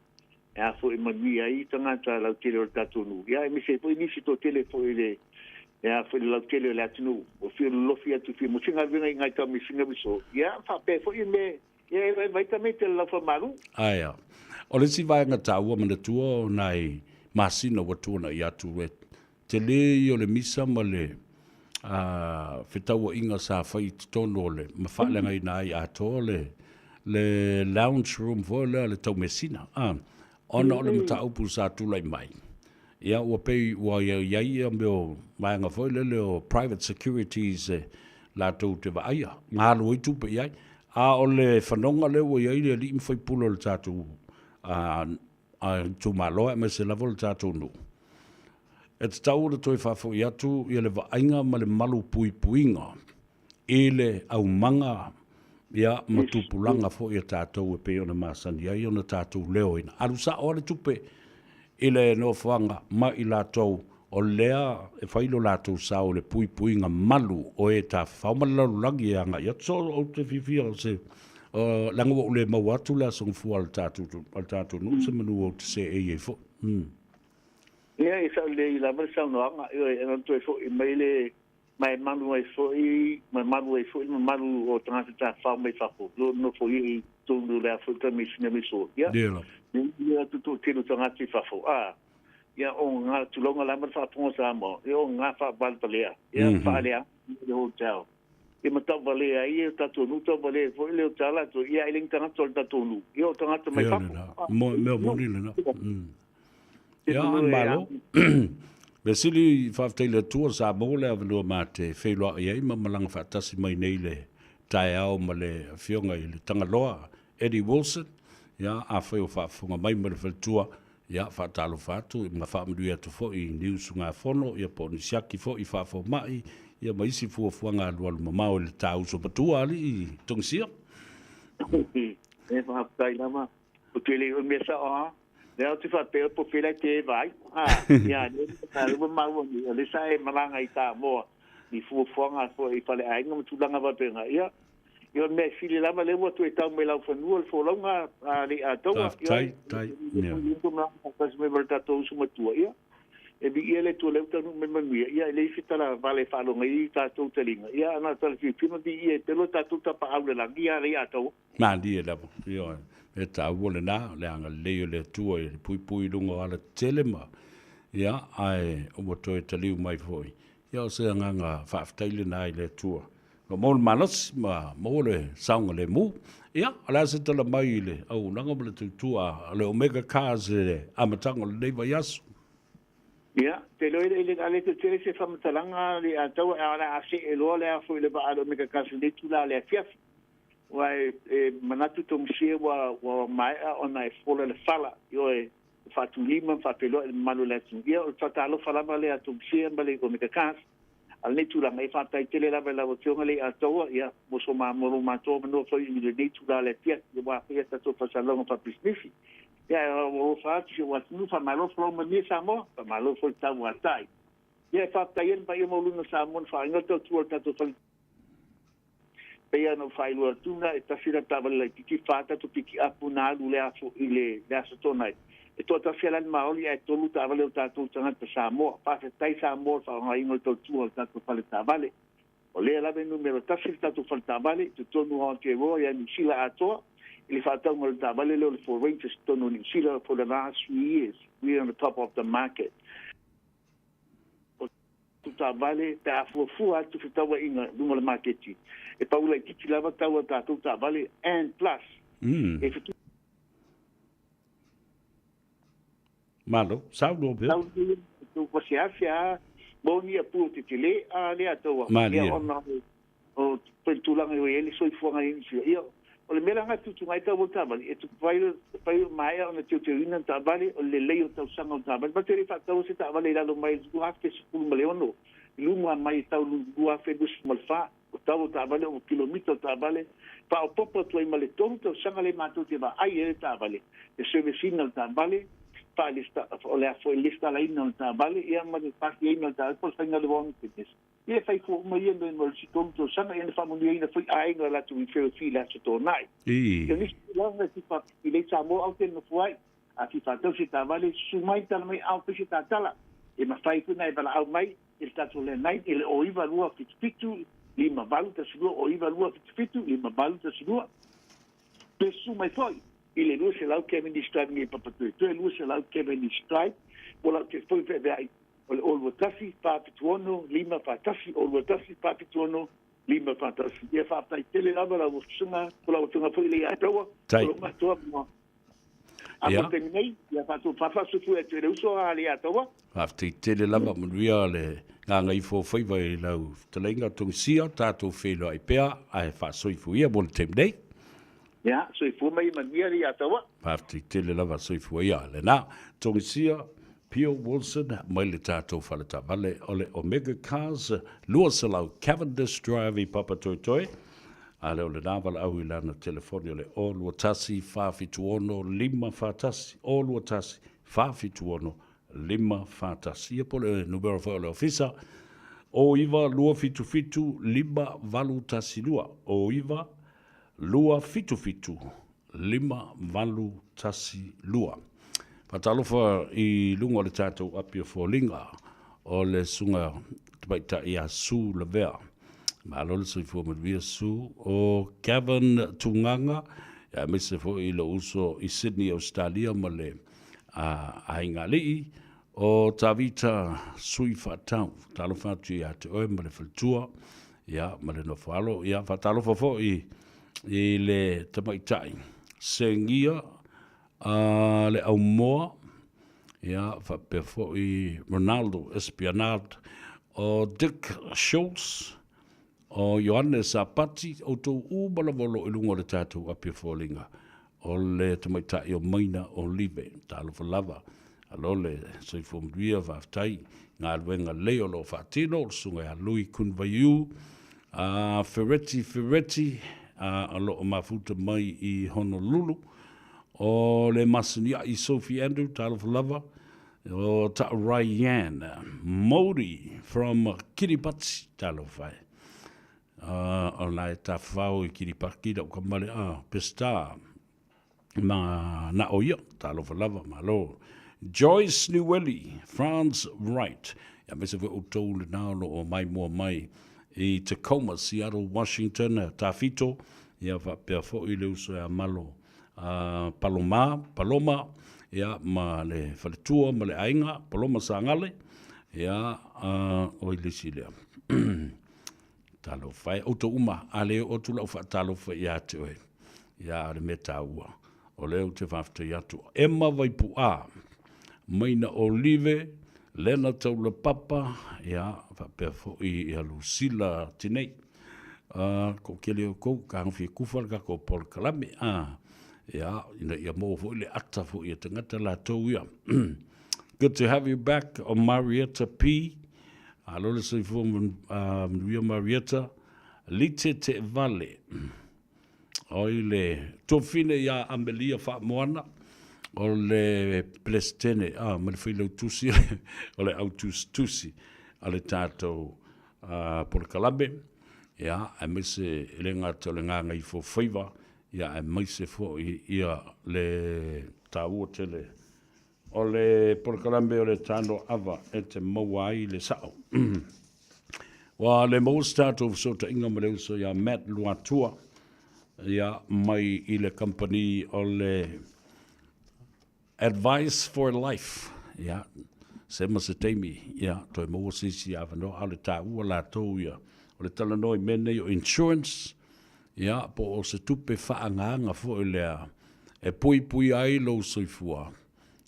e a foi manuia ai tagata lautele o le tatou nuu, ia aemaise ai foi nisi toatele foi le e a foi le lautele o le atunuu ua fia lolofi atu fia mo se galuega i ngai taumeasina uiso, ia faapea foi me. Ia e vaita mai te laufa malu. Ae a. O le isi vaega taua manatua o nai masina ua tuanai atu e tele ia o le misa ma le fetauaiga sa fai i totonu o le ma faaleagaina ai atoa le le lounge room foi lea le Taumeasina a ona o le mataupu sa tulai mai. Ia ua pei ua i ai ia mea o vaega foi lele o private securities e latou te vaaia, ma alu ai tupe i ai. A o le fanoga lea ua i ai le alii ma faipule o le tatou itumalo aemaise lava o le tatou nuu, e tatau ona toe faafoi atu ia le vaaiga ma le malu puipuiga i le aumaga ia ma tupulaga foi a tatou e pei ona masani ai ona tatou leoina. Alu sao lava le tupe i le nofoaga ma i latou o lea e fai lo latou sao i le puipuiga malu o e tafafao ma le lalolagi e agai atu. So, ou te fiafia o se leaga ua ou le maua atu le Aso Gafua a le tatou nuu se manu ou te seei ai foi. Ia, e sao lelei lava le saunoaga, ioe, e ona toe foi mai le Ma e malu ai foi, ma malu ai foi le mamalu o tagata tafafao mai fafo, o lo o nofo i totonu o le a foi Kamisina Resort. Ia, ia atu toatele o tagata i fafo, a, ia, o ngā tulaga lava le faafofoga Samoa, ia, o ngā faavalevalea, ia, faaleaga le hotel. Ia ma tauvalea ai o tatou nuu, tauvalea ai foi le hotel latou, ia, e le ni tagata o le tatou nuu, ia, o tagata mai fafo. Mea moni lena. Ia, malo. Mea sili, faafetai i le Atua sa maua le avanoa ma te feiloai ai ma malaga faatasi mai nei le taeao ma le Afioga i le Tagaloa Eddie Wilson. Ia, afai o faafofoga mai ma le faletua, ia, faatalofa atu ma faamanuia atu foi i ni usugafono, ia po o ni siaki foi faafomai, ia ma isi fuafuaga alualu mamao i le ta uso matua alii Togisia. E faafetai lava. Ou te le o mea sao lava. Lea ou te faapea po o fea la e te eva ai. Ha, ia, lea ua maua nei, o lea sa e malaga i Samoa i fuafuaga foi i faleaiga ma tulaga faapena. Ia, ia o le mea e sili lava lea ua toe tau mai laufanua le folauga a le Atoa. Faafetai, tai. Ia, faatasi mai ma le tatou uso matua. Ia, e viia le Atua o lea ua taunuu mai manuia. Ia, e leai se tala vale e faalogo ai i tatou taliga. Ia, ana tala fiafia ma viia e pelo tatou tapaau i le lagi, ia le Atoa. Malie lava, ioe, e taua lena, le agalelei o le Atua i le puipui i luga o alatetele ma, ia, ae ua toe taliu mai foi. Ia, o se agaga faafetai lena i le Atua. Ua maua le malosi ma maua le saogalemu. Ia, o le a se tala mai i le auaunaga ma le tautua a le Omega Cars i le amataga o lenei vaiaso? Ia, te iloa e le a le toe tele se faamatalaga le Ataua, a o le a see loa le a foi le vaa a le Omega Cars i lenei itula o le afiafi. Aua e manatu Tomusia ua ua maea ona e fola le fala, ioe, e faatulima ma faafeiloai i le mamalu o le atunuu. Ia, o le faatalofa lava lea a Tomusia ma le Omega Cars. A o lenei tulaga, e faafetai tele lava i lau Afioga le Atoa, ia, mo so ma mo lo matou avanoa foi i lenei itula o le afiafi, aua foi a tatou faasalalauga faapisinisi. Ia, e alofa atu si ou atunuu, faamalo folau manuia Samoa, faamalo foi le tauatai. Ia, e faafetai ai le paia maualuga o Samoa na faaoga le tautua o le tatou fale. Pei lava ona ou faailoa atu na e tasi lana taavale laitiiti, fa tatou pikiapu na alu le aso i le le Aso Toonai. E toatasi lava la le Maori ae tolu taavale o tatou tagata Samoa. Faafetai Samoa i le faaaogaina o le tautua o le tatou fale taavale. O lea lava e numera tasi le tatou fale taavale i totonu o Aotearoa ia Niu Sila atoa i le faatauga o le taavale lea o le Ford Rangers i totonu o Niu Sila for the last few years. We are on the top of the market. O taavale pe a fuafua atu fetauaiga i luga o le maketi, e pau laitiiti lava tau a tatou taavale and plus e fetu. Malo, saunoa pea. Tau nei tou pasiasia a moni a pua tetele a lea taua ia ona o le tulaga i ai le soifuaga i nisi. Ia, o le mea la na tutuga ai tau o taavale, e fai fai maea ona teuteuina taavale, o le lelei o tausaga o taavale. Ma te le faataua se taavale i lalo mai i le 2016, i luma mai i tau 2024, o tau o taavale, o kilomita o taavale, faaopoopo atu ai ma le 3 tausaga lea matou te vaai ai le taavale, le service ina o le taavale, faalista, o le a foi lesitalaina o le taavale, ia ma le pasiaina o le taavale, po o le faiga o le warranty fitness. Ia e fai fua uma ia mea mo le isi 3 tausaga, ia na faamanuiaina foi aiga o latou i Feofī i le Aso Toonai. Ia nisi tulaga e fia i lei Samoa au te nofo ai, a fia faatau se taavale, susu mai tala mai ao fai se tatala, e mafai foi ona e valaau mai i le tatou landline i le 09277 5812, 09277 5812. Toe susu mai foi i le 200 Cavendish Drive nei i Papatoetoe, 200 Cavendish Drive, mo lau telefoni feaveai o le 021 476 541, 021 476 541. Ia faafetai tele lava lau Susuga, po lau Afioga foi Leiataua, Tai. o lou matoa ma A Ia. mo le taimi nei, ia faafasufu atu e le uso a Leiataua. Faafetai tele lava, manuia le gagaifo o faiva i lau fetalaiga Togisia, tatou feiloai pea ae faasoifua ia mo le taimi nei. Ia, soifua ma ia manuia Leiataua. Faafetai tele lava, soifua ia. Lena, Togisia Pio Wilson mai le tatou faletaavale o le Omega Cars 200 Cavendish Drive i Papatoetoe. A lea o lena valaau i lana telefoni o le 021 476 541, 021 476 541. Ia po o le numera foi o le ofisa, 09 277 5812, 09 277 5812. Faatalofa i luga o le tatou api o foliga o le susuga tamaitai ia Sue Lavea. Malo le soifua manuia Sue. O Gavin Tugaga, aemaise foi i lou uso i Sydney, Australia ma le aigaalii. O Tavita Sui Faatau, talofa atu ia te oe ma le faletua, ia, ma le nofoalo. Ia, faatalofa foi i le tamaitai Segia a le Aumoa, ia, faapea foi Ronaldo Espionard, o Dick Schultz, o Ioane Sapati, outou uma lava o lo o i luga o le tatou api o foliga, o le tamaitai o Maina Olive. Talofa lava. Alo le soifua manuia, faafetai i galuega lelei o lo o faatino, o le Susuga ia Lui Kunvaiu, a Fereti Fereti, a o lo o mafuta mai i Honolulu, o le masiniai Sophie Andrew, talofa lava, o Ta'Ryan Modi from Kiribati, talofa e. O la e tafafao i Kiribati lau kamale a Pesita ma na o ia, talofa lava, malo. Joyce Niueli, Franz Wright, aemaise foi outou lena o lo o maimoa mai i Tacoma, Seattle, Washington, Tafito, ia faapea foi le uso ia Malo a Paloma, Paloma, ia ma le faletua ma le aiga, Paloma Sagale, ia, o i le isi lea. Talofa e, outou uma, a le oo atu lau faatalofa ia te oe, ia o le mea taua, o lea ou te faafetai atu. Emma Vaipu'a, Maina Olive, Lena Taulapapa, ia, faapea foi ia Lucilla Tinei. Ko kele o kou, ka hangawhia kufa le kako polokalame, ia, ina ia maua foi le ata foi e tagata latou ia. Good to have you back, o Marietta P. Alo le soifua manuia Marietta, Lite Teevale. Oi le tuafine ia Amelia Faamoana, o le Peresetene, ma le Failautusi o le au tusitusi a le tatou polokalame, ia, aemaise e le gata o le gagaifofaiva, ia, aemaise foi ia le taua tele O le polokalame o le Tano Ava e te maua ai le sao. Ua le maua se tatou fesootaiga ma le uso ia Matt Luatua, ia, mai i le kamupani o le Advice for Life. Ia, se ma se taimi, ia, toe maua se isi avanoa, a o le taua latou ia, o le talanoa i mea nei o insurance, ia, po o se tupe faaagaaga foi lea e puipuia ai lou soifua,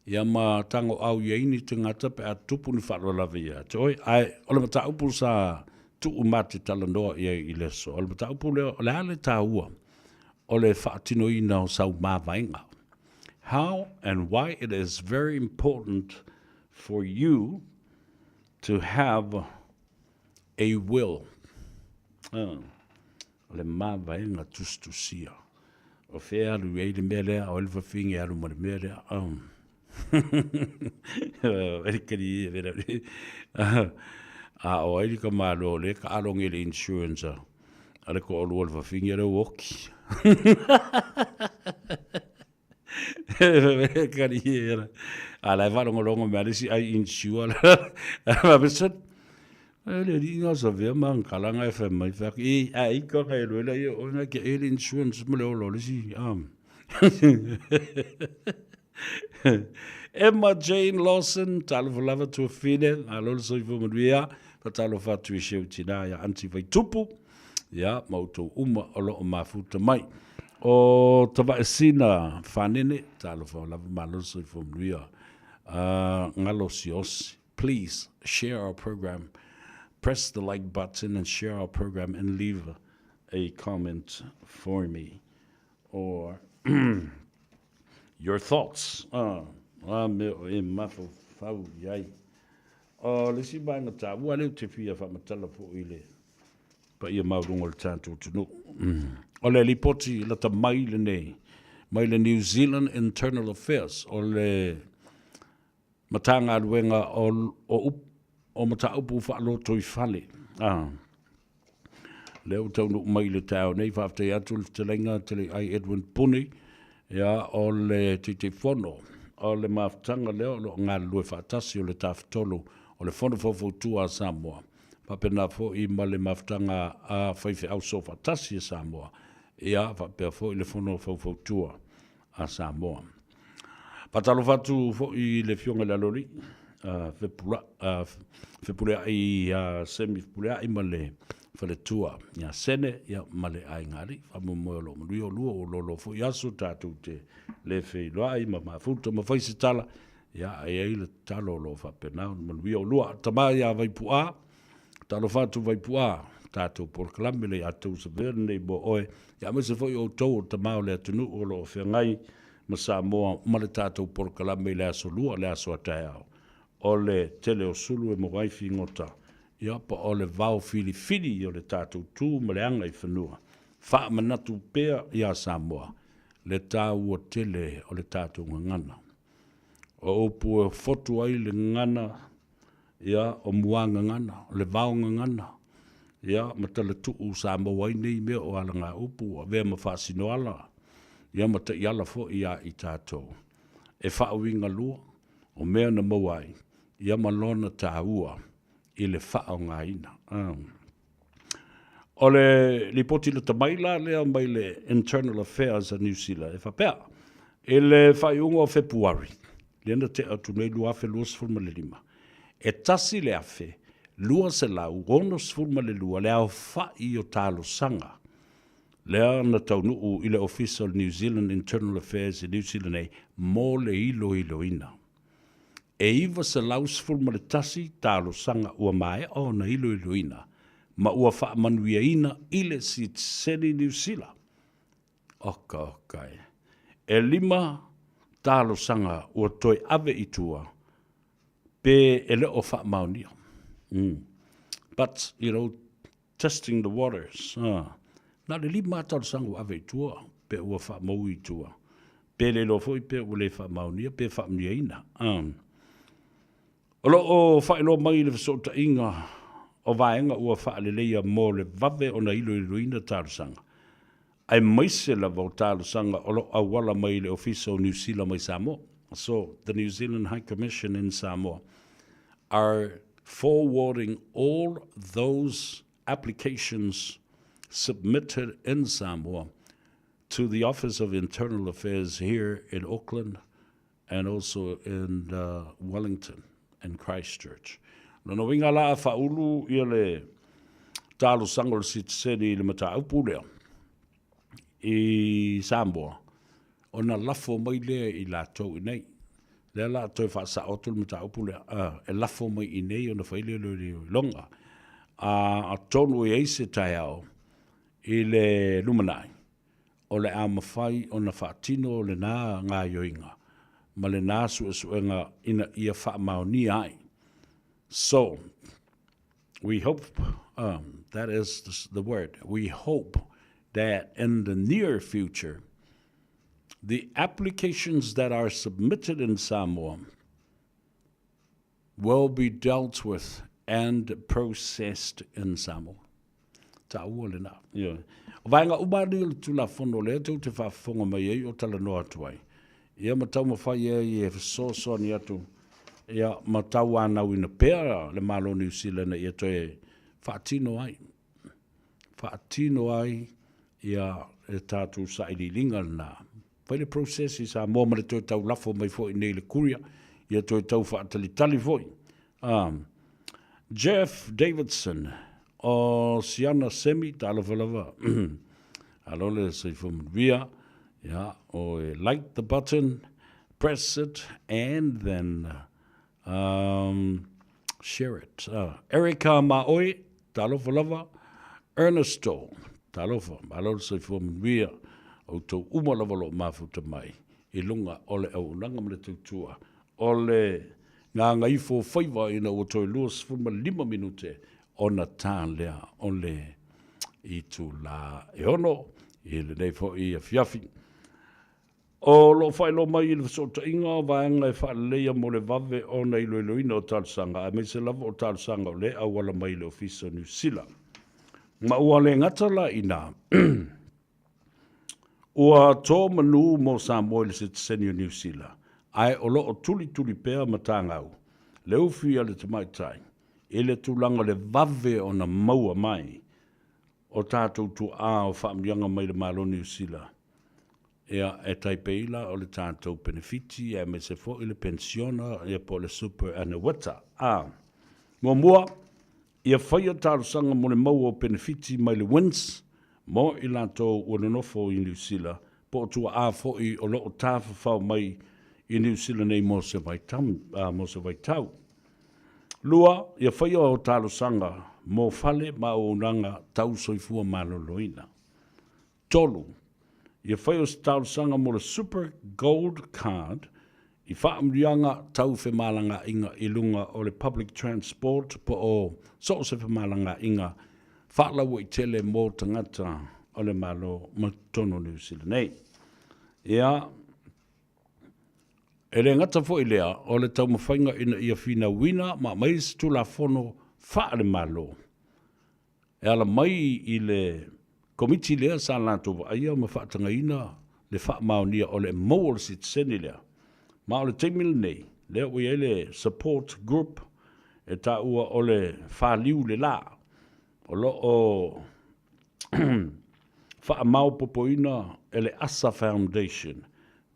ia ma tagoau i ai ni tagata pe a tupu ni faalavelave ia te oe. Ae o le mataupu sa tuu ma te talanoa i ai i le aso, o le mataupu lea, o le a le taua o le faatinoina o sau mavaega? How and why it is very important for you to have a will. O le mavaega tusitusia. O fea e alu i ai le mea lea, o ai le fafine e alu ma le mea lea. A o ai le tamaloa o lea e taaloge i le insurance a le toalua o le fafine lea ua oti. A la e faalogologo mai a le isi ai insure. E le alii na sa vea ma kala nga e fai mai fai atu, e a ika ka e loela ia oe nga ke e le insurance ma le ola o le isi. Emma Jane Lawson, talofa lava tuafine, malo le soifua manuia, faatalofa atu i si ou tinā ia Aunty Vaitupu, ia, ma outou uma o lo o mafuta mai. O Tavaesina Fanene, talofa lava, malo le soifua manuia. Uh, ngalo siosi. Please share our program. Press the like button and share our program and leave a comment for me or your thoughts. Ah, a mea o e mafaufau i ai. O le isi vaega taua lea ou te fia faamatala foi i le paia maualuga o le tatou atunuu. O le lipoti lata mai lenei mai le New Zealand Internal Affairs, o le Matagaluega o, o, o Mataupu Faalotoifale. Ah. Lea ua taunuu mai i le taeao nei, faafetai atu le fetalaiga Teleiai Edwin Puni, ia, o le Taitaifono o le mafutaga lea o lo o galulue faatasi o le Tafatolu o le Fono Faufautua a Samoa, faapena foi ma le mafutaga a Faifeau Soofaatasi a Samoa, ia, faapea foi le Fono Faufautua a Samoa. Faatalofa atu foi i le Afioga i le Aloalii, Fepuleai ia Semi Fepuleai ma le faletua ia Sene ia ma le aiga alii. Faamoemoe o lo o manuia oulua, ua loaloa foi aso tatou te le feiloai ma mafuta ma fai se tala, ia ae i ai le tatalo o lo o faapena ona manuia oulua. Tama ia Vaipu'a, Talofa atu Vaipu'a, tatou polokalame le ia tou savea lenei mo oe, ia aemaise foi outou o tama o le atunuu o lo o feagai ma Samoa ma le tatou polokalame i le aso Lua, le aso a taeao. O le tele o sulu e maua ai figota, ia po o le vao filifili o le tatou tu ma le aga i fanua. Faamanatu pea ia Samoa le taua tele o le tatou gagana. O upu e fotu ai le gagana ia, o Muagagana, o le Vaogagana, ia, ma talatuu sa maua ai nei mea o alagaupu ua avea ma faasinoala, ia, ma taiala foi ia i tatou. E faauigalua, o mea na maua ai, ia, ma lona taua i le faaaogaina. O le lipoti lata mai la lea mai le Internal Affairs a Niu Sila e faapea, i le faaiuga o Fepuari, lea na tea atu nei 2025, e 1,262 le aofai o talosaga lea na taunuu i le Ofisa o le New Zealand Internal Affairs i Niu Sila nei mo le iloiloina. E 911 talosaga ua maea ona iloiloina ma ua faamanuiaina i le sitiseni Niu Sila. Oka oka e. E lima talosaga ua toe ave i tua pe e le o faamaonia. Mm. But, you know, testing the waters. Ah. Na o le lima lava talosaga ua ave i tua pe ua faamau i tua. Pe le iloa foi pe ua le faamaonia pe faamanuiaina. Ah. O lo o faailoa mai le fesootaiga o vaega ua faaleleia mo le vave ona iloiloina talosaga, aemaise lava o talosaga o lo o auala mai i le Ofisa o Niu Sila mai Samoa. So, the New Zealand High Commission in Samoa are forwarding all those applications submitted in Samoa to the Office of Internal Affairs here in Auckland and also in Wellington and Christchurch. Lona uiga la a faaulu ia le talosaga o le sitiseni i le mataupu lea i Samoa, ona lafo mai lea i latou i nei. Lea la toe faasao atu le mataupu lea, e lafo mai i nei ona fai lea o le iloiloga. Atonu e i ai se taeao i le lumanai, o le a mafai ona faatino lena gaoioiga ma lena suesuega ina ia faamaonia ai. So, we hope, um, that is the, the word, we hope that in the near future, the applications that are submitted in Samoa will be dealt with and processed in Samoa. Taua lena. Ioe. O vaega uma nei o le Tulafono lea tou te faafofoga mai ai o talanoa atu ai, ia ma taumafai ai e fesoasoani atu ia ma tauanauina pea le Malo o Niu Sila ina ia toe faatino ai, faatino ai ia le tatou sailiiliga lena. Fai le process i Samoa ma le toe tau lafo mai foi nei i le courier, ia toe tau faatalitali foi. Jeff Davidson o Siana Semi, talofa lava. Alo le soifua manuia. Ia, o e like the button, press it and then share it. Erica Maoi, talofa lava. Ernesto, talofa, malo le soifua manuia. Outou uma lava o lo o mafuta mai i luga o le auaunaga ma le tautua o le gagaifo o faiva ina ua toe 25 minute ona ta lea o le itula e 6 i lenei foi afiafi. O lo o faailoa mai i le fesootaiga o vaega e faaleleia mo le vave ona iloiloina o talosaga, aemaise lava o talosaga o lea e auala mai i le Ofisa o Niu Sila. Ma ua le gata la i ina, ua to manu mo Samoa i le sitiseni o Niu Sila, ae o lo o tulituli pea matagau le ufi a le tamaitai i le tulaga o le vave ona maua mai o tatou tuaa o faamanuiaga mai le Malo o Niu Sila. Ia, e tai pei la o le tatou penefiti aemaise foi le penisiona ia po o le superannuita. A. Muamua, ia faia talosaga mo le maua o penefiti mai le WINZ mo i latou ua nonofo i Niu Sila po o tuaa foi o lo o tafafao mai i Niu Sila nei mo se mo se vaitau. 2, ia faia o talosaga mo fale ma auaunaga tau soifua maloloina. 3, ia faia o se talosaga mo le Super Gold Card i faamanuiaga tau femalagaaiga i luga o le public transport po o so o se femalagaaiga faalauaitele mo tagata o le Malo ma totonu o Niu Sila nei. Ia, e le gata foi i lea, o le taumafaiga ina ia finauina ma aumai se Tulafono faale-Malo e ala mai i le Komiti lea sa latou vaaia ma faatagaina le faamaonia o le maua o le sitiseni lea. Ma o le taimi lenei, lea ua i ai le support group e taua o le Faliu le La, o lo o faamaopoopoina e le ASSA Foundation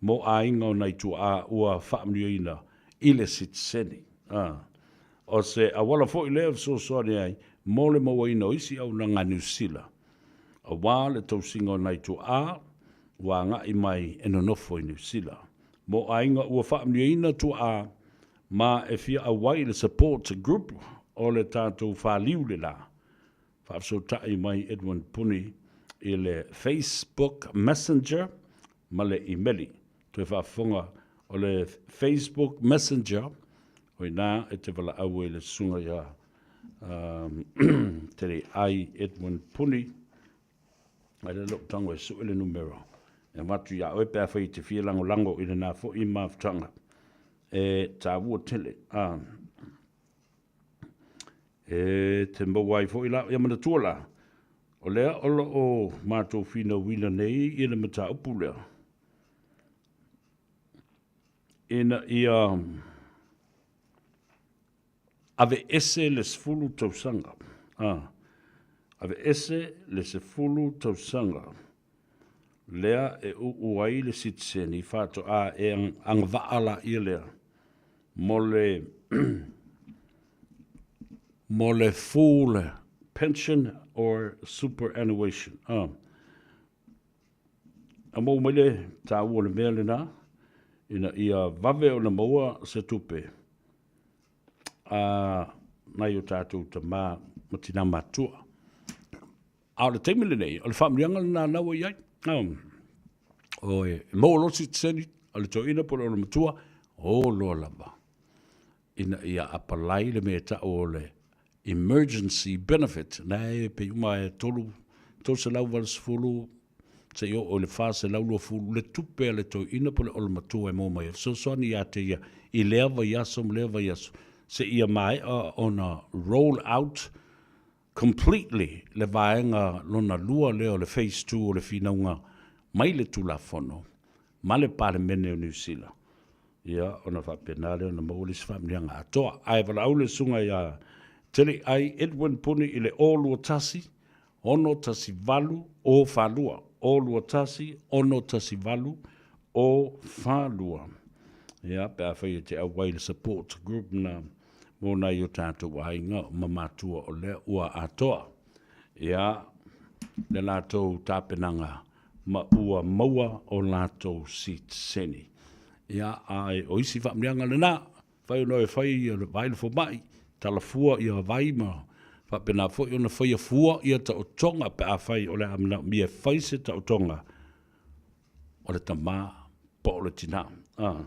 mo aiga o nai tuaa ua faamanuiaina i le sitiseni. O se auala foi lea e fesoasoani ai mo le mauaina o isi auaunaga a Niu Sila, aua le tausiga o nai tuaa ua agai mai e nonofo i Niu Sila. Mo aiga ua faamanuiaina tuaa ma e fia auai i le support group o le tatou faliu le la, faafesootai mai Edwin Puni i le Facebook Messenger ma le imeli. Toe faafofoga, o le Facebook Messenger, o i ina e te valaau ai i le susuga ia Teleiai Edwin Puni, ai lea lou tago e sue le numera e avatu ia oe pe afai e te fia lagolago i lena foi mafutaga e taua tele. E te maua ai foi la, ia manatua la, o lea o lo o matou finauina nei i le mataupu lea, ina ia aveese le 10 tausaga, aveese le 10 tausaga lea e uu ai le sitiseni faatoa e agavaa laia lea mo le mo le full pension or superannuation. A maua mai le taua o le mea lena, ina ia vave ona maua se tupe a nai o tatou tama ma tina matua. A o le taimi lenei, o le faamanuiaga lena na ua i ai. O e maua loa sitiseni a le toeaina po o le olomatua, o loa lava ina ia apalai le mea e tau o le emergency benefit, na e pei uma e 380 seia oo i le 420 le tupe a le toeaina po o le olomatua e maua mai ai. Fesoasoani ia te ia i lea vaiaso ma lea vaiaso seia maea ona roll out completely le vaega lona lua lea o le Phase 2 o le finauga mai le Tulafono ma le Palemene o Niu Sila, ia ona faapena lea ona maua le isi faamanuiaga atoa. Ae valaau le Susuga ia Teleiai Edwin Puni i le 021 618 042, 021 618 042. Ia, pe afai e te auai i le support group na mō nai o tātou aiga ma matua o lea ua atoa. Ia, le latou tapenaga ma ua maua o latou sitiseni. Ia, ae o isi faamanuiaga lena, fai ona e fai ia le vai le fomai, talafua ia vai ma faapena foi ona faia fua ia taotoga pe afai o le a manaomia e fai se taotoga o le tama po o le tina. Ah.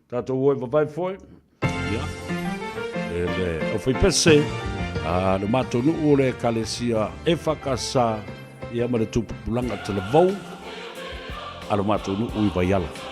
Tatou o e vavae foi, ia, e le aufaipese, a le matou nuu o le Ekalesia EFKS, ia ma le tupupulaga talavou a lo matou nuu i Vaiala.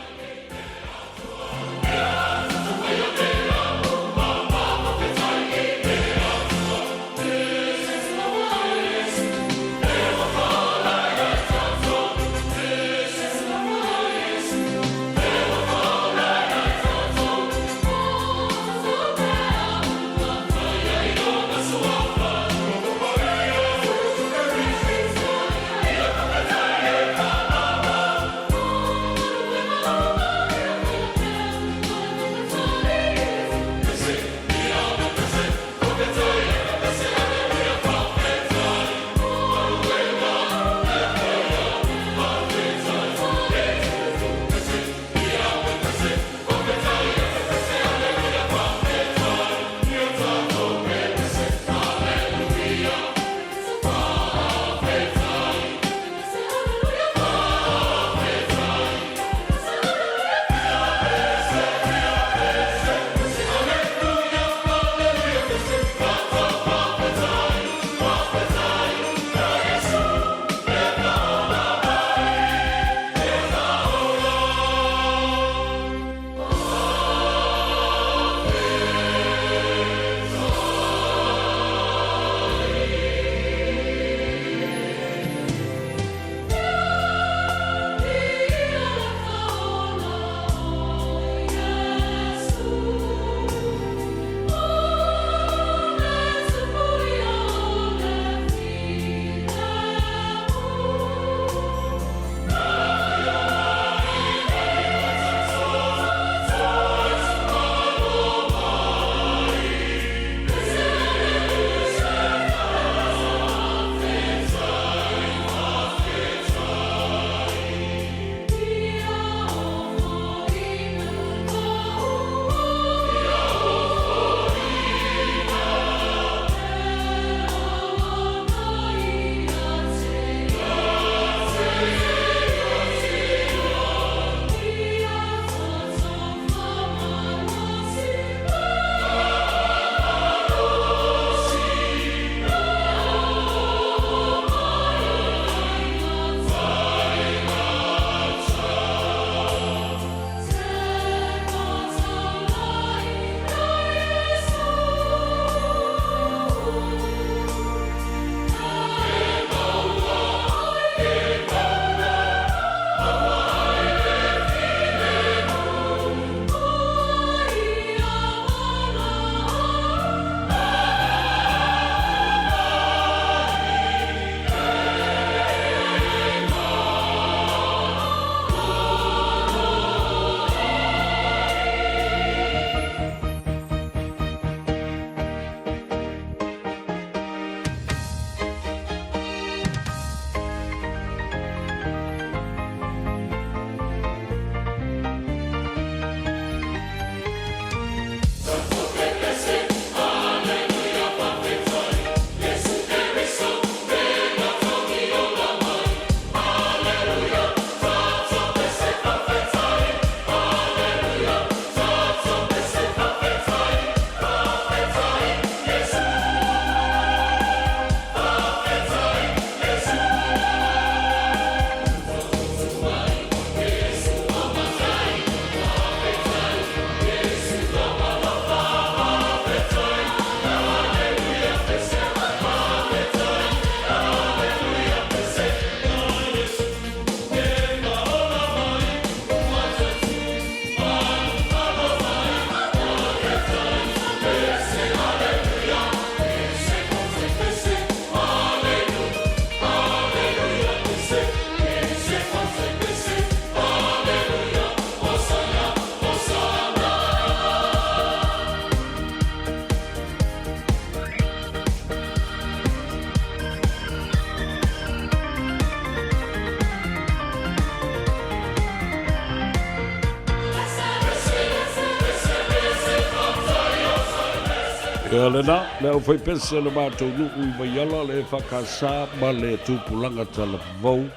Ia lena, le aufaipese o le matou nuu i Vaiala, le EFKS ma le Tupulaga Talavou,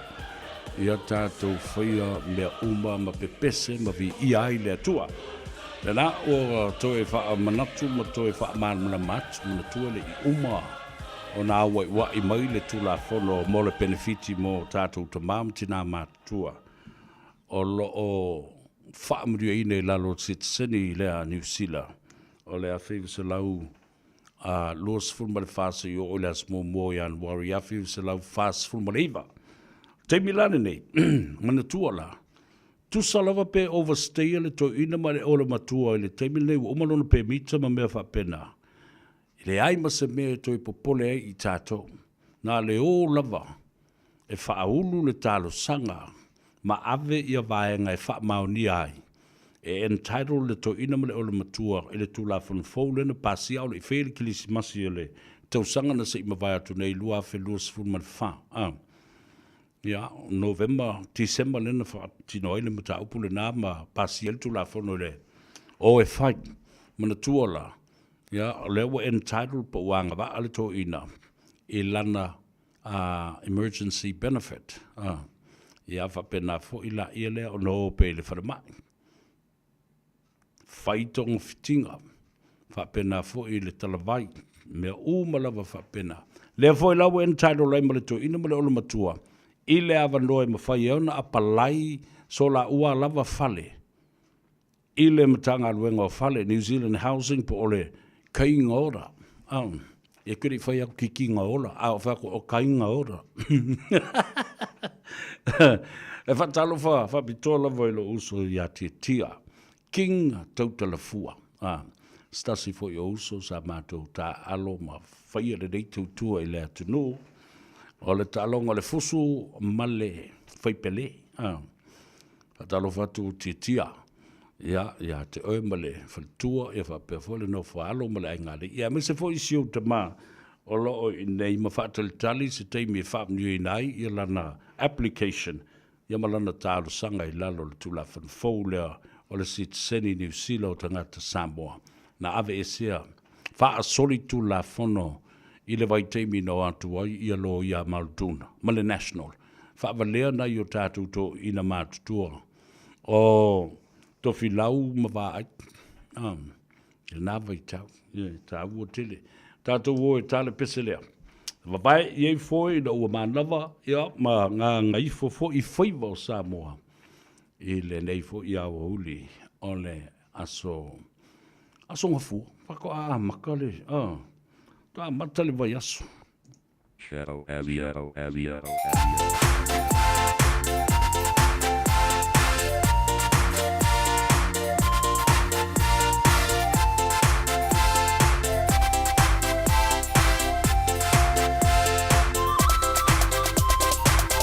ia tatou faia mea uma ma pepese ma viia ai le Atua. Lena, ua toe faamanatu ma toe faamalamalama atu, manatua le i uma ona auaiuai mai le Tulafono mo le penefiti mo tatou tama ma tina matutua o lo o faamanuiaina i lalo o le sitiseni lea a Niu Sila o le 1924 seia oo i le aso muamua o Ianuari 1949. Taimi la lenei, manatua la, tusa lava pe overstay le toeaina ma le ole matua i le taimi lenei ua uma lona pemita ma mea faapena, e leai ma se mea e toe popole ai i tatou. Na le o lava e faaulu le talosaga ma ave ia vaega e faamaonia ai e entitle le toeaina ma le olematua i le Tulafono fou lea na pasia a o le i faia le Kilisimasi o le tausaga na se i mavae atu nei 2024. A. Ia, Novema, Tesema lea na faatino ai le mataupu lena ma pasia ai le Tulafono i le o e fai. Manatua la, ia, o lea ua entitle po ua agavaa le toeaina i lana emergency benefit, ia faapena foi laia lea ona o pea i le falemai, fai togafitiga, faapena foi i le talavai, mea uma lava faapena. Lea foi la ua entitle ai ma le toeaina ma le olomatua i le avanoa e mafai ai ona apalai so laua lava fale i le Matagaluega o Fale, New Zealand Housing po o le Kaiga Ora. Ia ke le i fai atu kikiga ola, a o fai atu o kaiga ora. E faatalofa faapitoa lava i lou uso ia Tiatia, King Tautalafua. Se tasi foi o uso sa matou taaalo ma faia lenei tautua i le atunuu, o le taaloga o le fusu ma le faipele. Faatalofa atu Tiatia, ia, ia te oe ma le faletua, ia faapea foi le nofo a alo ma le aigalei, ia aemaise foi si ou tama o lo o i inei ma faatalitali se taimi e faamanuiaina ai ia lana application ia ma lana talosaga i lalo o le Tulafono fou lea o le Sitiseni Niu Sila o Tagata Samoa na aveesea faasolitulafono i le vaitaimi na o atu ai ia Loia Muldoon ma le National faavalea nai o tatou toeaiina matutua o Tofilau ma Vaai i lena vaitau. E taua tele. Tatou o e ta le pese lea. Vavae i ai foe ina ua manava ia, ma gagaifo foi i faiva o Samoa i lenei foi aoauli o le aso aso Gafua. Faatoa amata le, faatoa amata le vaiaso.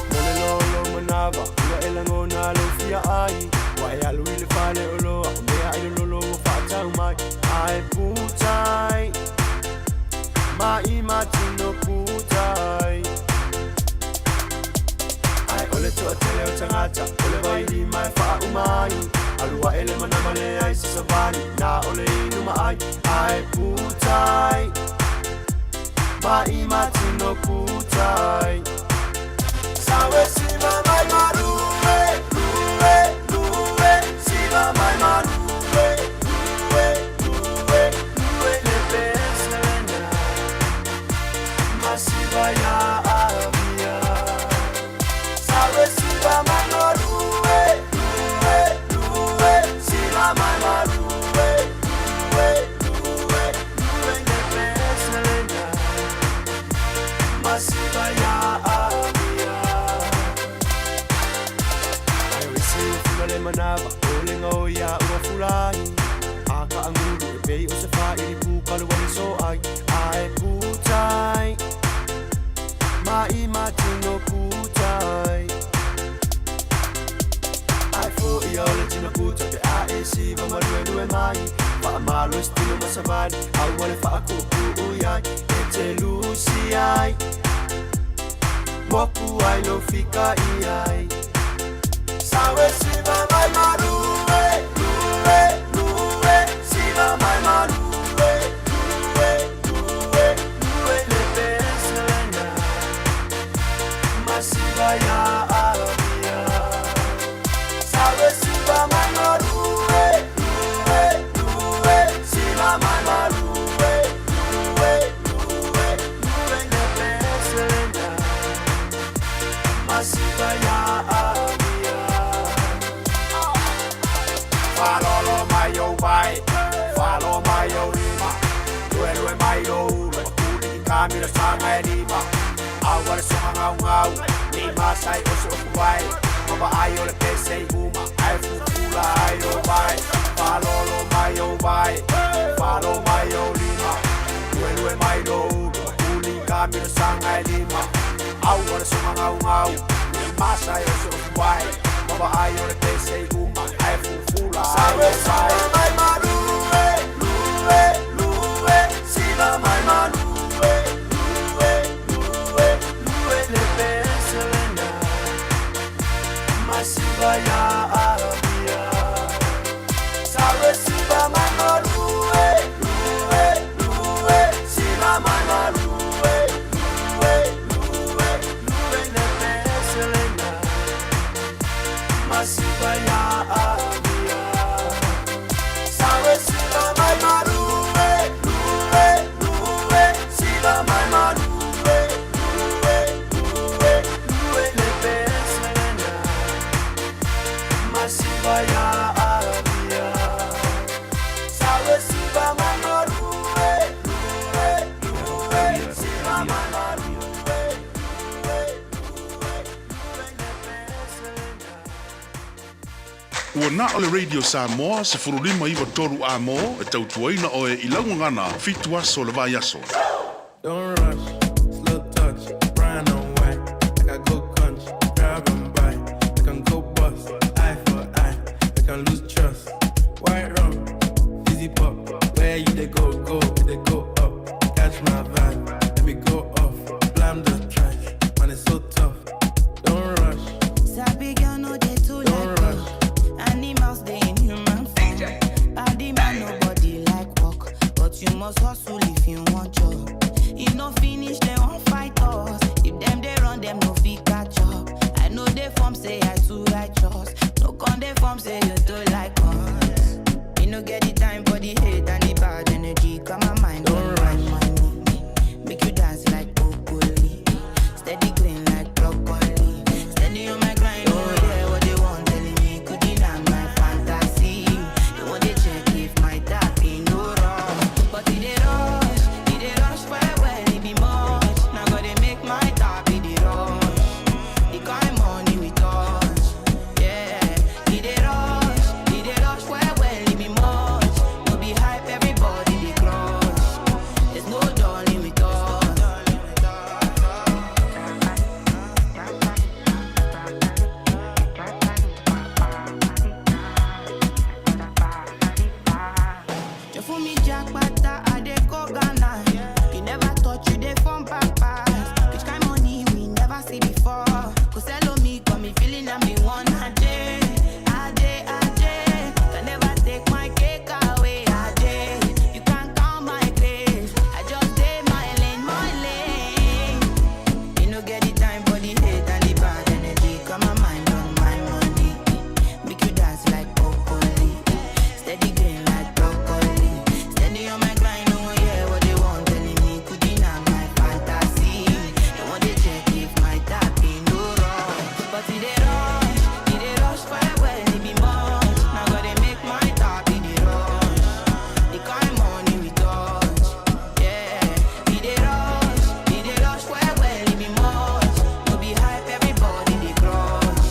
Mo le lolo manava ua e lagona lou fia ai Ua e alu i le fale oloa o mea ai lololo ua faatau mai Ae putai Mai matino putai Ai o le toatele o tagata o le vailima e faauma ai Alu ae le manava leai se savali na o le inu ma ai Ae putai Mai matino putai Sawe siva mai marue Rue, rue, siva mai marue Rue, rue, rue le pese lena Masiva ya avia Sawe siva mai marue Rue, rue, siva mai marue Rue, rue, rue le pese lena Masiva ya avia Ai o isi ua fula le manava O le ngao ia ua fulai A ka angulu e pei o se whairi pū kalu wale so ai Ai putai Mai matino putai Ai fo ia o le tino puta pe a e siva ma lue lue mai Wha amalo e stilo masavali Au wale wha akupu ui ai E te lusi ai Moku ai lo fika i ai Sawe siva mai marue Lue, lue, siva mai marue Lue, kamilosaga e lima Aua le soga gaugau Nei masai o se ofu ai Ma vaai o le pese i uma Ae fufula ai o vai Faalolo mai o vai Falo mai o lima Luelue mai lo ulu Uli kamilosaga e lima Aua le soga gaugau Nei masai o se ofu ai Ma vaai o le pese i uma Ae fufula ai o vai Mai malue, lue, lue Siva mai malue, lue, lue, lue Le pese lena Masiva ya Arabia Sawe siva mai malue, lue, lue Siva mai malue, lue, lue, lue Le pese lena Masiva ya Arabia Sawe siva mai malue, lue, lue Siva mai malue, lue, lue, lue Le pese lena Masiva ya Arabia Sawe siva mai malue, lue, lue Siva mai malue, lue, lue, lue Le pese lena Ua na o le Radio Samoa 1593 amo e tautuaina oe i laugagana 7 aso o le vaiaso. Don't rush, slow touch, brown and white. I can go country, grab and buy. I can go bust, eye for eye. I can lose trust. White rum, fizzy pop. Where you they go, go, you they go up. Catch my vibe, let me go off. Blam the trash, man, it's so tough. Don't rush, Sabi girl no dey too don't like rush. talk. Animals dey in human form. Body man nobody like work, but you must hustle if you want job. E no finish dem wan fight us. If dem dey run dem no fit catch up. I no dey form say I too righteous. No con dey form say you too like us. Me no get the time for the hate and the bad energy. Got my mind Don't on my rush. money. Make you dance like broccoli. Steady green like broccoli. Steady on my grind, oh yeah, what they want telling me. Could deny my fantasy. They want to check if my tap in no wrong. But it dey rush, it dey rush well, well, it be much. Now gotta make my tap, it dey rush. The kind money we touch, yeah. It dey rush, it dey rush well, well, it be much. No be hype, everybody dey crush. There's no darling with us. You fool me jackpata, I dey go Ghana. You never thought you dey form back pass. Which kind money we never see before. Cause hello me, got me feeling I'm the one. Ajay, Ajay, Ajay. Can never take my cake away. Ajay, you can't count my grace. I just dey my lane, my lane. You no get the time for the hate and the bad energy. Got my mind on my money. Make you dance like broccoli. Steady green like broccoli. Steady on my grind, oh yeah, what they want telling me. Could deny my fantasy. They want to check if my tap in no wrong. But it dey rush, it dey rush well, well, it be much. Now gotta make my tap, it dey rush. The kind money we touch, yeah. It dey rush, it dey rush well, well, it be much. No be hype, everybody dey crush.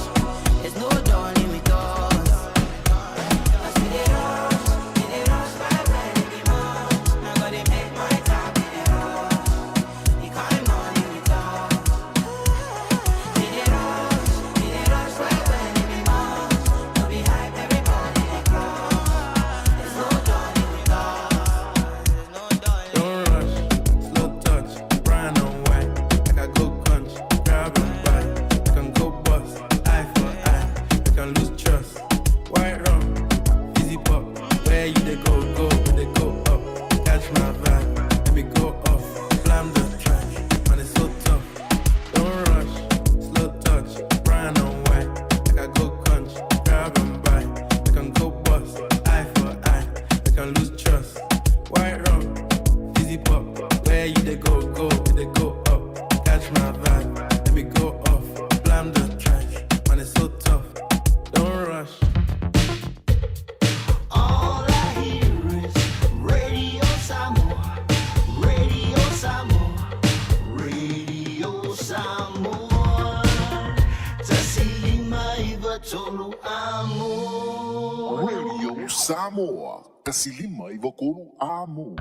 There's no darling with us. As we dey rush, we dey rush well, well, it be much. Now gotta make my tap, it dey rush. The kind money we touch. We dey rush, we dey rush well, well, it be much. No be hype, everybody dey crush. There's no darling with us. There's no darling. Don't rush, slow touch, brown and white. I can go country, grab and buy. I can go bust, eye for eye. I can lose trust. White rum, fizzy pop. Where you they go, go, they go up. Catch my vibe, let me go off. Blam the trash, man, it's so tough. Don't rush, slow touch, brown and white. I can go country, grab and buy. I can go bust, eye for eye. I can lose trust. White rum, fizzy pop. Where you they go, go, they go up. Catch my vibe, let me go off. Blam the trash, man, it's so tough. Don't rush. All I hear is Radio Samoa, Radio Samoa. Samoa, 1 5 93 Amo.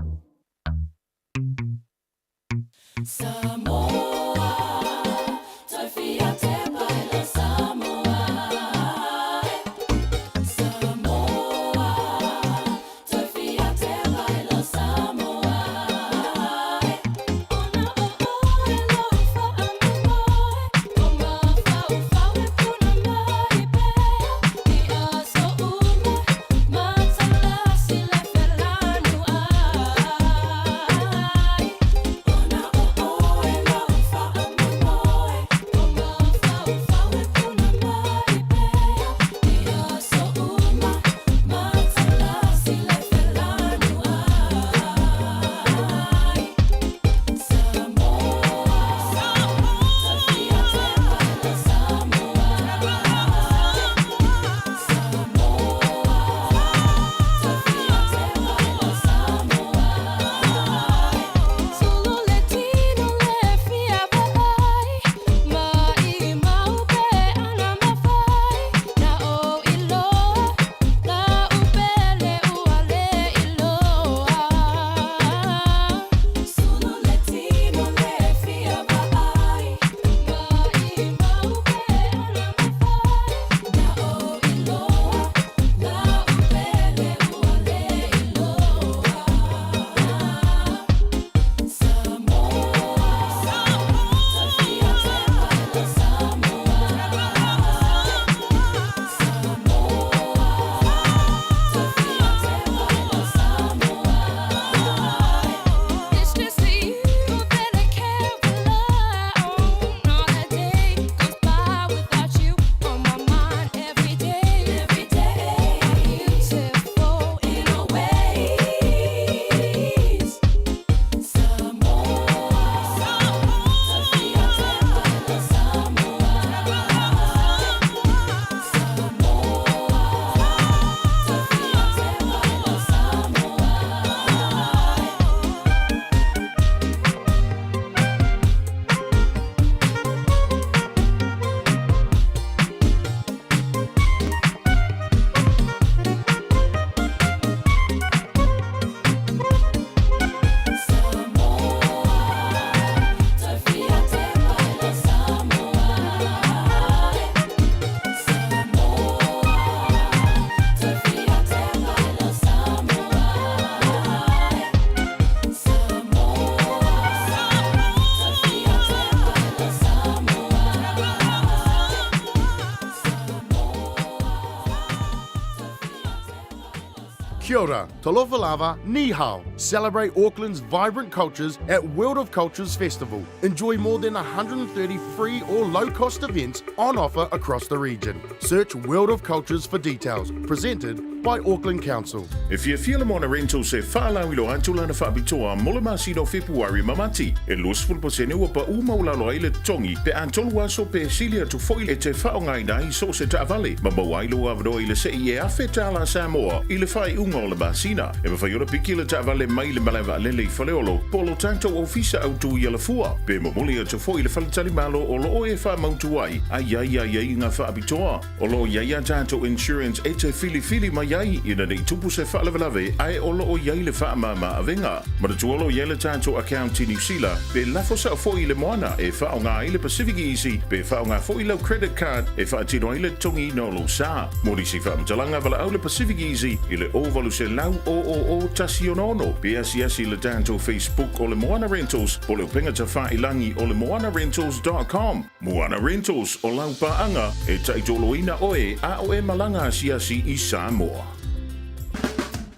Kia ora, talofa lava, ni hao. Celebrate Auckland's vibrant cultures at World of Cultures Festival. Enjoy more than 130 free or low-cost events on offer across the region. Search World of Cultures for details. Presented by Auckland Council. E fiafia le Moana Rentals e faalauiloa atu lana faapitoa mo le masina o Fepuari ma Mati. E 20% ua paʻu maualalo ai le totogi pe a tolu aso pe sili atu foi e te faaaogaina ai so o se taavale ma maua ai lou avanoa i le sei e $1,000 Samoa i le faaiuga o le masina. E mafai ona piki le taavale mai le malae vaalele i Faleolo po o lo tatou ofisa autu i Alafua pe momoli atu foi i le faletalimalo o lo o e faamautu ai a i ai aiaiga faapitoa. O lo o i ai a tatou insurance e te filifili mai ai ina ne i tupu se faalavelave ae o lo o i ai le faamama avega. Manatua o lo o i ai le tatou account i Niu Sila pe lafo sao foi i le moana e faaaoga ai le Pacific Easy pe faaaoga foi lau credit card e faatino ai le totogiina o lou sa. Mo nisi faamatalaga valaau le Pacific Easy i le 0800 000 166 pe asiasi i le tatou Facebook o le Moana Rentals po o le upega tafailangi o le moanarentals.com. Moana Rentals, o lau paaga e taitoloina oe a o e malaga asiasi i Samoa.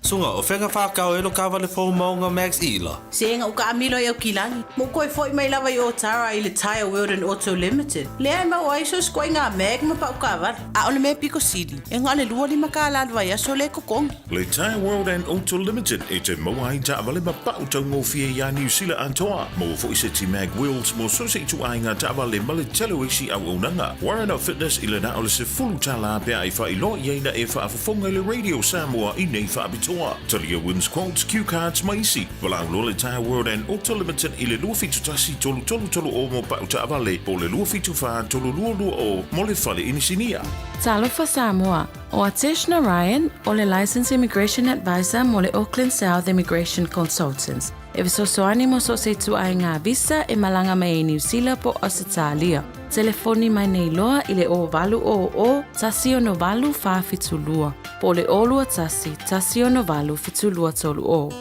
Suga, o fea whakao e lo kawale fou maunga Max Ila. Se ga uka amilo i Aukilani. Mo koe foi mai lava i Otara i le Tyre World and Auto Limited. Lea e mau ai so skoe ngā mag ma pau kawale. A o le mea piko sili. E ngā le lua lima ka la vai aso le kokongi. Le Tyre World and Auto Limited e te maua ai taavale ma pau taugofie iā Niu Sila atoa. Maua foi se ti mag wheels mo so se ituaiga taavale ma le tele o isi auaunaga. Warren Fitness i le na o le $10 pe a e faailoa i ai na e faafofoga i le Radio Samoa i nei faapitoa. faapitoa. Talia Wins Quotes, Cue Cards ma isi. Valaau loa le Tyre World and Auto Limited i le 271 3330 mo pau taavale po o le 274 3220 mo le fale inisinia. Talofa Samoa, ʻO Atesh Narayan, o le Licensed Immigration Advisor mo le Auckland South Immigration Consultants, e fesoasoani mo so o se ituaiga visa e malaga mai ai Niu Sila po o Ausetalia. Telefoni mai nei loa i le 0800 168 472 po o le 021 168 7230.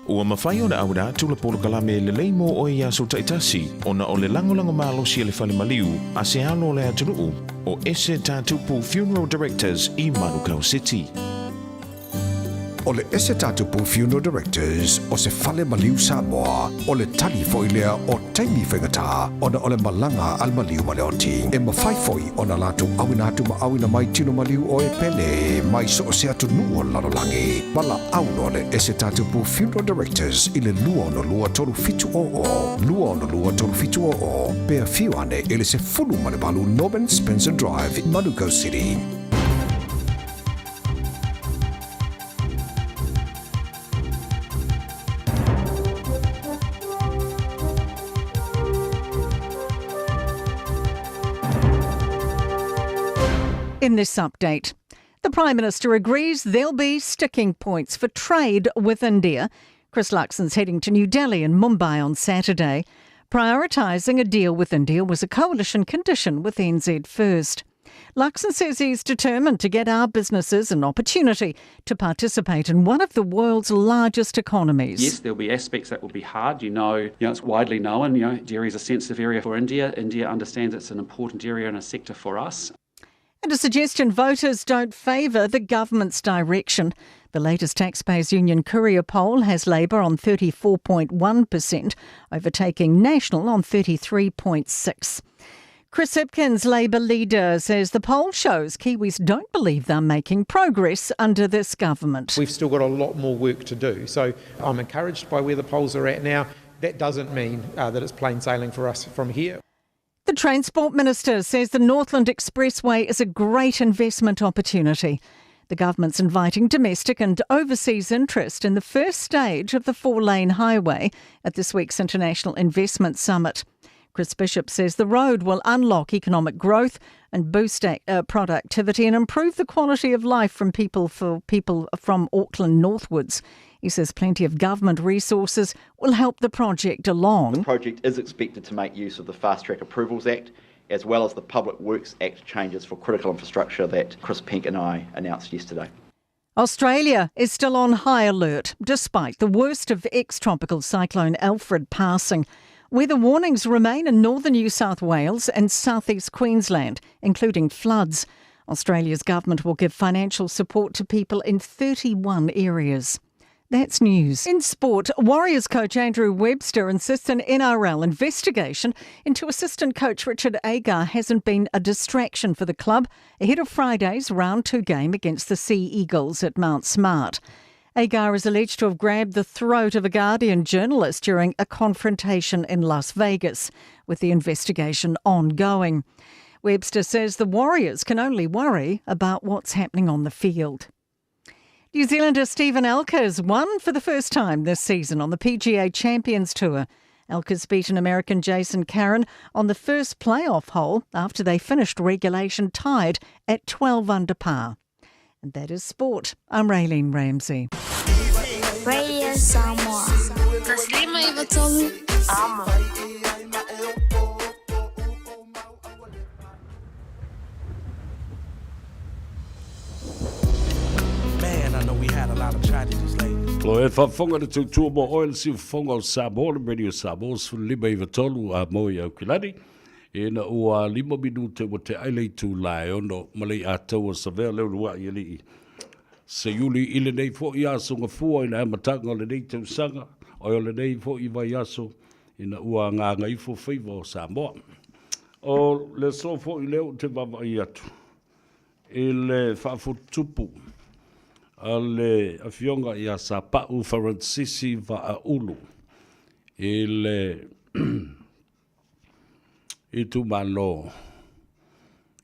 Ua mafai ona auina atu le polokalame lelei mo oe i aso taitasi ona o le lagolago malosi a le fale maliu a se alo o le atunuu o Ese Tatupu Funeral Directors i Manukau City. O le Ese Tatupu Funeral Directors o se fale maliu Samoa, o le tali foi lea o taimi faigata ona o le malaga a le maliu ma le oti. E mafai foi ona latou auina atu ma auina mai tino maliu o e pele mai so o se atunuu o le lalolagi. Valaau loa le Ese Tatupu Funeral Directors i le 262 3700, 262 3700, pe afio ane i le 18 Norman Spencer Drive, Manukau City. In this update, the Prime Minister agrees there'll be sticking points for trade with India. Chris Luxon's heading to New Delhi and Mumbai on Saturday. Prioritising a deal with India was a coalition condition with NZ First. Luxon says he's determined to get our businesses an opportunity to participate in one of the world's largest economies. Yes, there'll be aspects that will be hard. You know, you know it's widely known, you know, dairy is a sensitive area for India. India understands it's an important area and a sector for us. And a suggestion voters don't favour the government's direction. The latest Taxpayers Union Courier poll has Labor on 34.1%, overtaking National on 33.6. Chris Hipkins, Labor leader, says the poll shows Kiwis don't believe they're making progress under this government. We've still got a lot more work to do. So I'm encouraged by where the polls are at now. That doesn't mean uh, that it's plain sailing for us from here. The Transport Minister says the Northland Expressway is a great investment opportunity. The government's inviting domestic and overseas interest in the first stage of the four lane highway at this week's International Investment Summit. Chris Bishop says the road will unlock economic growth and boost uh, productivity and improve the quality of life from people for people from Auckland northwards. He says plenty of government resources will help the project along. The project is expected to make use of the Fast Track Approvals Act as well as the Public Works Act changes for critical infrastructure that Chris Pink and I announced yesterday. Australia is still on high alert despite the worst of ex tropical cyclone Alfred passing. Weather warnings remain in northern New South Wales and southeast Queensland, including floods. Australia's government will give financial support to people in 31 areas. That's news. In sport, Warriors coach Andrew Webster insists an NRL investigation into assistant coach Richard Agar hasn't been a distraction for the club ahead of Friday's round two game against the Sea Eagles at Mount Smart. Agar is alleged to have grabbed the throat of a Guardian journalist during a confrontation in Las Vegas, with the investigation ongoing. Webster says the Warriors can only worry about what's happening on the field. New Zealander Stephen Alkers won for the first time this season on the PGA Champions Tour. Alkers beaten American Jason Karen on the first playoff hole after they finished regulation tied at 12 under par. And that is sport. I'm Raylene Ramsey. Radio Samoa. Lo e faafofoga le tautua mo oe le siufofoga o Samoa le Radio Samoa 153 a mo i Aukilani. Ina ua lima minute ua te ai le itu la e ono ma le ataua savea leo lua i alii. Seiuli i lenei fo'i aso gafua i le amataga o lenei tausaga, oe o lenei fo'i vaiaso ina ua agaga ifo faiva o Samoa. O le aso fo'i lea ou te vaavaai atu i le faafututupu a le Afioga ia Sapa'u Faransisi Vaaulu i le itumalo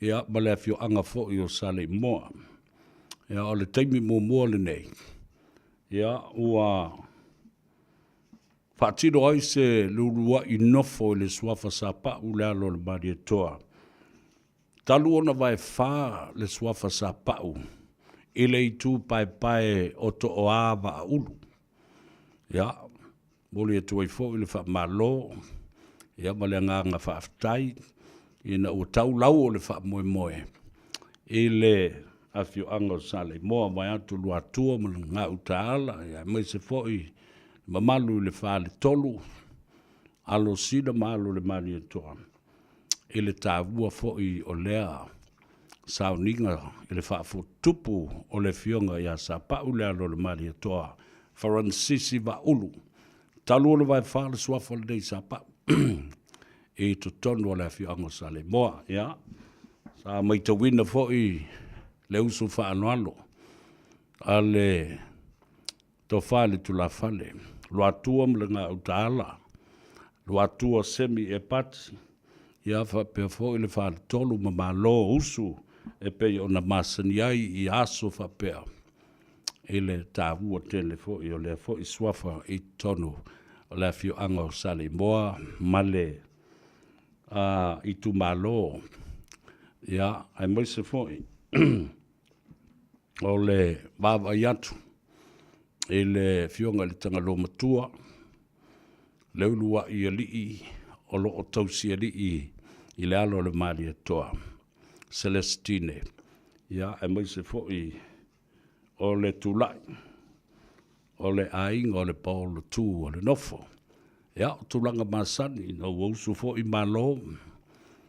ia ma le afioaga foi o Saleimoa. Ia, o le taimi muamua lenei. Ia, ua faatino ai se lulua'i nofo i le suafa Sapa'u le alo o le Malietoa. Talu ona vaefa le suafa Sapa'u i le itu paepae o Tooa Vaaulu. Ia, momoli atu ai foi le faamalo, ia ma le agaga faafetai ina ua tau lau o le faamoemoe i le afioaga o Saleimoa vaeatu Luatua ma le Gautaala, aemaise foi le mamalu i le Faletolu, Alo Sina ma Alo o le Malietoa, i le taua foi o lea sauniga i le faafotutupu o le Afioga ia Sapau le Alo o le Malietoa Faransisi Vaaulu, talu ona vaefa le suafa lenei Sapau i totonu o le afioaga o Saleimoa. Ia, sa maitauina foi le usu faaaloalo a le Tofa i le Tulafale, Luatua ma le Gautaala, Luatua Semi Epati, ia faapea foi le Faletolu ma Malo usu e pei ona masani ai i aso faapea i le taua tele foi o lea foi suafa i totonu o le afioaga o Saleimoa ma le itumalo, ia, aemaise foi o le vaavaai atu i le afioga i le Tagaloa Matua, le uluai alii o lo o tausialii i le alo o le Malietoa, Celestine, ia, aemaise foi o le tulai o le aiga o le Paolotu o le Nofo. Ia, o tulaga masani, ina ua usu foi Malo,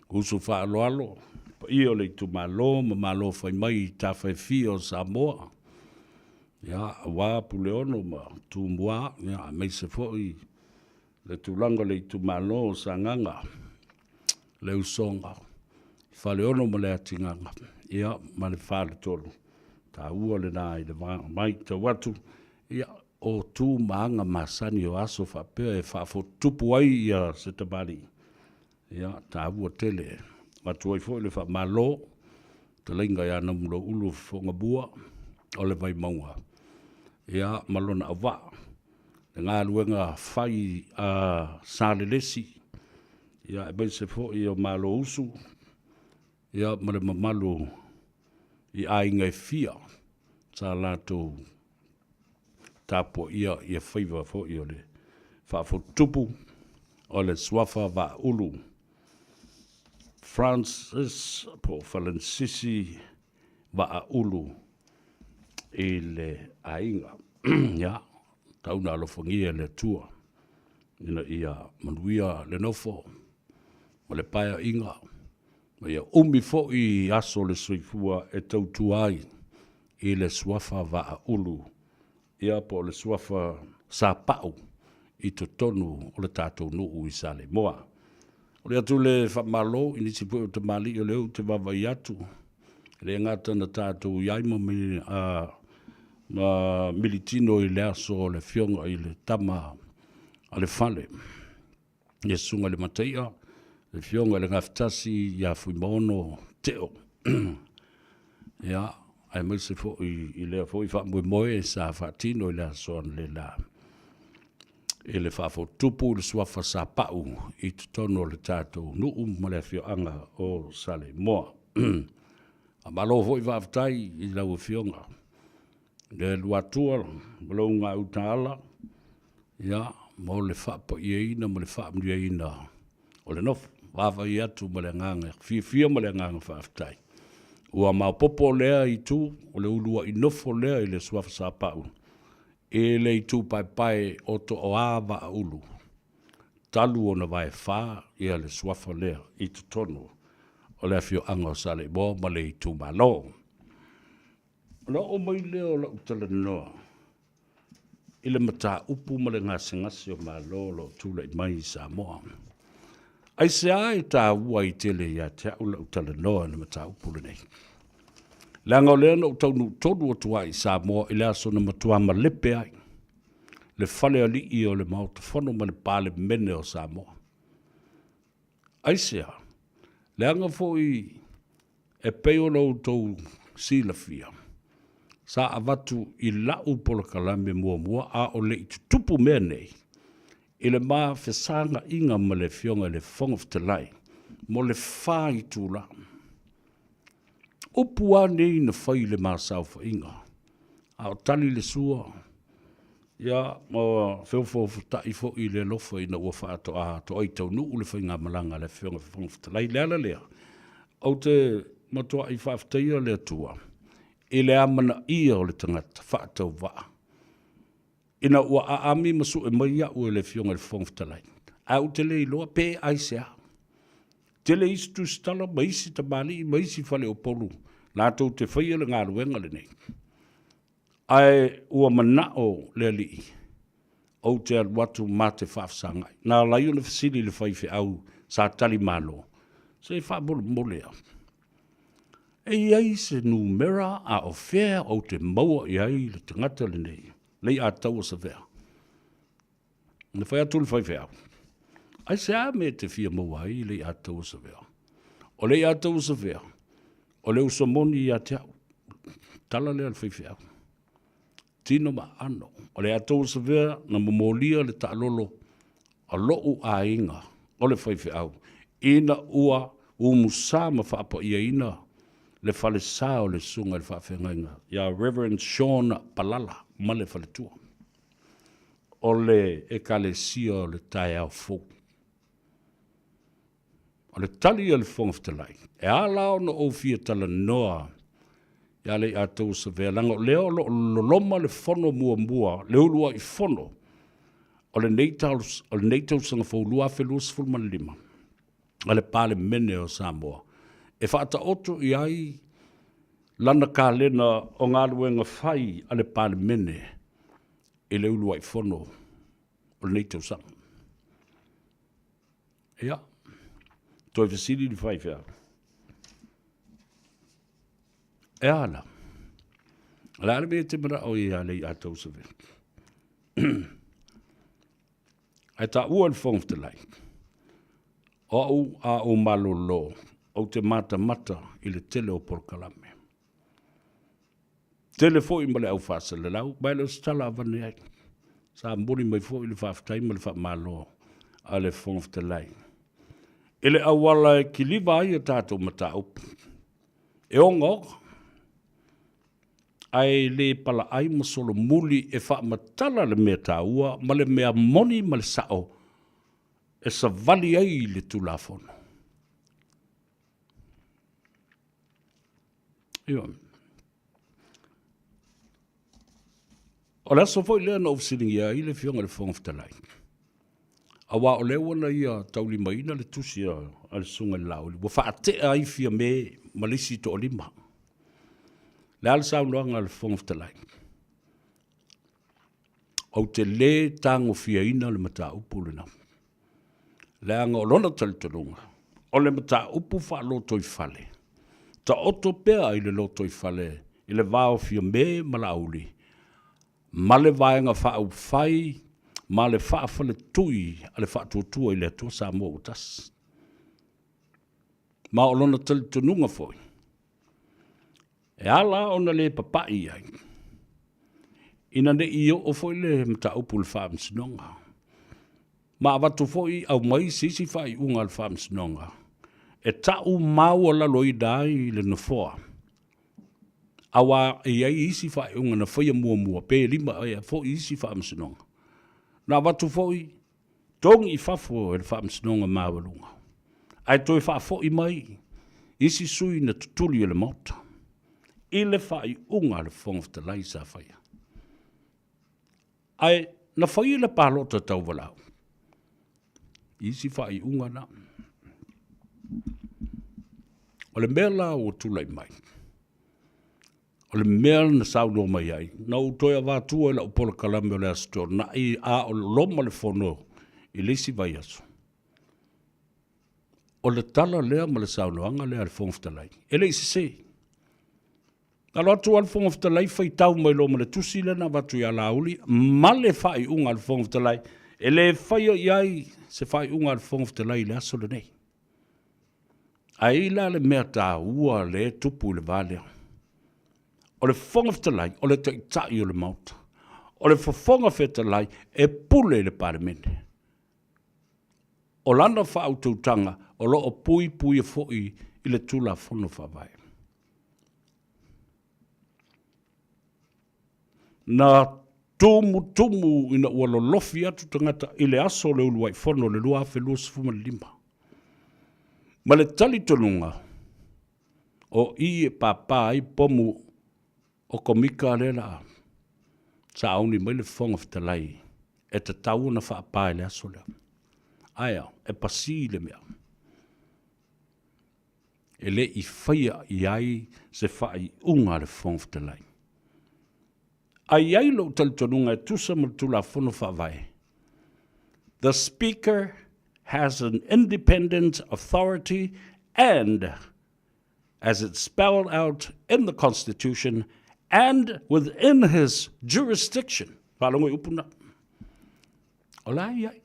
usu faaaloalo, paia o le itumalo ma Malo fai mai i tafa e fia o Samoa, ia, aua Puleono ma Tumua, ia, aemaise foi le tulaga o le itumalo o Sagaga, le Usoga, Faleolo ma Leatigaga, ia, ma le Faletolu. Taua lena i le matau atu, ia, o tu ma aga masani o aso faapea e faafotutupu ai ia se tamalii, ia, taua tele. Avatu ai foi le faamalo, fetalaiga ia Namuloulu Fofogamua o le Vaimauga, ia, ma lona auvaa, le galuega fai a Salelesi, ia, aemaise foi o Malousu, ia, ma le mamalu i aiga e fia sa latou tapuaia ia faiva foi o le faafotutupu o le suafa Vaaulu Francis po o Falansisi Vaaulu i le aiga. Ia, tau na alofagia e le Atua ina ia manuia le nofo ma le paeaiga, ma ia umi foi aso o le soifua e tautua ai i le suafa Vaaulu, ia po o le suafa Sapau i totonu o le tatou nuu i Saleimoa. O le atu le faamalo i nisi foi o tamalii o lea ou te vaavaai atu, e le gata na tatou i ai ma militino i le aso o le afioga i le tama a le fale, le susuga i le Mataia, le afioga i le Gafatasi ia Fuimaono Teo. Ia, aemaise foi i lea foi faamoemoe sa faatino i le aso analeila i le faafotutupu i le suafa Sapau i totonu o le tatou nuu ma le afioaga o Saleimoa. Faamalo foi faafetai i lau Afioga le Luatua ma lou gautaala, ia, mo le faapaiaina ma le faamanuiaina o le nofo. Vaavaai atu ma le agaga fiafia ma le agaga faafetai. Ua maopoopo lea itu, o le uluai nofo lea i le suafa Sapau i le itu paepae o Tooa Vaaulu, talu ona vaefa ia le suafa lea i totonu o le afioaga o Saleimoa ma le itumalo. Ona oo mai lea o lau talanoa i le mataupu ma le gasegase o Malo o lo o tulai mai i Samoa. Aisea e taua ai tele ia te au lau talanoa i le mataupu lenei? Leaga o lea na ou taunuu tonu atu ai i Samoa i le aso na matua malepe ai le falealii o le Maota Fono ma le Palemene o Samoa. Aisea? Leaga foi e pei ona outou silafia, Sa avatu i la'u polokalame muamua a o le i tutupu mea nei, i le ma fesaga'iga ma le Afioga i le Fofoga Fetalai mo le fa itula. Upu a nei na fai i le ma saofaiga, a o tali le sua, ia, ma feofoofota'i foi i le alofa ina ua faatoa toai taunuu le faigamalaga a le Afioga i le Fofoga Fetalai. Le ala lea, ou te matua'i faafetaia le Atua i le amanaia o le tagata faatauvaa ina ua aami ma sue mai au e le Afioga i le Fofoga Fetalai, ae ou te le iloa pe aisea. Tele isi tusitala ma isi tamalii ma isi faleupolu latou te faia le galuega lenei. Ae ua manao le Alii ou te alu atu ma te faafesagai. Na ala ai ona fesili i le faifeau sa tali malo, Se faamolemole a, e i ai se numera a o fea ou te maua i ai le tagata lenei, Leiataua Savea? Na fai atu le faifeau, Aisea mea e te fia maua ai Leiataua Savea? O Leiataua Savea, o le uso moni ia te au. Tala lea a le faifeau. Tino ma aano. O Leiataua Savea na momolia le taalolo a lo'u aiga o le faifeau ina ua umusa ma faapaiaina le falesa o le susuga i le faafeagaiga ia Reverend Sean Palala ma le faletua o le Ekalesia o le Taeao Fou. O le tali a le Fofoga Fetalai, e ala ona ou fia talanoa ia Leiataua Savea, leaga o lea o lo o loloma le fono muamua, le uluai fono o lenei, o lenei tausaga fou 2025 a le Palemene o Samoa, e faataoto i ai lana kalena o galuega fai a le Palemene i le uluai fono o lenei tausaga. Ia, toe fesili le faifeau. E a la? O le a le mea e te manao i ai Leiataua Savea? Ae taua le Fofoga Fetalai, o au a ou malolo, ou te matamata i le tele o polokalame. Tele foi ma le au faasalalau, ma e le o se tala avane ai. Sa momoli mai foi le faafetai ma le faamalo a le Fofoga Fetalai i le auala e kiliva ai a tatou mataupu e ogaoga ae le palaai ma solomuli e faamatala le mea taua ma le mea moni ma le sao e savali ai le Tulafono. Ioe. O le aso foi lea na ou fesiligia ai le Afioga i le Fofoga Fetalai, aua o lea ua na ia taulimaina le tusi a le Susuga i le Laauli, ua faatea ai Fiame ma le isi toalima. O le a le saunoaga a le Fofoga Fetalai? Ou te lē tagofiaina le mataupu lena, leaga o lona talitonuga, o le mataupu faalotoifale, taoto pea i le lotoifale i le va o Fiame ma Laauli, ma le Vaega Faaupufai ma le Faafaletui a le Faatuatua i le Atua Samoa ua Tasi. Ma o lona talitonuga foi, E ala ona le papai i ai, ina ne i oo foi le mataupu i le Faamasinoga, ma avatu foi aumai se isi faaiuga a le Faamasinoga e tau maualaloina ai le Nofoa, aua e i ai isi faaiuga na faia muamua pe lima ea foi isi Faamasinoga, na avatu foi Togi i fafo e le Faamasinoga Maualuga, ae toe faafoi mai isi sui na tutuli e le Maota i le faaiuga a le Fofoga Fetalai sa faia. Ae na faia le palota tauvalaau i isi faaiuga na. O le mea la ua tulai mai, O le mea na saunoa mai ai, na ou toe avatua i lau polokalame o le Aso Toonai a o loma le fono i le isi vaiaso. O le tala lea ma le saunoaga lea a le Fofoga Fetalai, e le i sese. Na alu atu lava le Fofoga Fetalai faitau mai loa ma le tusi lea na avatu ia Laauli ma le faaiuga a le Fofoga Fetalai, e le faia i ai se faaiuga a le Fofoga Fetalai i le aso lenei. Ae i ai la le mea taua lea e tupu i le va lea. O le Fofoga Fetalai, o le Taitai o le Maota. O le Fofoga Fetalai e pule i le Palemene. O lana faautautaga o lo o puipuia foi i le Tulafono Faavae. Na tumutumu ina ua lolofi atu tagata i le aso o le uluai fono o le 2025. Ma le talitonuga, o i e pāpā ai pomu o Komika lea la sauni mai le Fofoga Fetalai e tatau ona faapā i le aso lea. Ae a, e pasī le mea. E le i faia i ai se faaiuga a le Fofoga Fetalai. Ae i ai lou talitonuga e tusa ma le Tulafono Faavae, The Speaker has an independent authority and as it's spelled out in the Constitution and within his jurisdiction. Faalogo i upu na. O la e i ai.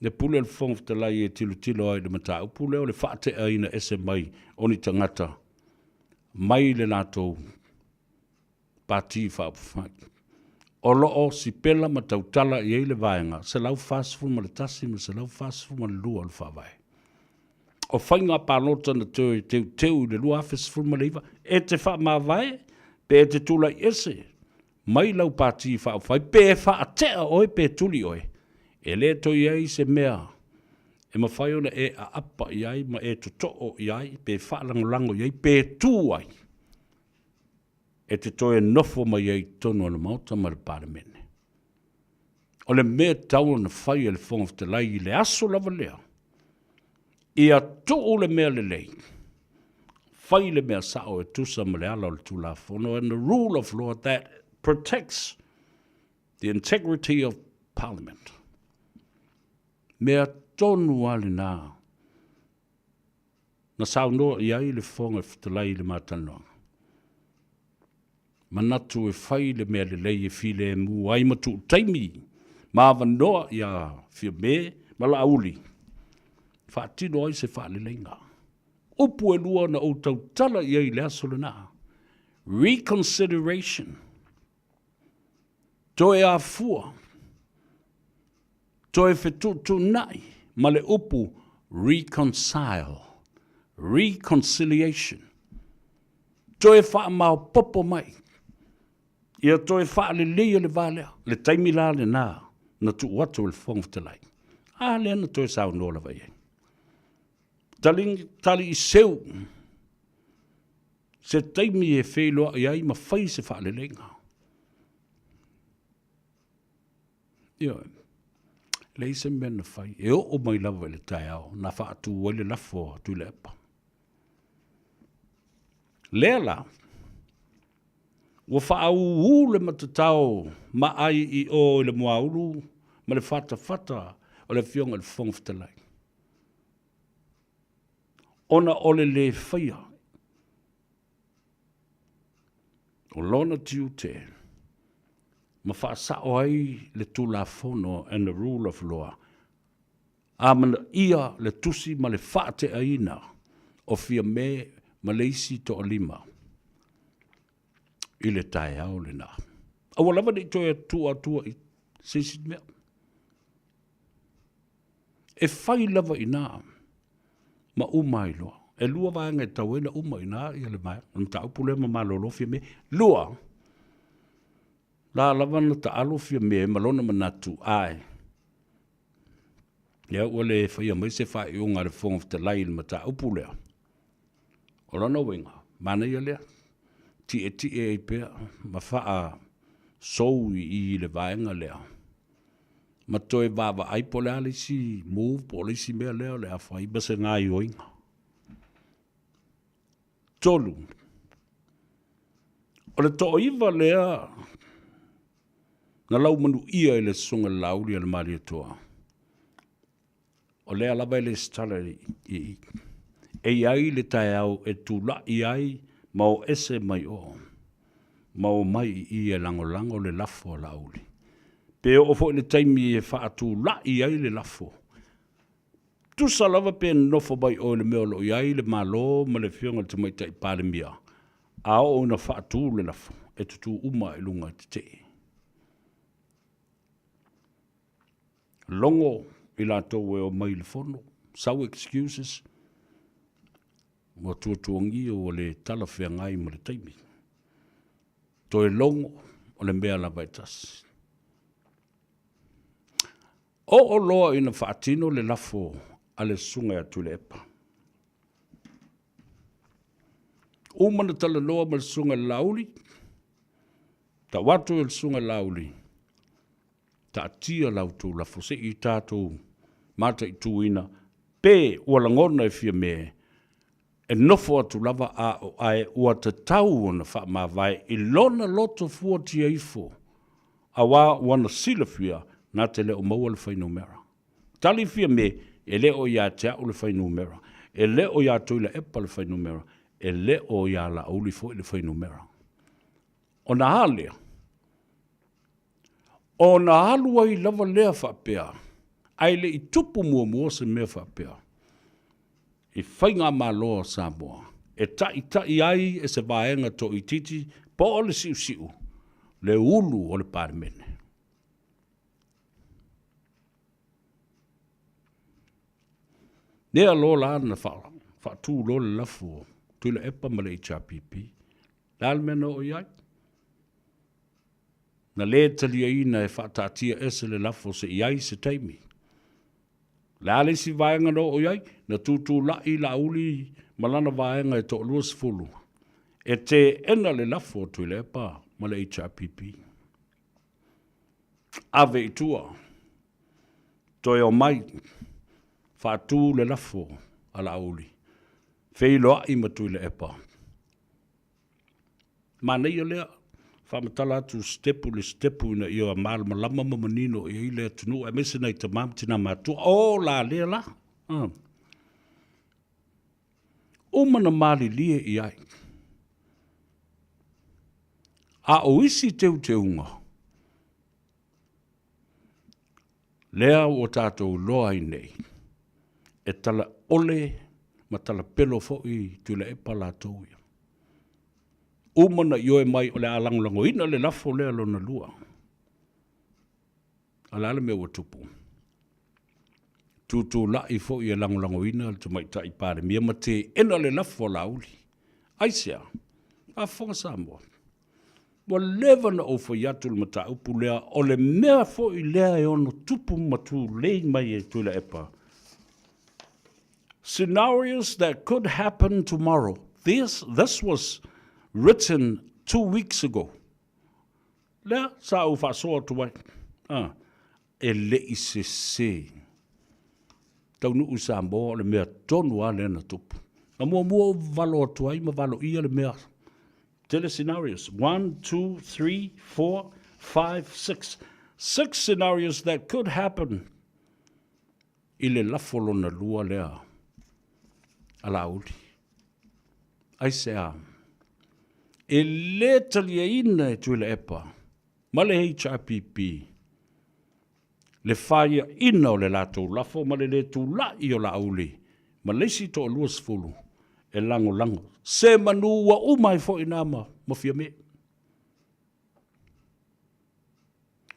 Le pule a le Fofoga Fetalai e tilotilo ai i le mataupu lea o le faateaina ese mai o ni tagata mai le latou Pati Faaupufai. O lo o sipela ma tautala i ai le Vaega 141 ma le 142 o le Faavae. O faiga palota na toe teuteu i le 2019 e te faamavae pe e te tulai ese mai lau Pati Faaupufai pe faatea oe pe tuli oe, e le toe i ai se mea e mafai ona e aapa i ai ma e totoo i ai pe faalagolago i ai pe tu ai e te toe nofo mai ai i totonu o le Maota ma le Palemene. O le mea e tatau ona fai e le Fofoga Fetalai i le aso lava lea, ia tuu le mea lelei, fai le mea sao e tusa ma le ala o le Tulafono and the rule of law that protects the integrity of Parliament. Mea tonu lava lena Na saunoa i ai le Fofoga Fetalai i le ma talanoaga. Manatu e fai le mea lelei e filemu ai ma tuu taimi ma avanoa iā Fiame ma Laauli e faatino ai se faaleleiga. Upu e lua na ou tautala i ai i le aso lena, reconsideration, toe afua, toe fetuutuunai ma le upu reconcile, reconciliation, toe faamaopopo mai, ia toe faaleleia le va lea. Le taimi la lena na tuu atu e le Fofoga Fetalai, a lea na toe saunoa lava i ai. Tali, tali i seu se taimi e feiloai ai ma fai se faaleleiga. Ioe. Leai se mea na fai. E oo mai lava i le taeao na faatu ai le lafo a Tuilaepa. Lea la, ua faaūū le matatao ma ai i o i le muaulu ma le fatafata o le Afioga i le Fofoga Fetalai. Ona o le le faia o lona tiute ma faasao ai le Tulafono and the rule of law, amanaia le tusi ma le faateaina o Fiame ma le isi toalima i le taeao lena. Aua lava ne i toe tuu atua i se isi mea. E fai lava i ina ma uma ai loa. E lua vaega e tatau ai ona uma i ina ia le vaega, le mataupu lea ma malolo Fiame. Lua, la lava na taalo Fiame ma lona manatu, ae, lea ua le faia mai se faaiuga a le Fofoga Fetalai i le mataupu lea. O lona uiga, manaia lea, tietie ai pea ma faasou i i le vaega lea ma toe vaavaai po o le a le isi move po o le isi mea lea o le a fai ma se gaoioiga. 3, o le toaiva lea na laumanuia i le Susuga i le Laauli a le Malietoa, O lea lava e lesitala i i. E i ai le taeao e tulai ai ma o ese mai o, ma omai i i e lagolago le lafo a Laauli. Pe oo foi le taimi e faatulai ai le lafo, tusa lava pe nonofo mai oe i le mea o lo o i ai le Malo ma le Afioga i le Tamaitai Palemia, A oo ina faatu le lafo, e tutū uma i luga i tetee. Logo i latou e omai i le fono, sau excuses, ua tuatuagia ua le talafeagai ma le taimi. Toe logo o le mea lava e tasi. Oo loa ina faatino le lafo a le Susuga ia Tuilaepa. Uma na talanoa ma le Susuga i le Laauli, tau atu i le Susuga i le Laauli, taatia la outou lafo se i tatou mataituina pe ua lagona e Fiame e nofo atu lava a o ae ua tatau ona faamavae i lona loto fuatia ifo aua ua na silafia na te le o maua le fuainumera. Tali Fiame, e le o ia te au le fuainumera, e le o ia Tuilaepa le fuainumera, e le o ia Laauli foi le fuainumera. Ona a lea? Ona alu ai lava lea faapea, ae le i tupu muamua se mea faapea i faigamalo a Samoa e taitai ai e se vaega toaitiiti po o le siusiu le ulu o le Palemene. Lea loa la na faatu loa le lafo o Tuilaepa ma le HRPP. Le a le mea na oo i ai? Na le taliaina e faataatia ese le lafo se i ai se taimi. O le a le isi vaega na oo i ai? Na tutulai Laauli ma lana vaega e toalua sefulu e teena le lafo a Tuilaepa ma le HRPP. Ave i tua, toe omai, faatu le lafo a Laauli, feiloai ma Tuilaepa. Manaia lea, faamatala atu sitepu i le sitepu ina ia malamalama ma manino i ai le atunuu aemaise nai tama ma tina matutua. O la lea la. Uma na malilie i ai. A o isi teuteuga, lea ua tatou iloa ai nei, e talaole ma talapelo foi Tuilaepa latou ia. Uma ona ioe mai o le a lagolagoina le lafo lea lona lua. A o le a le mea ua tupu? Tutulai foi e lagolagoina le Tamaitai Palemia ma teena le lafo a Laauli. Aisea? Faafofoga Samoa, ua leva ona ou fai atu le mataupu lea, o le mea foi lea e ono tupu ma tulei mai e Tuilaepa. Scenarios that could happen tomorrow. This, this was written 2 weeks ago. Lea sa ou faasoa atu ai. Ah, e le i sese. Taunuu i Samoa o le mea tonu lava lea na tupu. Na muamua ou valo atu ai ma valoia le mea. Tele scenarios. 1, 2, 3, 4, 5, 6. Six scenarios that could happen i le lafo lona lua lea a Laauli. Aisea? E le taliaina e Tuilaepa ma le HRPP le faiaina o le latou lafo ma le le tulai o Laauli ma le isi toalua sefulu e lagolago se manu ua uma ai foi na ma, ma Fiame.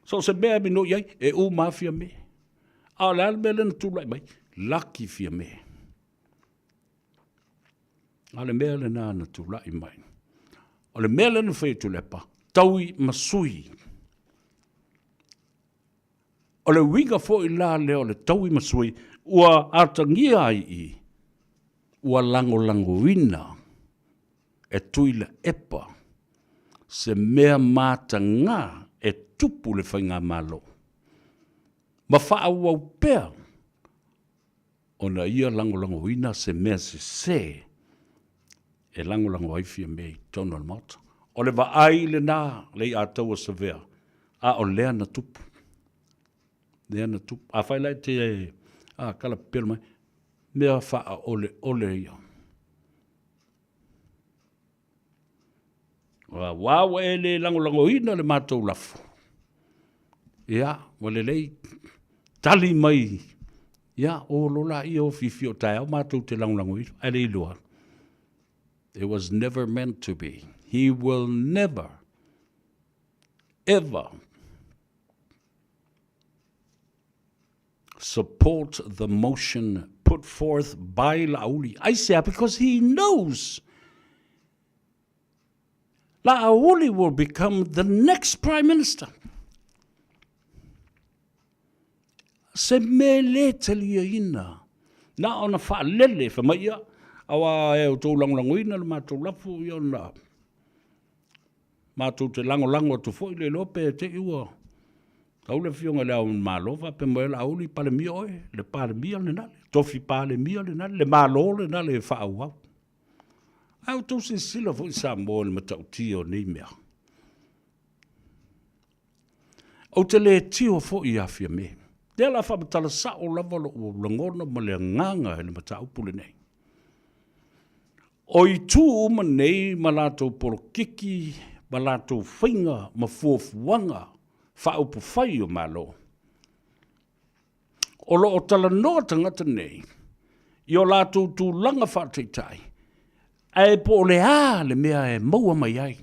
So o se mea e minoi ai, e uma lava Fiame. A o le a le mea lea na tulai mai? Laki Fiame. A o le mea lena na tulai mai. O le mea lea na fai e Tuilaepa, taui ma sui. O le uiga foi la lea o le taui ma sui, ua atagia ai i, ua lagolagoina e Tuilaepa se mea mataga e tupu le faigamalo ma faaauau pea ona ia lagolagoina se mea sese e lagolago ai Fiame i totonu o le Maota. O le vaai lena Leiataua Savea, a o lea na tupu. Lea na tupu. Afai la e te a, kala pepelo mai, mea faaoleole ia. Aua ua e le lagolagoina le matou lafo, ia, ua lelei, tali mai, ia, o loa laia o fiafia o taeao matou te lagolagoina, ae le iloa. It was never meant to be. He will never, ever support the motion put forth by Laauli. Aisea, because he knows Laauli will become the next prime minister. Se mea le taliaina, na ona faalele fai mai ia, auā e outou lagolagoina le matou lafo ia ona matou te lagolago atu foi le iloa pe te i ua tau le Afioga i Le Ao o le Malo faapea mai, Laauli, Palemia oe, le Palemia lena, le tofi Palemia lena, le Malo lena le faaauau. Ae outou silasila foi Samoa i le matautia o nei mea. Ou te le tio foi ia Fiame. Lea la faamatala sao lava lou lagona ma le agaga i le mataupu lenei. O itu uma nei ma latou polokiki ma latou faiga ma fuafuaga faaupufai o Malo, o lo o talanoa tagata nei i o latou tulaga faataitai, ae po o le a le mea e maua mai ai,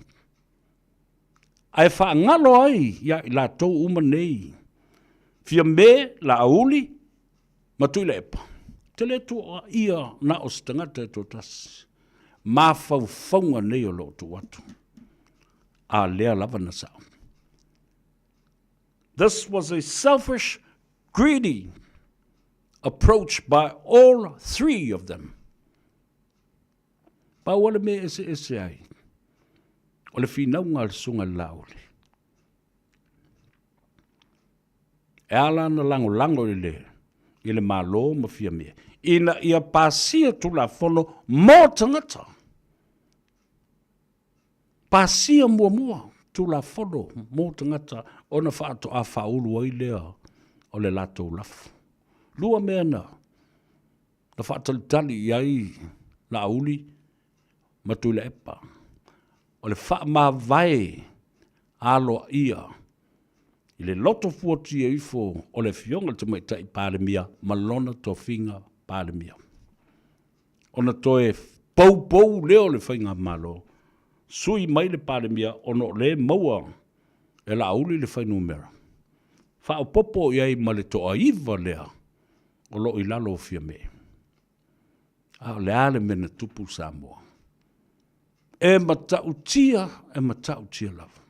ae faagalo ai ia i latou uma nei, Fiame, Laauli ma Tuilaepa, te le tuuaia na o se tagata e toatasi, mafaufauga nei o lo o tuu atu, a lea lava na sao. This was a selfish, greedy approach by all three of them. Pau o le mea eseese ai, o le finauga a le Susuga i le Laauli. E ala ona lagolago i le, i le Malo ma Fiamē, ina ia pasia Tulafono mo tagata. Pasia muamua Tulafono mo tagata ona faatoa faaulu ai lea o le latou lafo. Lua mea na na faatalitali i ai Laauli ma Tuilaepa, o le faamavae aloaia i le loto fuatia ifo o le Afioga i le Tamaitai Palemia ma lona tofiga Palemia. Ona toe poupou lea o le faigamalo, sui mai le Palemia ona o lea e maua e Laauli le fuainumera, faaopoopo i ai ma le toaiva lea o lo o i lalo o Fiame. A o le a le mea na tupu Samoa? E matautia, e matautia lava.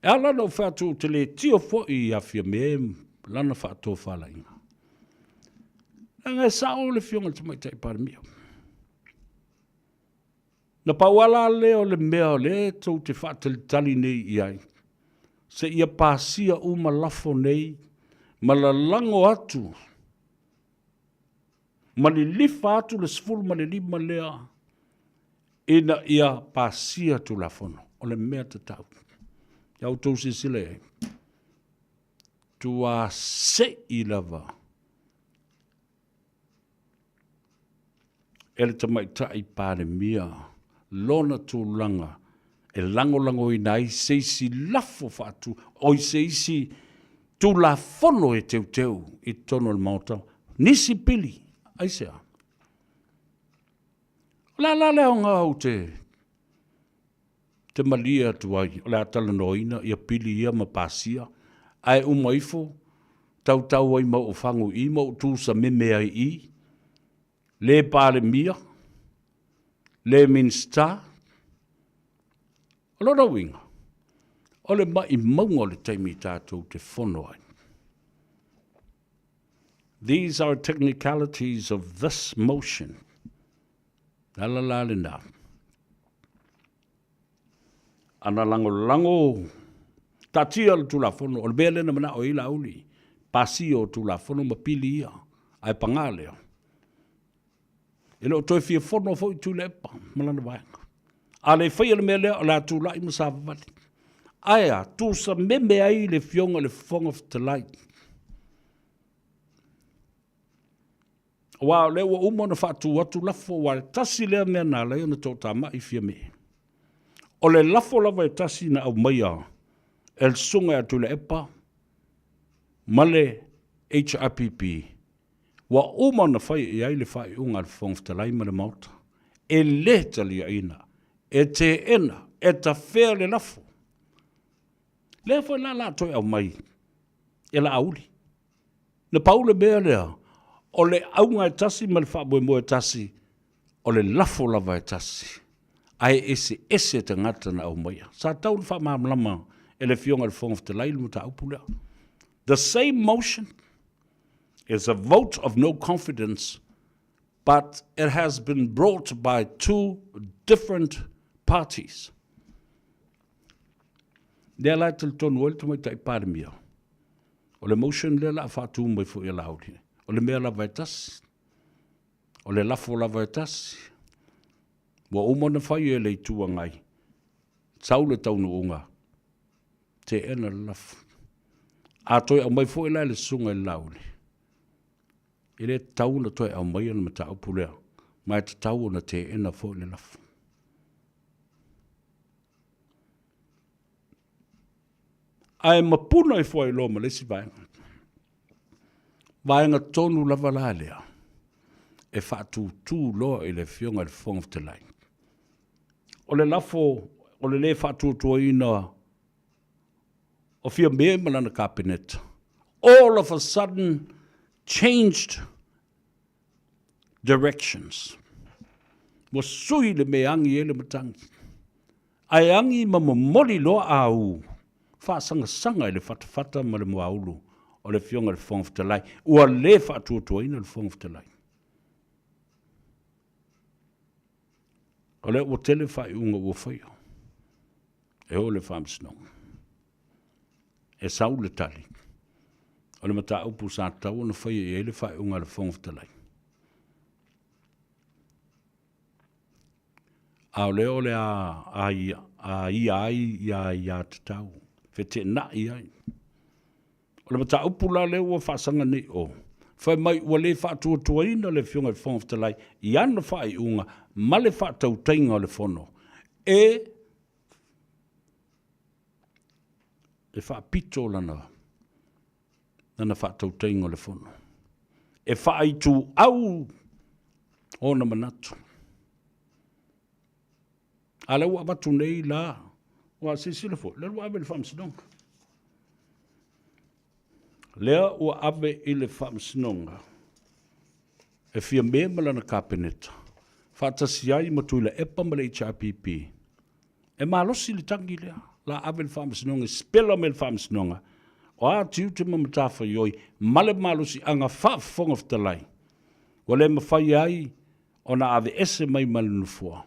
E ala ona ou fai atu ou te le tio foi ia Fiame lana faatofalaiga. Leaga e sao le Afioga i le Tamaitai Palemia. Na pau lava la lea o le mea o lea tou te faatalitali nei i ai, seia pasia uma lafo nei ma lalago atu ma lilifa atu le 15 lea ina ia pasia Tulafono. O le mea tatau. Ia outou silasila i ai, tuasei lava e le Tamaitai Palemia lona tulaga e lagolagoina ai se isi lafo faatu, oi se isi Tulafono e teuteu i totonu o le Maota, nisi pili, aisea? O le a la le aoga ou te te malie atu ai o le a talanoaina ia pili ia ma pasia, ae uma ifo tautau ai ma ou fagu i i ma ou tusameme ai i i, le Palemia, le Minisita. O lona uiga, o le maimauga o le taimi tatou te fono ai. These are technicalities of this motion. Le ala la lena. Ana lagolago, taatia le Tulafono, o le mea lea na manao ai Laauli, pasia o Tulafono ma pili ia, ae paga lea, e le o toe fia fono foi Tuilaepa ma lana vaega. A le faia le mea lea, o le a tulai ma savavali. Ae a, tusameme ai le Afioga i le Fofoga Fetalai. Aua o lea ua uma ona faatu atu lafo, aua e tasi lea mea na ala ai ona toatamai Fiame. O le lafo lava e tasi na aumaia e le Susuga ia Tuilaepa ma le HRPP, Ua uma ona fai i ai le faaiuga a le Fofoga Fetalai ma le Maota, e le taliaina, e teena, e tafea le lafo. Lea foi la la toe aumai e Laauli. Na pau le mea lea, o le auga e tasi ma le faamoemoe e tasi, o le lafo lava e tasi, ae eseese tagata na aumaia. Sa tatau ona faamalamalama e le Afioga i le Fofoga Fetalai le mataupu lea. The same motion is a vote of no confidence, but it has been brought by two different parties. Lea la e talitonu ai le Tamaitai Palemia, o le motion lea la a faatu mai foi e Laauli, o le mea lava e tasi, o le lafo lava e tasi, ua uma ona fai e le Itu Agai, sau le taunuuga, teena le lafo. A toe aumai foi la e le Susuga i le Laauli, e le tatau ona toe aumaia le mataupu lea, ma e tatau ona teena foi le lafo. Ae mapuna ifo ai loa ma le isi vaega. Vaega tonu lava la lea e faatūtū loa i le Afioga i le Fofoga Fetalai. O le lafo o le lē faatuatuaina o Fiame ma lana Kapeneta, all of a sudden changed directions. Ua sui le mea e agi ai le matagi. Ae agi ma momoli loa au faasagasaga i le fatafata ma le muaulu o le Afioga i le Fofoga Fetalai. Ua le faatuatuaina le Fofoga Fetalai. O lea ua tele faaiuga ua faia e o i le Faamasinoga. E sau le tali o le mataupu sa tatau ona faia i ai le faaiuga a le Fofoga Fetalai. A o lea o le a aia ai ia aiatatau, feteenai ai. O le mataupu la lea ua faasaga nei o, fai mai ua le faatuatuaina le Afioga i le Fofoga Fetalai i ana faaiuga ma le faatautaiga o le Fono e e faapito lana lana faatautaiga o le Fono, e faaituau ona manatu. A lea ua avatu nei la, ua silasila foi, lea ua ave i le Faamasinoga. Lea ua ave i le Faamasinoga e Fiame ma lana Kapeneta, faatasi ai ma Tuilaepa ma le HRPP, E malosi le tagi lea, la ave i le Faamasinoga e sipela mai le Faamasinoga, o a tiute ma matafaioi ma le malosiaga faa-Fofoga Fetalai ua le mafai ai ona aveese mai ma le Nofoa,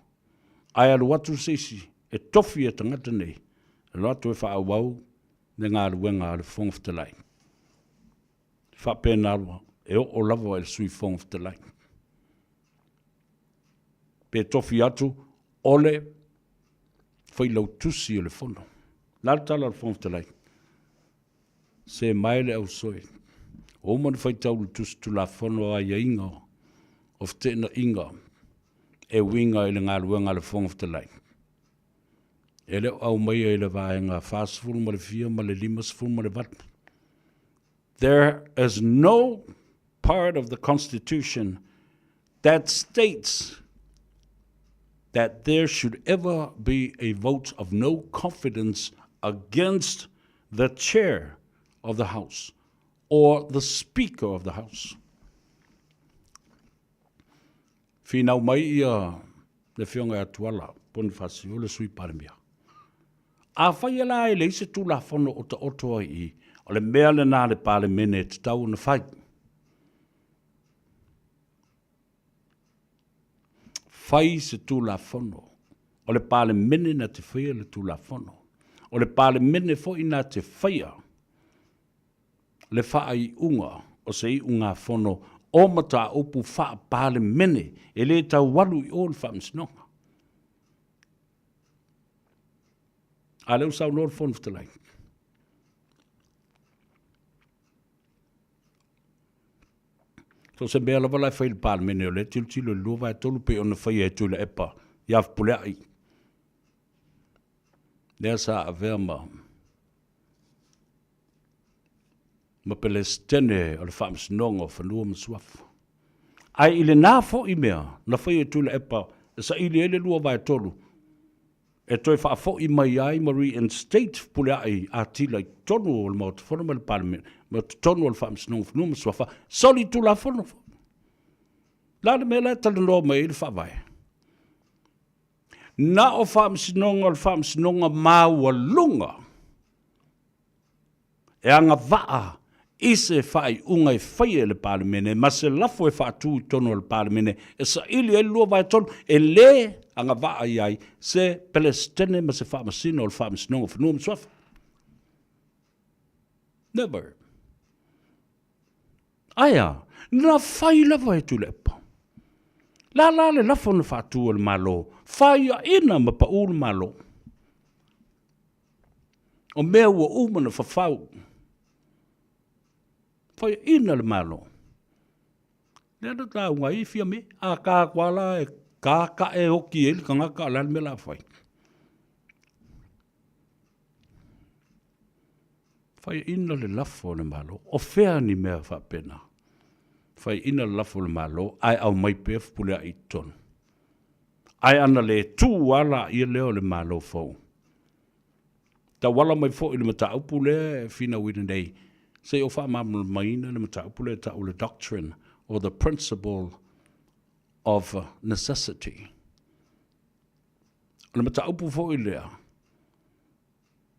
ae alu atu se isi e tofi e tagata nei e alu atu e faaauau le galuega a le Fofoga Fetalai. E faapena loa, e oo lava i le Sui Fofoga Fetalai. Pe tofi atu o le Failautusi o le Fono. O le a le tala a le Fofoga Fetalai? Se mae le ausoe. Ua uma ona faitau i le Tusi Tulafono o aiaiga o feteenaiga e uiga i le galuega a le Fofoga Fetalai. E le o aumaia i le vaega 40 ma le fia ma le 58. There is no part of the Constitution that states that there should ever be a vote of no confidence against the chair of the House or the Speaker of the House. Finau mai ia le Afioga ia Tuala Ponifasio le Sui Palemia. Afai e la e leai se Tulafono o taoto ai i, o le mea lena a le Palemene e tatau ona fai. Fai se Tulafono. O le Palemene na te faia le Tulafono. O le Palemene foi na te faia le faaiuga o se iugafono o mataupu faa-Palemene e le tau alu i o le Faamasinoga. A lea ua saunoa le Fofoga Fetalai. So se mea lava la e fai i le Palemene o lea e tilotilo i le 2/3 pei ona faia e Tuilaepa ia Fepuleai. Lea sa avea ma ma Pelesitene o le Faamasinoga o Fanua ma Suafa. Ae i lenā foʻi mea na faia e Tuilaepa e saili ai le 2/3 e toe faafoʻi mai ai ma reinstate Fepuleaʻi Atila i totonu o le Maota Fono ma le Palemene ma totonu o le Faamasinoga o Fanua ma Suafa, solitulafono foi. O le a le mea la e talanoa mai ai le Faavae? Na o Faamasinoga o le Faamasinoga Maualuga e agavaa i se faaiuga e faia e le Palemene ma se lafo e faatu i totonu o le Palemene e saili ai le 2/3, e le agavaa i ai se Peresetene ma se Faamasino o le Faamasinoga o Fanua ma Suafa. Never. Ae a? Na fai lava e Tuilaepa. La la le lafo na faatu e le Malo, faiaina ma pau le Malo. O mea ua uma na fafau, faiaina le Malo. Lea na lauga ai Fiame, a ka atu lava la e ka e oti ai le tagata, o le a le mea o le a fai? Faiaina le lafo a le Malo. O fea ni mea faapena? Faiaina le lafo a le Malo ae aumai pea Fepuleai i totonu. Ae ana le tu lava laia lea o le Malo fou. Tauala mai foi i le mataupu lea e finauina nei, se i ou faamalamalamaina le mataupu lea e tau o le doctrine or the principle of necessity. O le mataupu foi lea,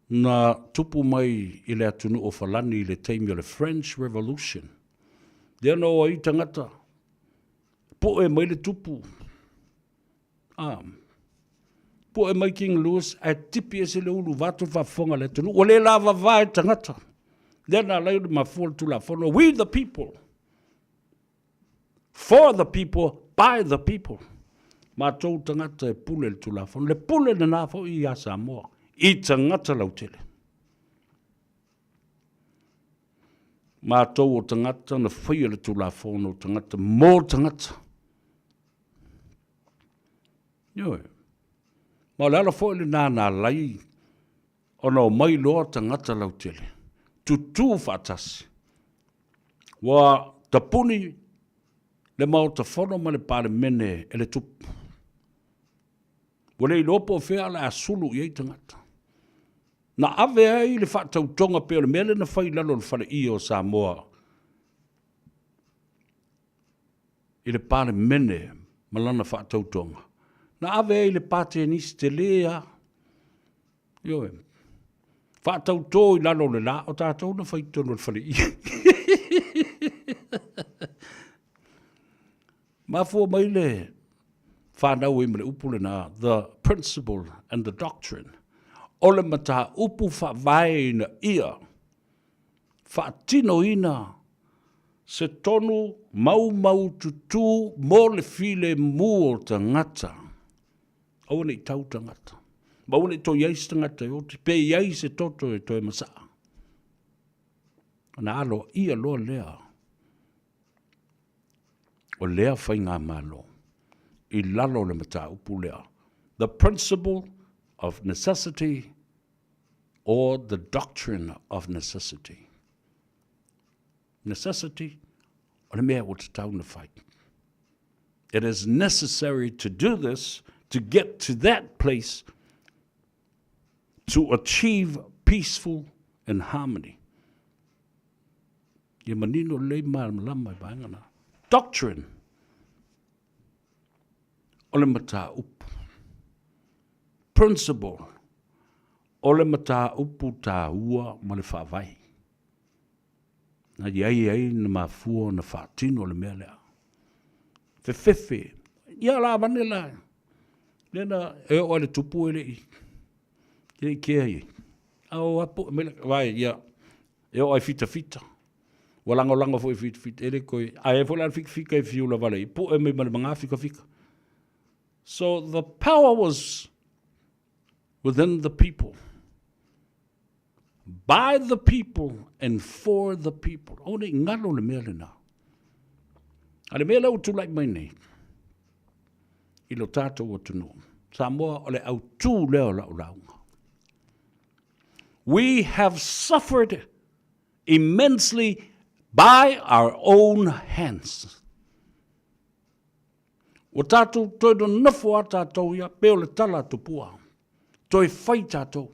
na tupu mai i le atunuu o Falani i le taimi o le French Revolution. Lea na o ai tagata, poe mai le tupu, a, poe mai King Louis ae tipi ese le ulu vaeatu le faafofoga a le atunuu. Ua le lavava e tagata. Lea na ala ai ona mafua le Tulafono, We the people. For the people, by the people. Matou tagata e pule le Tulafono. Le pule lena foi ia Samoa i tagata lautele. Matou o tagata na faia le Tulafono o tagata mo tagata. Ioe. Ma o le ala foi lena na alai ona omai loa tagata lautele, tutū faatasi. Ua tapuni le Maota Fono ma le Palemene e le tupu. Ua le iloa po o fea o le a sulu i ai tagata. Na ave ai le faatautoga pei o le mea lea na fai i lalo o le faleie o Samoa i le Palemene ma lana faatautoga. Na ave ai le pa tenisi tele lava. Ioe. Faatauto i lalo o le la, o tatou na fai i totonu o le faleie. Mafua mai le fanau ai ma le upu lena, the principle and the doctrine. O le mataupu faavae ina ia faatinoina se tonu maumaututu mo le filemu o tagata. Aua ne i tau tagata. Ma aua ne i toe i ai se tagata e oti, pe i ai se toto e toe masaa. Ona aloaia loa lea o lea faigamalo i lalo o le mataupu lea, the principle of necessity or the doctrine of necessity. Necessity, o le mea ua tatau na fai. It is necessary to do this to get to that place to achieve peaceful and harmony. Ia manino lelei malamalama i vaega na. Doctrine, o le mataupu. Principle, o le mataupu taua ma le faavae. Na i ai ai na mafua ona faatino le mea lea. Fefefe. Ia la avane la. Lea na e oo i le tupu e le i, e le i kea i ai. A o apo, me, vai, ia, e oo ai fitafita. Ua lagolago foi i fitafita, e le koe, ae foi la le fikafika e fiu lava le i, pu'e mai ma le magā fikafika. So the power was within the people. By the people and for the people. Aua ne i ngalo le mea lena. A le mea lea ua tulai mai nei, i lo tatou atunuu, Samoa o le autū lea o lau lauga. We have suffered immensely by our own hands. Ua tatou toe nonofo a tatou ia, pe o le tala a Tupua. Toe fai tatou.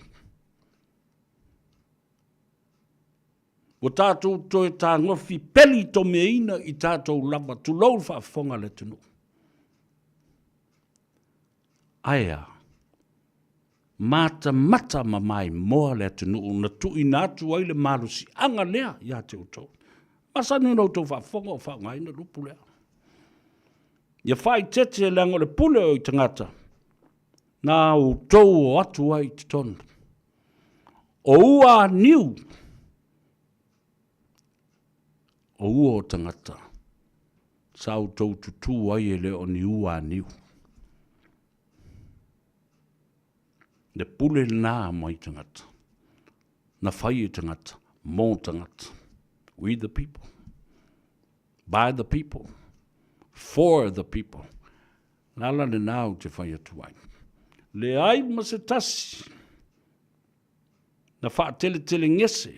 Ua tatou toe tagofi peli tomeina i tatou lava, tulou le faafofoga a le atunuu. Ae a? Matamata ma maimoa le atunuu na tuuina atu ai le malosiaga lea ia te outou. Masani ona outou faafofoga o faaaogaina le upu lea. Ia faaeteete leaga o le pule o i tagata na outou o atu ai i totonu. O ua niu, o ua o tagata sa outou tutū ai e le o ni ua niu. Le pule lena mai tagata, na fai e tagata, mo tagata. We the people, by the people, for the people. Le ala lena ou te fai atu ai. Leai ma se tasi na faateletelegese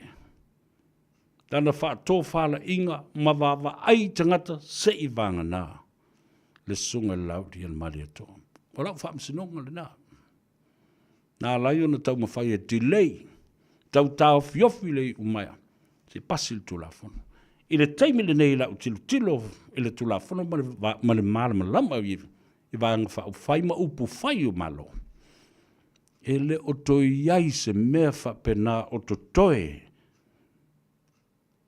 lana faatofalaiga ma vaavaai tagata se i vagana le Susuga i le Laaulialemalietoa. O lau faamasinoga lena. Na ala ai ona taumafai e delay, tau taofiofi le iumaea, se i pasi le Tulafono. I le taimi lenei i lau tilotilo i le Tulafono ma le malamalama i Vaega Faaupufai ma upu fai o Malo, e le o toe i ai se mea faapena o totoe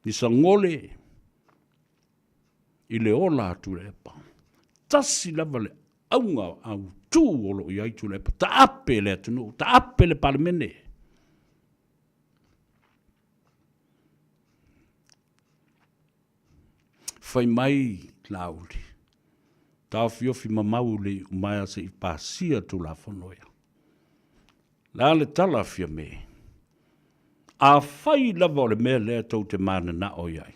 ni sagole i le ola a Tuilaepa. Tasi lava le auga autu o lo o i ai Tuilaepa, taape le atunuu, taape le Palemene. Fai mai Laauli, taofiofi mamau le iumaea se i pasia Tulafono ia. Le a le tala a Fiame? Afai lava o le mea lea tou te mananao i ai,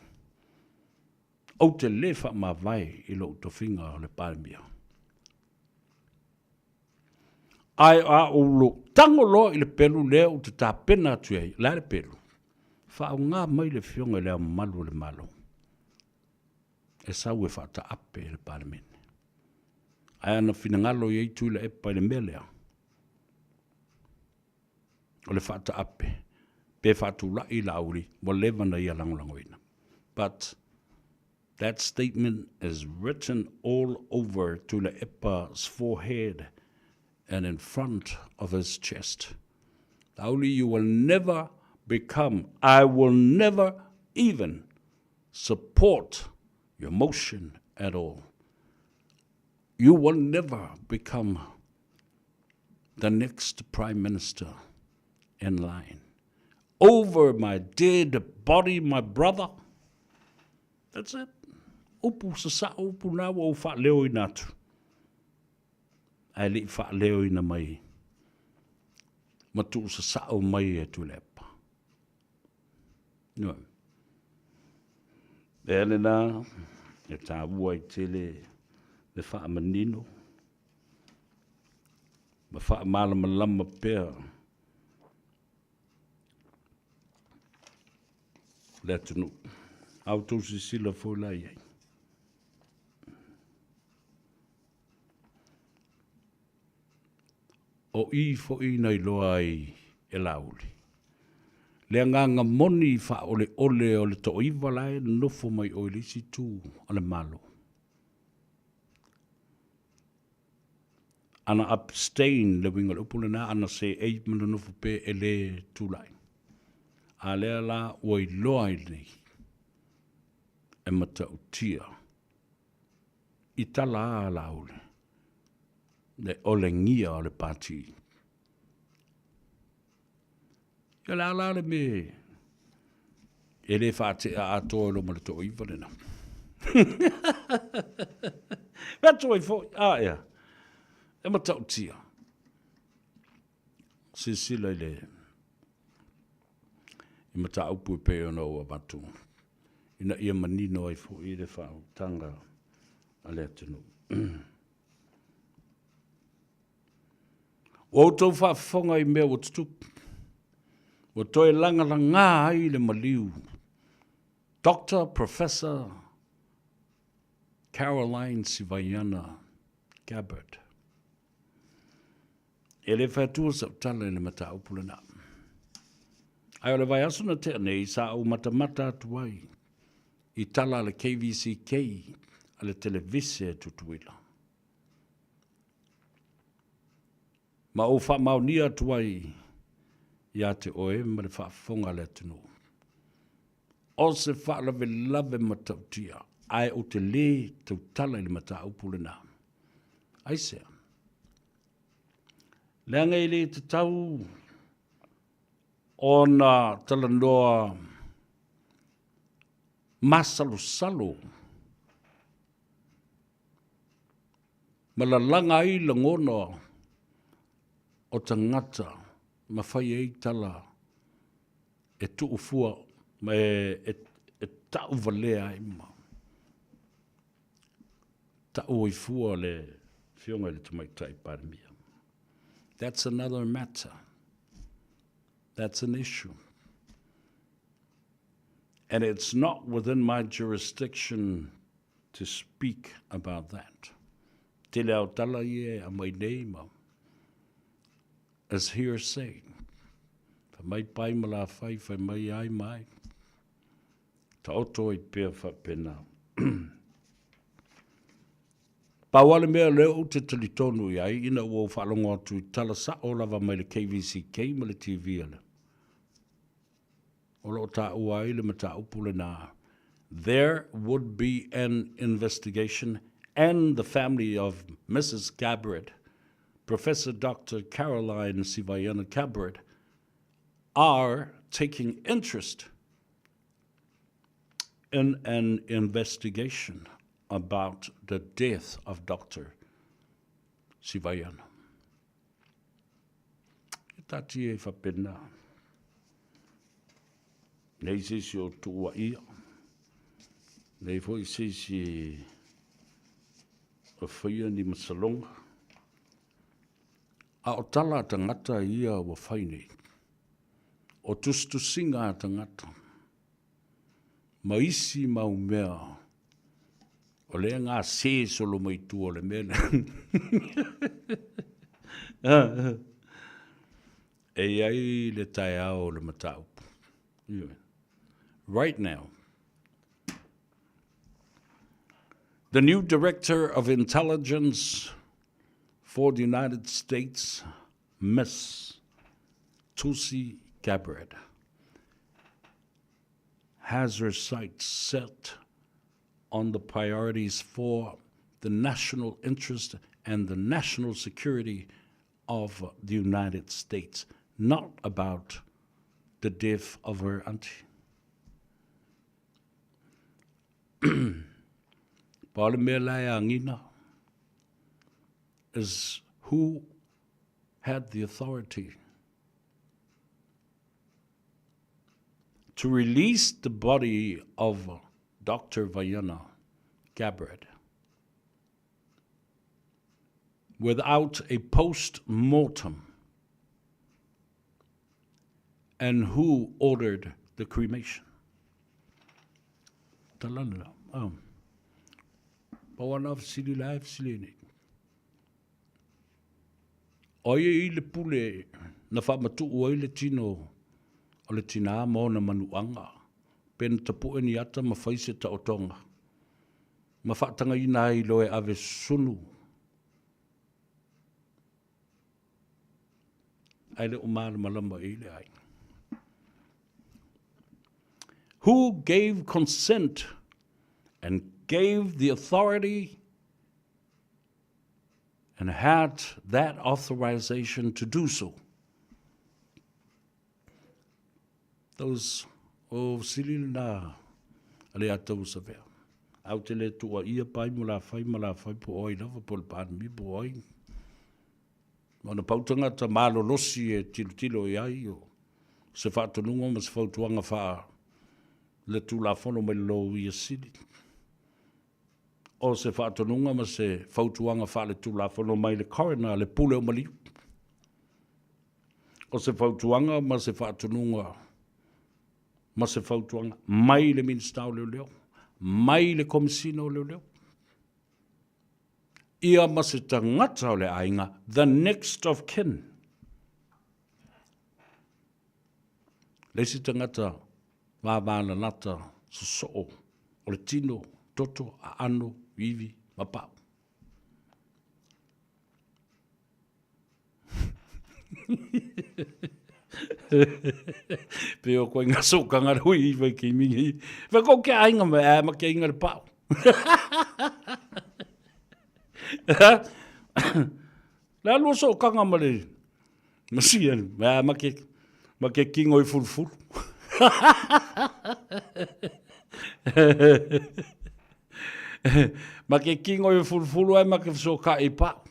ou te le faamavae i lou tofiga o le Palemia. Ae a ou lou tago loa i le pelu lea ou te tapena atu i ai, o le a le pelu? Faaaoga mai le Afioga i Le Ao Mamalu o le Malo e sau e faataape i le Palemene. Ae ana finagalo i ai Tuilaepa i le mea lea, o le faataape pe faatulai Laauli ua leva ona ia lagolagoina. But that statement is written all over Tuilaepa's forehead and in front of his chest. Laauli, you will never become, I will never even support your motion at all. You will never become the next prime minister in line. Over my dead body, my brother. That's it. Upu sasao, upu na ua ou faaleoina atu. Ae le i faaleoina mai ma tuusasao mai e Tuilaepa. Ioe. Lea lena e taua ai tele le faamanino ma faamalamalama pea le atunuu. A outou silasila foi la i ai. O i foi na iloa ai e Laauli le agaga moni faaoleole o le toaiva la e nonofo mai o i le isi itu o le Malo. Ana abstain le uiga o le upu lena, ana seei ma nonofo pea e le tulai. A lea la ua iloa ai nei e matautia i tala a Laauli le olegia o le pati. Ia le a la le mea e le faatea atoa i loma le toaiva lena. Atu ai foi, a ea, e matautia. Silasila i le i mataupu e pei ona ou avatu ina ia manino ai foi le faautaga a le atunuu. Ua outou faafofoga i mea ua tutupu, ua toe lagalaga ai le maliu Doctor Professor Caroline Sivaiana. Gabbard. E le fai atua sau tala i le mataupu lena. Ae o le vaiaso na tea nei sa ou matamata atu ai i tala a le KVCK a le televise a Tutuila. Ma ou faamaonia atu ai ia te oe ma le faafofoga a le atunuu. O se faalavelave matautia, ae ou te lē tautala i le mataupu lena. Aisea? Leaga e le tatau ona talanoa masalosalo ma lalaga ai lagona o tagata ma fai ai tala e tuufua ma e, e tauvalea ai ma tau ai fua le Afioga i le Tamaitai Palemia. That's another matter. That's an issue. And it's not within my jurisdiction to speak about that. Tele ao tala ia e aumai nei ma as hearsay. Fai mai pai ma lafai, fai mai ai ma ai. Taoto ai pea faapena. Pau lava le mea lea ou te talitonu i ai ina ua ou faalogo atu i tala sa'o lava mai le KVCK ma le TV a le o lo o taua ai le mataupu lena there would be an investigation and the family of Mrs Gabbard, Professor Doctor Caroline Sivaiana Gabbard, are taking interest in an investigation about the death of Doctor Sivaiana. E tati e whapena. Nei se isi o tuua ia. Nei foi se isi o whaia ni masalonga. A o tala a tangata ia ua fai nei. O tusitusiga a tagata ma isi mau mea o lea gase solo mai tua o le mea lea. E i ai le taeao o le mataupu. Right now, the new director of intelligence for the United States, Miss Tulsi Gabbard, has her sights set on the priorities for the national interest and the national security of the United States, not about the death of her auntie. Pau le mea la e agina is who had the authority to release the body of Dr. Vaiana Gabbard without a post-mortem and who ordered the cremation. Talana. Oh. Pau ana fesili la e fesili nei. O ia i le pule na whaamatu'u ai le tino o le tinā ma ona manuaga, pe na tapu'e ni ata ma fai se taotoga, ma faatagaina ai loa e ave sunu, ae le o malamalama i le aiga. Who gave consent and gave the authority and had that authorization to do so? Those o fesili lena a le atau savea. Au te le tuua ia pai mo la fai ma la fai po oi lava po le Palemia po oi. Ma ona pau tagata malolosi e tilotilo i ai o se faatonuga ma se fautuaga faa le Tulafono mai le Loia Sili. O se faatonuga ma se fautuaga faaletulafono mai le Coroner, le Pule o Maliu. O se fautuaga ma se faatonuga ma se fautuaga mai le Minisita o Leoleo, mai le Komesina o Leoleo. Ia ma se tagata o le aiga, the next of kin. Le isi tagata vavalalata sosoo o le tino, toto, aano, ivi ma pau. Pe o koe nga sokanga le hui i vai ki mingi. Fa ko ke ainga me a ma ke inga le pau. Le alu sokanga ma le masia me a ma ke ma ke kingo i fulufulu. Ma ke kingo i fulufulu ai ma ke soka i pau.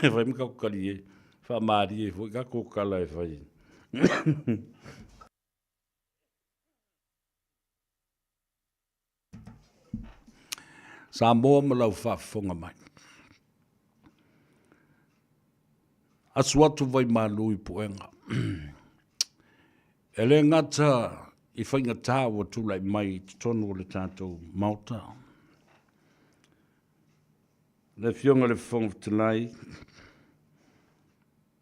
E whai ma kako kari e, wha maari e fo i kako kala e whai. Samoa ma lau faafofoga mai. Asu atu vai malu i puega. E le gata i faigata ua tulai mai i totonu o le tatou Maota. Le Afioga i le Fofoga Fetalai,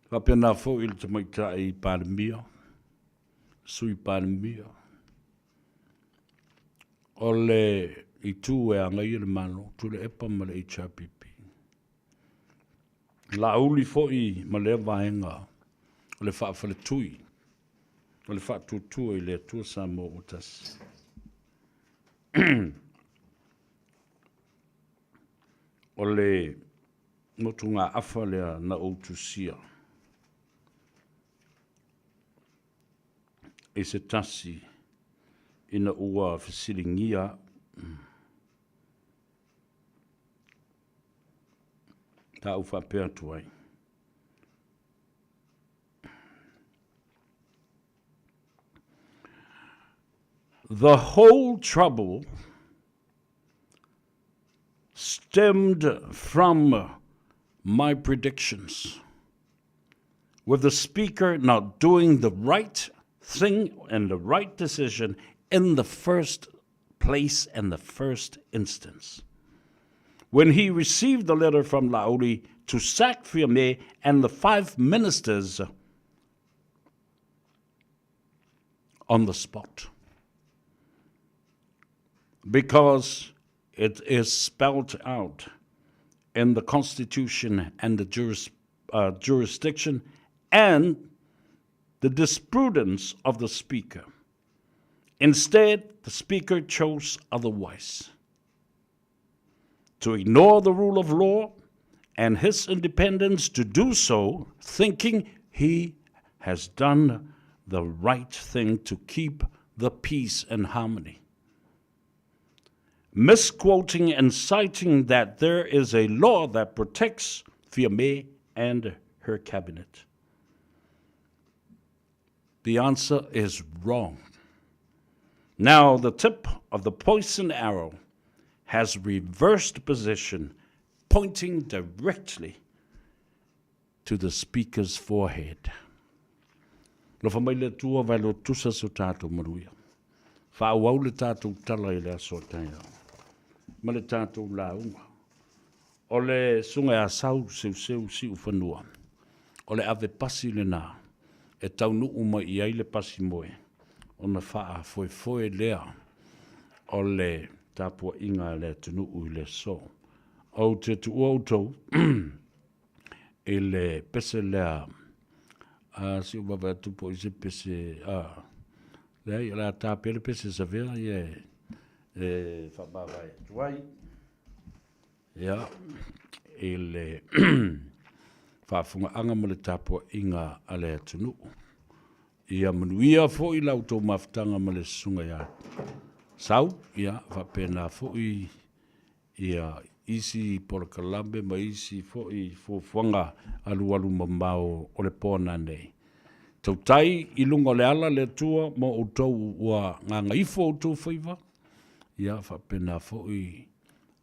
faapena foi i le Tamaitai Palemia, Sui Palemia, o le itu e agaia le Malo, Tuilaepa ma le HRPP. Laauli foi ma lea vaega o le faafaletui o le faatuatua i le Atua Samoa ua tasi. O le motugaafa lea na ou tusia i se tasi ina ua fesiligia Sa ou faapea atu ai, The whole trouble stemmed from my predictions, with the Speaker not doing the right thing and the right decision in the first place and the first instance. When he received the letter from Laoli to sack Fiame and the five ministers on the spot. Because it is spelled out in the Constitution and the juris, jurisdiction and the disprudence of the Speaker. Instead, the Speaker chose otherwise to ignore the rule of law and his independence to do so, thinking he has done the right thing to keep the peace and harmony. Misquoting and citing that there is a law that protects Fiame and her cabinet. The answer is wrong. Now, the tip of the poison arrow has reversed position, pointing directly to the speaker's forehead. Lofa mai le Atua vai lo tusa so tātou manuia. Whaauau le tātou tala i le aso taeao. Ma le tātou lauga. O le susuga ia Sau Seuseu Siufanua, o le ave pasi lena e taunuu mai i ai le pasi moe ona faafoefoe lea o le tapuaiga a le atunuu i le aso. Ou te tuua outou i le pese lea, a si ou vaavaai atu po o i se pese, a, leai, o le a ta pea le pese savea ia e faamavae atu ai. Ia, i le faafogaaga ma le tapuaiga a le atunuu. Ia manuia foi la outou mafutaga ma le susuga ia Sau, ia faapena foi ia isi polokalame ma isi foi fuafuaga alualu mamao o le po nanei. Tautai i luga o le ala le Atua ma outou ua gagaifo outou faiva, ia faapena foi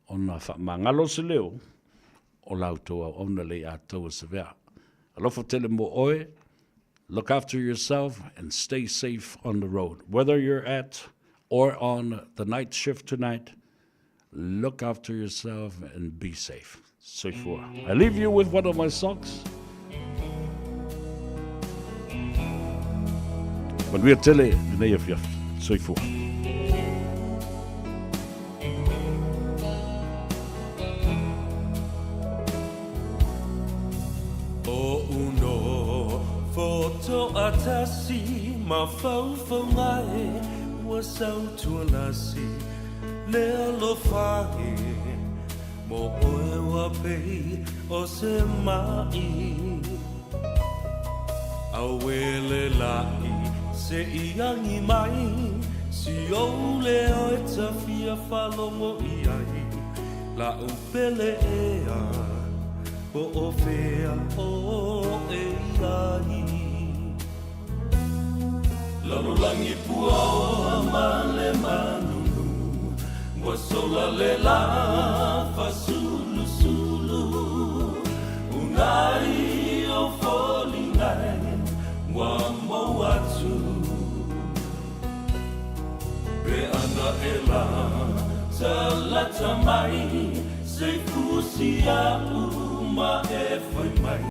ona faamagalo se leo o la outou auauna lei ataua sevea. Alofa tele mo oe, look after yourself and stay safe on the road, whether you're at or on the night shift tonight, look after yourself and be safe. Soifua. I leave you with one of my songs. Manuia tele lenei afiafi. Soifua. O uno foto atasi mafaufauga e ua sautualasi le alofa e mo oe ua pei o se ma'i Auē le la'i se i agi mai si ou leo e ta fia faalogo i ai la'u pele ea po o fea oe i ai. Lalolagi puaoa ma le manunu ua sola le lā fasulusulu unai o foliga e ua mou atu. Pe ana e la talata mai se fusi a'u ma e fai mai.